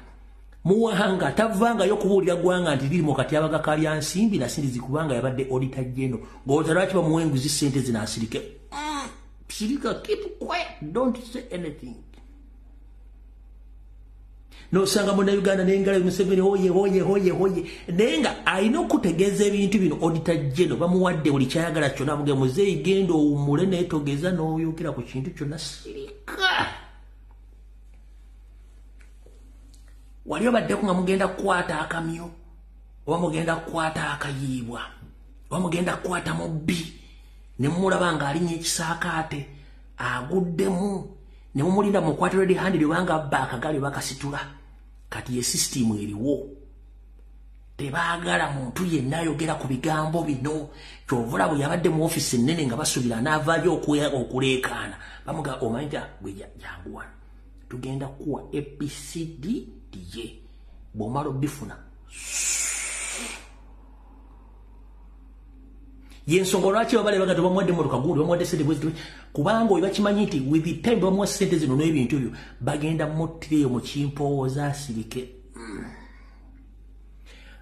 Muwanga tavangayo kubuulira ggwanga nti liri mu katyabaga ka lyansimbi na sindizi, kubanga yabadde auditor general. Ng'olowooza lwaki bamuwa enguzi ssente zino asirike? Sirika, keep quiet, don't say anything. Nosanga munnayuganda n'engalo Museveni hoye hoye hoye hoye, naye nga alina okutegeeza ebintu bino. Auditor General bamuwadde buli kyayagala kyonna, amuge muzeeyi genda owummule naye togeza n'oyogera ku kintu kyonna, sirika. Wali obaddeko nga mugenda kukwata akamyu oba mugenda kukwata akayiibwa oba mugenda kukwata mubbi ne mumulaba ng'alinnya ekisaakaate aguddemu ne mumulinda mukwate red handed obanga abba akagali oba akasitula. Kati ye sisitimu eriwo, tebaagala muntu yenna ayogera ku bigambo bino. Kyovula bwe yabadde mu ofiisi ennene nga basuubira anaavaayo okuleekaana, bamuga omanyi nti gwe jangu wano tugenda kukuwa ABCD DJ, bw'omala obifuna. Yensonga lwaki babale baga tebamuwadde mmotoka gundi, bamuwadde ssente bwezi, kubanga oyo bakimanyi nti with the time bamuwa ssente zino n'ebintu ebyo bagenda muttireyo mu kimpowooza asirike.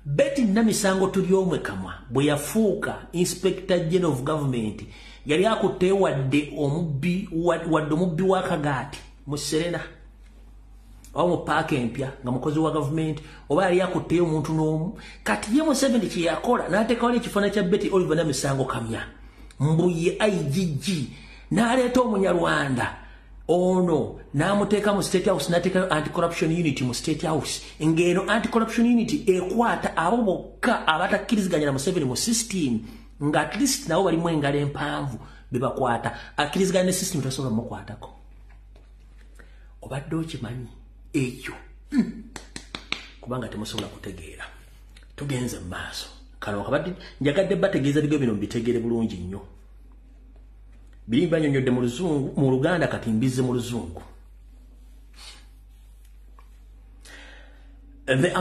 Betty Namisango Turyomwe Kamwa bwe yafuuka Inspector General of Government yali akutte wadde omubbi w'akagaati mu Serena oba mu paaka empya nga mukozi wa gavumenti, oba yali akutteyo omuntu n'omu. Kati ye Museveni kye yakola n'ateekawo ekifaananyi kya Betty Oliver Namisango Kamya Mbuye IGG n'aleeta Omunyarwanda ono n'amuteeka mu State House, n'ateekayo anti-corruption unit mu State House, ng'eno anti-corruption unit ekwata abo bokka abatakkiriziganya na Museveni mu system, nga at least nabo balimu engalo empanvu bebakwata. Akkiriziganya ne system tosobola mukwatako. Obadde okimanyi ekyo? Kubanga temusobola kutegeera. Tugenze mu maaso. Kano kabadde njagadde bategeeza bigo bino mbitegeere bulungi nnyo. Biri banyonyodde mu Luzungu, mu Luganda, kati mbizze mu Luzungu. The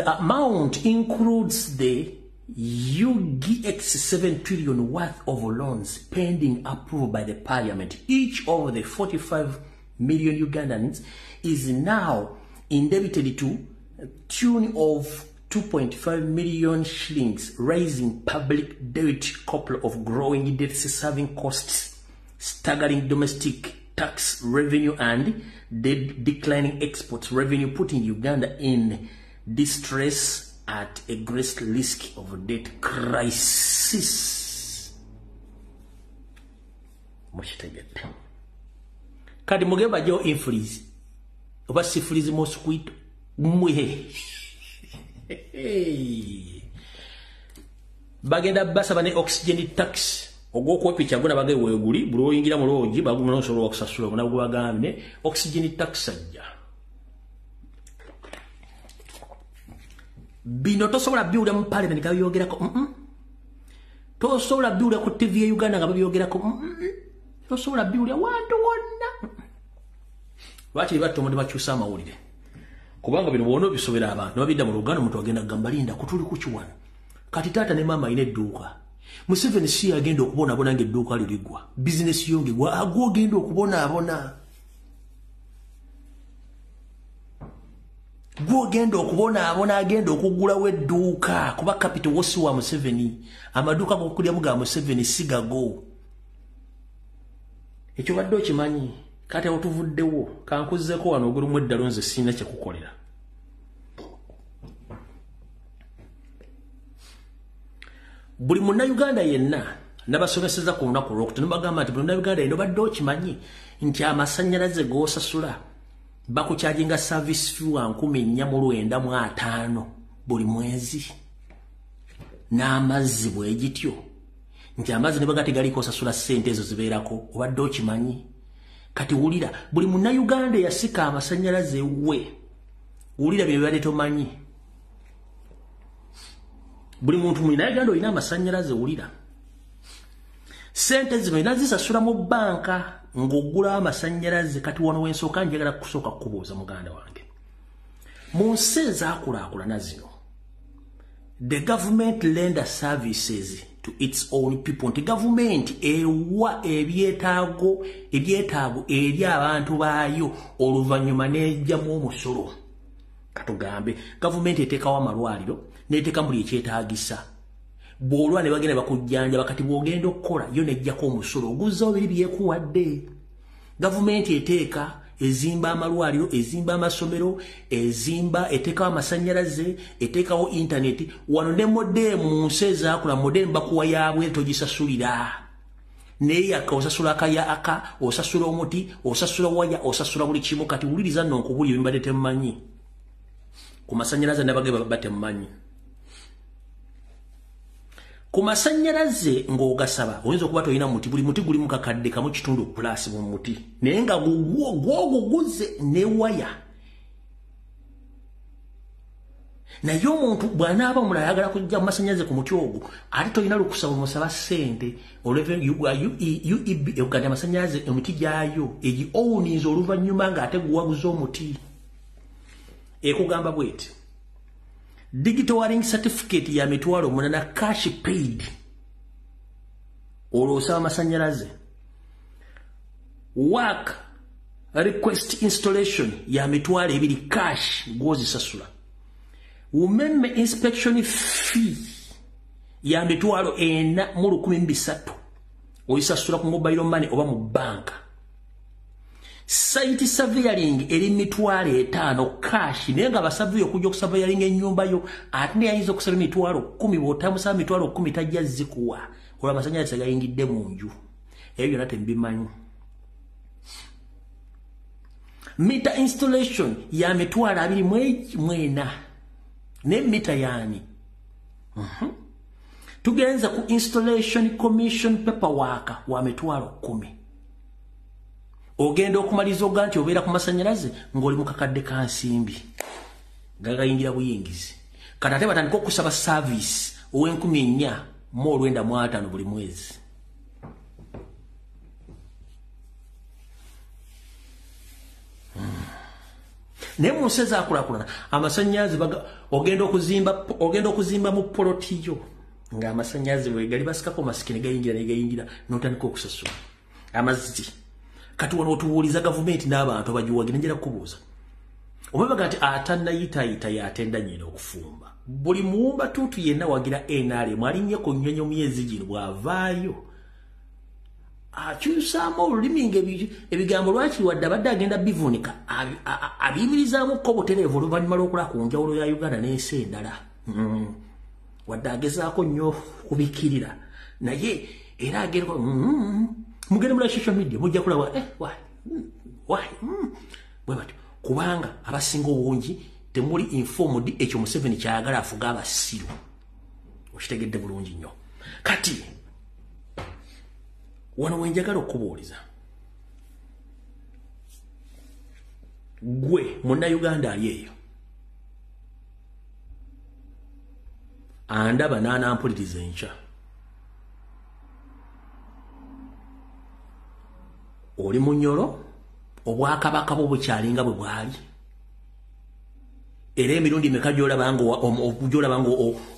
amount includes the UGX 7 trillion worth of loans pending approval by the parliament. Each of the 45 million Ugandans is now indebted to tune of 2.5 million shillings, raising public debt, couple of growing debt serving costs, staggering domestic tax revenue and the declining exports revenue, putting Uganda in distress at a great risk of debt crisis. Mukitegedde? Kati mugende bajjewo infreeze oba syphilis mosquito mmwe. Bagenda basaba ne oxygen tax ogw'okwepikya gona bage weeguli buli oyingira mu loogi bagunosobola okusasula gona gwagambye oxygen tax ajja. Bino tosobola biwulira mu parliament nga babyogerako. Tosobola biwulira ku TV ya Uganda nga babyogerako. Tosobola biwulira wantu wonna. Lwaki batta omuntu bakyusa amawulire? Kubanga bino bwona obisobera abantu nebabidda mu Luganda, omuntu agenda kugamba, "Linda, kutuli kuki wano?" Kati taata ne maama alina edduuka, Museveni si agenda okubonaabona ng'edduuka lirigwa, bizinesi yo ngegwa, agwogenda okubonaabona, gwogenda okubonaabona agenda okuggulawo edduuka, kuba capital wosi wa Museveni. Amaduuka gokulyamu ga Museveni si gago. Ekyo badde okimanyi? Kati awo tuvuddewo. Kankuzzeeko wano ogulimu eddalo. Nze sirina kyekukolera. Buli Munnayuganda yenna nabasomeseza ku lunaku olwokutano, nibagamba nti buli Munnayuganda yenna, obadde okimanyi nti amasannyalaze g'osasula bakucharginga service fee wa 4950 buli mwezi, n'amazzi bwe gityo, nti amazzi ne baga tegaliko osasula ssente ezo zibeerako? Obadde okimanyi? Kati wulira, buli Munnayuganda eyasika amasannyalaze we, wulira bye bibadde tomanyi. Buli muntu Munnayuganda olina amasannyalaze, wulira, sente zino olina zisasula mu banka ng'ogula amasannyalaze. Kati wano wensooka njagala kusooka kukubuuza, muganda wange. Mu nsi ezaakulaakulana zino, the government lender services to its own people, nti gavumenti ewa ebyetaago eri abantu baayo, oluvannyuma n'ejjamu omusolo. Katugambe gavumenti eteekawo amalwaliro, n'eteeka buli ekyetaagisa. Bw'olwa ne bagenda bakujjanjaba. Kati bw'ogenda okukola, yo nejjako omusolo oguzzawo biri byekuwadde. Gavumenti eteeka, ezimba amalwaliro, ezimba amasomero, ezimba, eteekawo amasannyalaze, eteekawo intaneti wano ne modem. Mu nsi ezaakula, modem bakuwa yaabwe, togisasulira. Naye yaka osasula akaya aka, osasula omuti, osasula waya, osasula buli kimu. Kati wuliriza nno nkubuli ebimbadde temmanyi ku masannyalaze. Nabage batemmanyi ku masannyalaze ng'ogasaba, oyinza okuba tolina muti. Buli muti guli mu kakadde kamu kitundu plus mu muti, naye nga gwoguguze ne waya. Naye omuntu bw'anaaba omulala ayagala kujja mu masannyalaze ku muti ogwo, ate tolina lukusaba omusaba ssente. UEB eguganda amasannyalaze emiti gyayo egi owninza oluvannyuma ng'ate guwaguza omuti. Ekugamba bweti: digital wiring certificate ya 800,000 cash paid, olwo osaba amasannyalaze. Work request installation ya 20,000 cash, gwozisasula. Umeme inspection fee ya 413,000, oyisasula ku mobile money oba mu banka. Site surveying eri 50,000 cash, naye nga basurveyor okujja okusurveyinga ennyumba yo, ate neyayinza okusaba 10,000. Bw'otamusaba 10,000 tajja zikuwa. Olwo amasannyalaze gayingidde mu nju. Ebyo byonna tembimanyi. Mita installation ya 24,000. Ne mita yani. Tugenza ku installation commission paperwork wa 10,000. Ogenda okumaliza oga nti obeera ku masannyalaze ng'oli mu kakadde ka nsimbi. Gagayingira buyingizi. Kati ate batandika okusaba service ow'enkumi 495 buli mwezi. Naye mu nsi ezaakulaakulana amasannyalaze ogenda okuzimba mu poloti yo ng'amasannyalaze bwe gali basikako masiki ne gayingira n'otandika okusasula amazzi. Kati wano otubuuliza gavumenti n'abantu abagiwagira, njagala kukubuuza. Obabaga nti atannayitaayita y'atenda nnyina okufumba. Buli muwumba tuutu yenna wagira NRM alinnye ku nnyonyi myezi gino bw'avaayo akyusaamu olulimi ng'ebigambo lwaki wadde abadde agenda bivuunika abiyimirizaamu butereevu oluvannyuma lw'okulaba ku njawulo ya Uganda n'ensi endala. Wadde agezaako nnyo kubikkirira naye era agenda mugende mu social media mujja kulaba why bwe batyo, kubanga abasinga obungi temuli informed ekyo Museveni kyayagala afuga abasiru. Okitegedde bulungi nnyo. Kati wano wenjagala okubuuliza gwe munnayuganda ali eyo andaba n'anampuliriza enkya, oli munyolo, obwakabaka bwo bukyalinga bwe bwali, era emirundi meka gy'olaba nga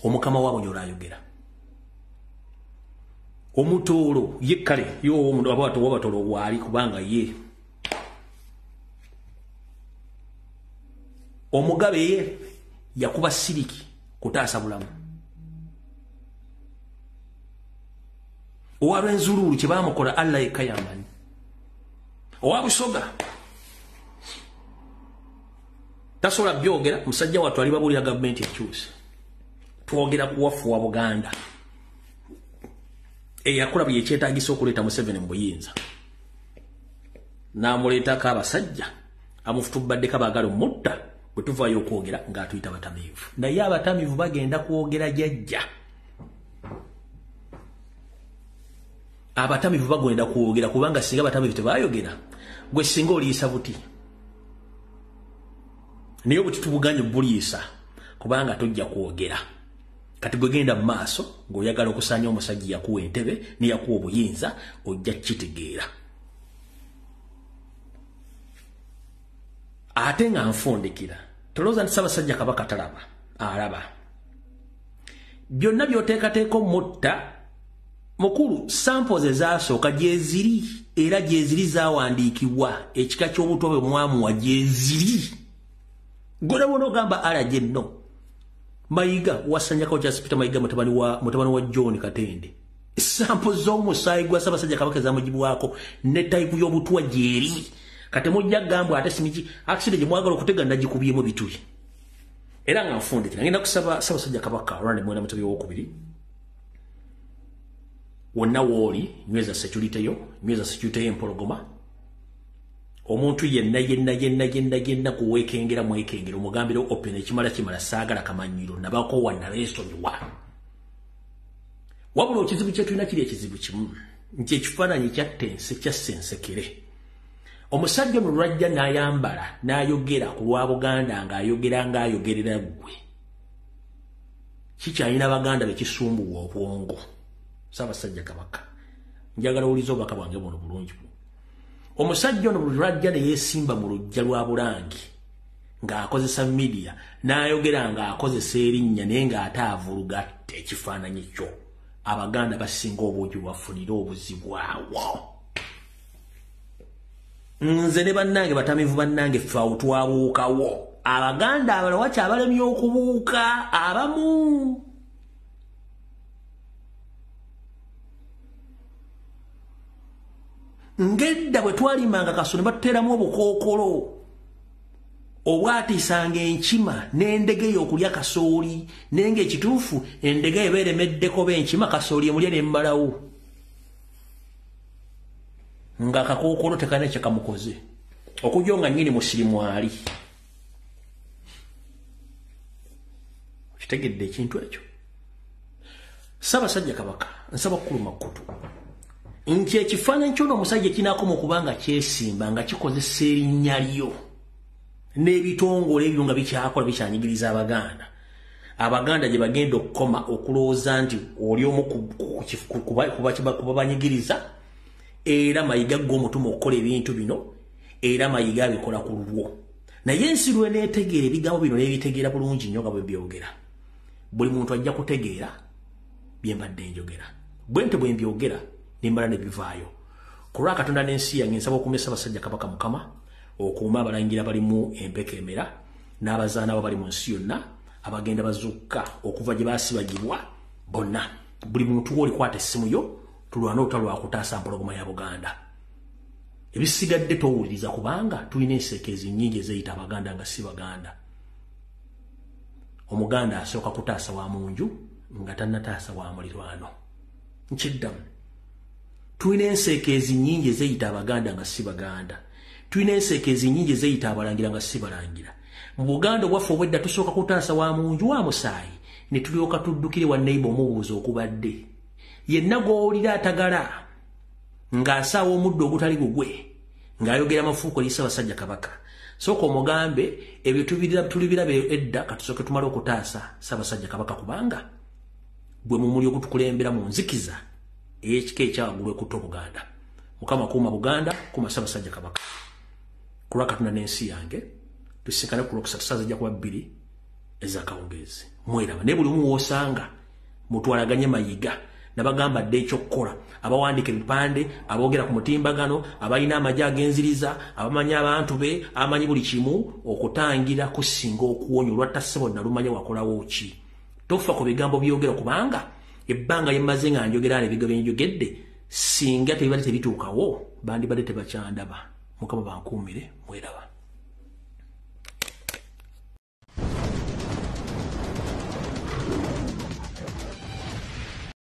omukama wa Bunyoro ayogera. Omutoolo ye kale yo abatolo bwali kubanga ye omugabe ye yakuba siriki kutaasa bulamu. Owalwenzululu kye baamukola Allah yekka y'amanyi. Owa Busoga tasobola byogera, musajja wattu ali babuulira gavumenti ekyuse. Twogera ku wafu wa Buganda eyakola bye ekyetaagisa okuleeta Museveni mu buyinza, n'amuleetako abasajja amufutubaddeko abaagala omutta. Bwe tuvaayo okwogera ng'atuyita batamiivu, naye abatamiivu bagenda kwogera jjajja. Abatamiivu bagenda kwogera kubanga singa abatamiivu tebaayogera gwe singa oliisa buti, naye obuti tubuganye buliisa kubanga tojja kwogera. Kati gwe genda mu maaso ng'oyagala okusaanya omusajja yakuwa entebe ne yakuwa obuyinza, ojja kukitegeera. Ate nga nfundikira, tolowooza nti Ssaabasajja Kabaka talaba, alaba. Byonna by'oteekateeka omutta mukulu, samples ezasooka gyeziri, era gyeziri zawandiikibwa ekika ky'obutwa bwe mwamuwa gyeziri. Gwe ogamba alaje nno Mayiga wasanyako Charles Peter Mayiga mutabani wa John Katende. Sample z'omusaayi gwa Ssaabasajja Kabaka zamugibwako ne tayipu y'obutwa gyeri. Kati mujja gambwa ate simiki accident gye mwagala okutega nagikubyemu bituli. Era nga nfundikira ngenda kusaba Ssaabasajja Kabaka Ronald Mwenda Mutebi owokubiri, wonna wooli nyweza security yo, nyweza security y'empologoma. Omuntu yenna yenna yenna yenna yenna kuweekengera mwekengera, omugambire open ekimala kimala, saagala kamanyiro nabako wannabeesonyiwa. Wabula ekizibu kye tulina kiri ekizibu kimu nti ekifaananyi kyattense kyassensekere. Omusajja ono lwajja n'ayambala n'ayogera ku lwa Buganda ng'ayogera ng'ayogerera ggwe, kikyalina Baganda be kisumbuwa obwongo. Ssaabasajja Kabaka, njagala owulize obubaka bwange buno bulungi. Omusajja ono buli lwajja ne yeesimba mu luggya lwa Bulange ng'akozesa media n'ayogera ng'akozesa erinnya naye ng'ate avulugatta ekifaananyi kyo, Abaganda basinga obungi bafunire obuzibu awo. Nze ne bannange batamivu bannange ffe awo twabuukawo. Abaganda abalala wakyabalemye okubuuka abamu. Ngedda bwe twalimanga kaso ne batuteeramu obukookolo Obwatiisanga enkima n'endege y'okulya kasooli, naye ng'ekituufu endege eba eremeddeko b'enkima kasooli emulya n'emmalawo. Ng'akakookolo tekalina kye kamukoze. Okujja nga nnyini musiri mwali. Okitegedde ekintu ekyo? Ssaabasajja Kabaka, nsaba kukuluma kkutu. Nti ekifaananyi ky'ono omusajja kinaakoma okuba nga kyesimba nga kikozesa erinnya lyo n'ebitongole ebyo nga bikyakola bikyanyigiriza Abaganda. Abaganda gye bagenda okukoma okulowooza nti oli omu kubabanyigiriza, era Mayiga gwe omutuma okukola ebintu bino, era Mayiga abikola ku lulwo. Naye ensi lw'eneetegeera ebigambo bino n'ebitegeera bulungi nnyo nga bwe byogera, buli muntu ajja kutegeera bye mbadde njogera. Bwe ntyo bwe mbyogera ne mbala ne bivaayo. Ku lwa Katonda n'ensi yange nsaba okuuma Ssaabasajja Kabaka Mukama, okuuma abalangira balimu empeka emera n'abazaana abo bali mu nsi yonna abagenda bazukka okuva gye baasibagibwa bonna. Buli muntu w'olikwata essimu yo tulwane olutalo lwa kutaasa mpologoma ya Buganda. Ebisigadde towuliriza kubanga tulina enseekezi nnyingi ezeeyita Abaganda nga si Baganda. Omuganda asooka kutaasa wa mu nju nga tannataasa wa mulirwano. Nkiddamu. Tulina enseekezi nnyingi ezeeyita Abaganda nga si Baganda. Tulina enseekezi nnyingi ezeeyita Abalangira nga si Balangira. Mu Buganda obwaffe obwedda tusooka kutaasa wa mu nju wa musaayi ne tulyoka tuddukire wa neighbor omubuuza okubadde. Yenna gw'owulira atagala ng'asaawa omuddo ogutali gugwe ng'ayogera mafuuko eri Ssaabasajja Kabaka, sooka omugambe ebyo tulibiraba edda, katusooke tumale okutaasa Ssaabasajja Kabaka kubanga gwe mumuli ogutukulembera mu nzikiza ey'ekika ekyawaggulu ekutta Obuganda. Mukama kuuma Buganda, kuuma Ssaabasajja Kabaka. Ku lwa Katonda n'ensi yange tusinkane ku Lwokusatu ssaawa zijja kuba 2 ez'akawungeezi. Mweraba naye buli omu w'osanga mutwalaganye Mayiga. Nabagamba dde ekyokukola, abawandiika ebipande, aboogera ku mutimbagano, abalina amagye ag'enziriza, abamanyi abantu be, abamanyi buli kimu, okutangira kusinga okuwonya. Olwatta ssebo nalumanya wakolawo ki. Tofa ku bigambo byogera kubanga ebbanga lye mmaze nga njogera n'ebigambo bye njogedde singa tebibadde tebituukawo bandibadde tebakyandaba. Mukama bankuumire, mweraba.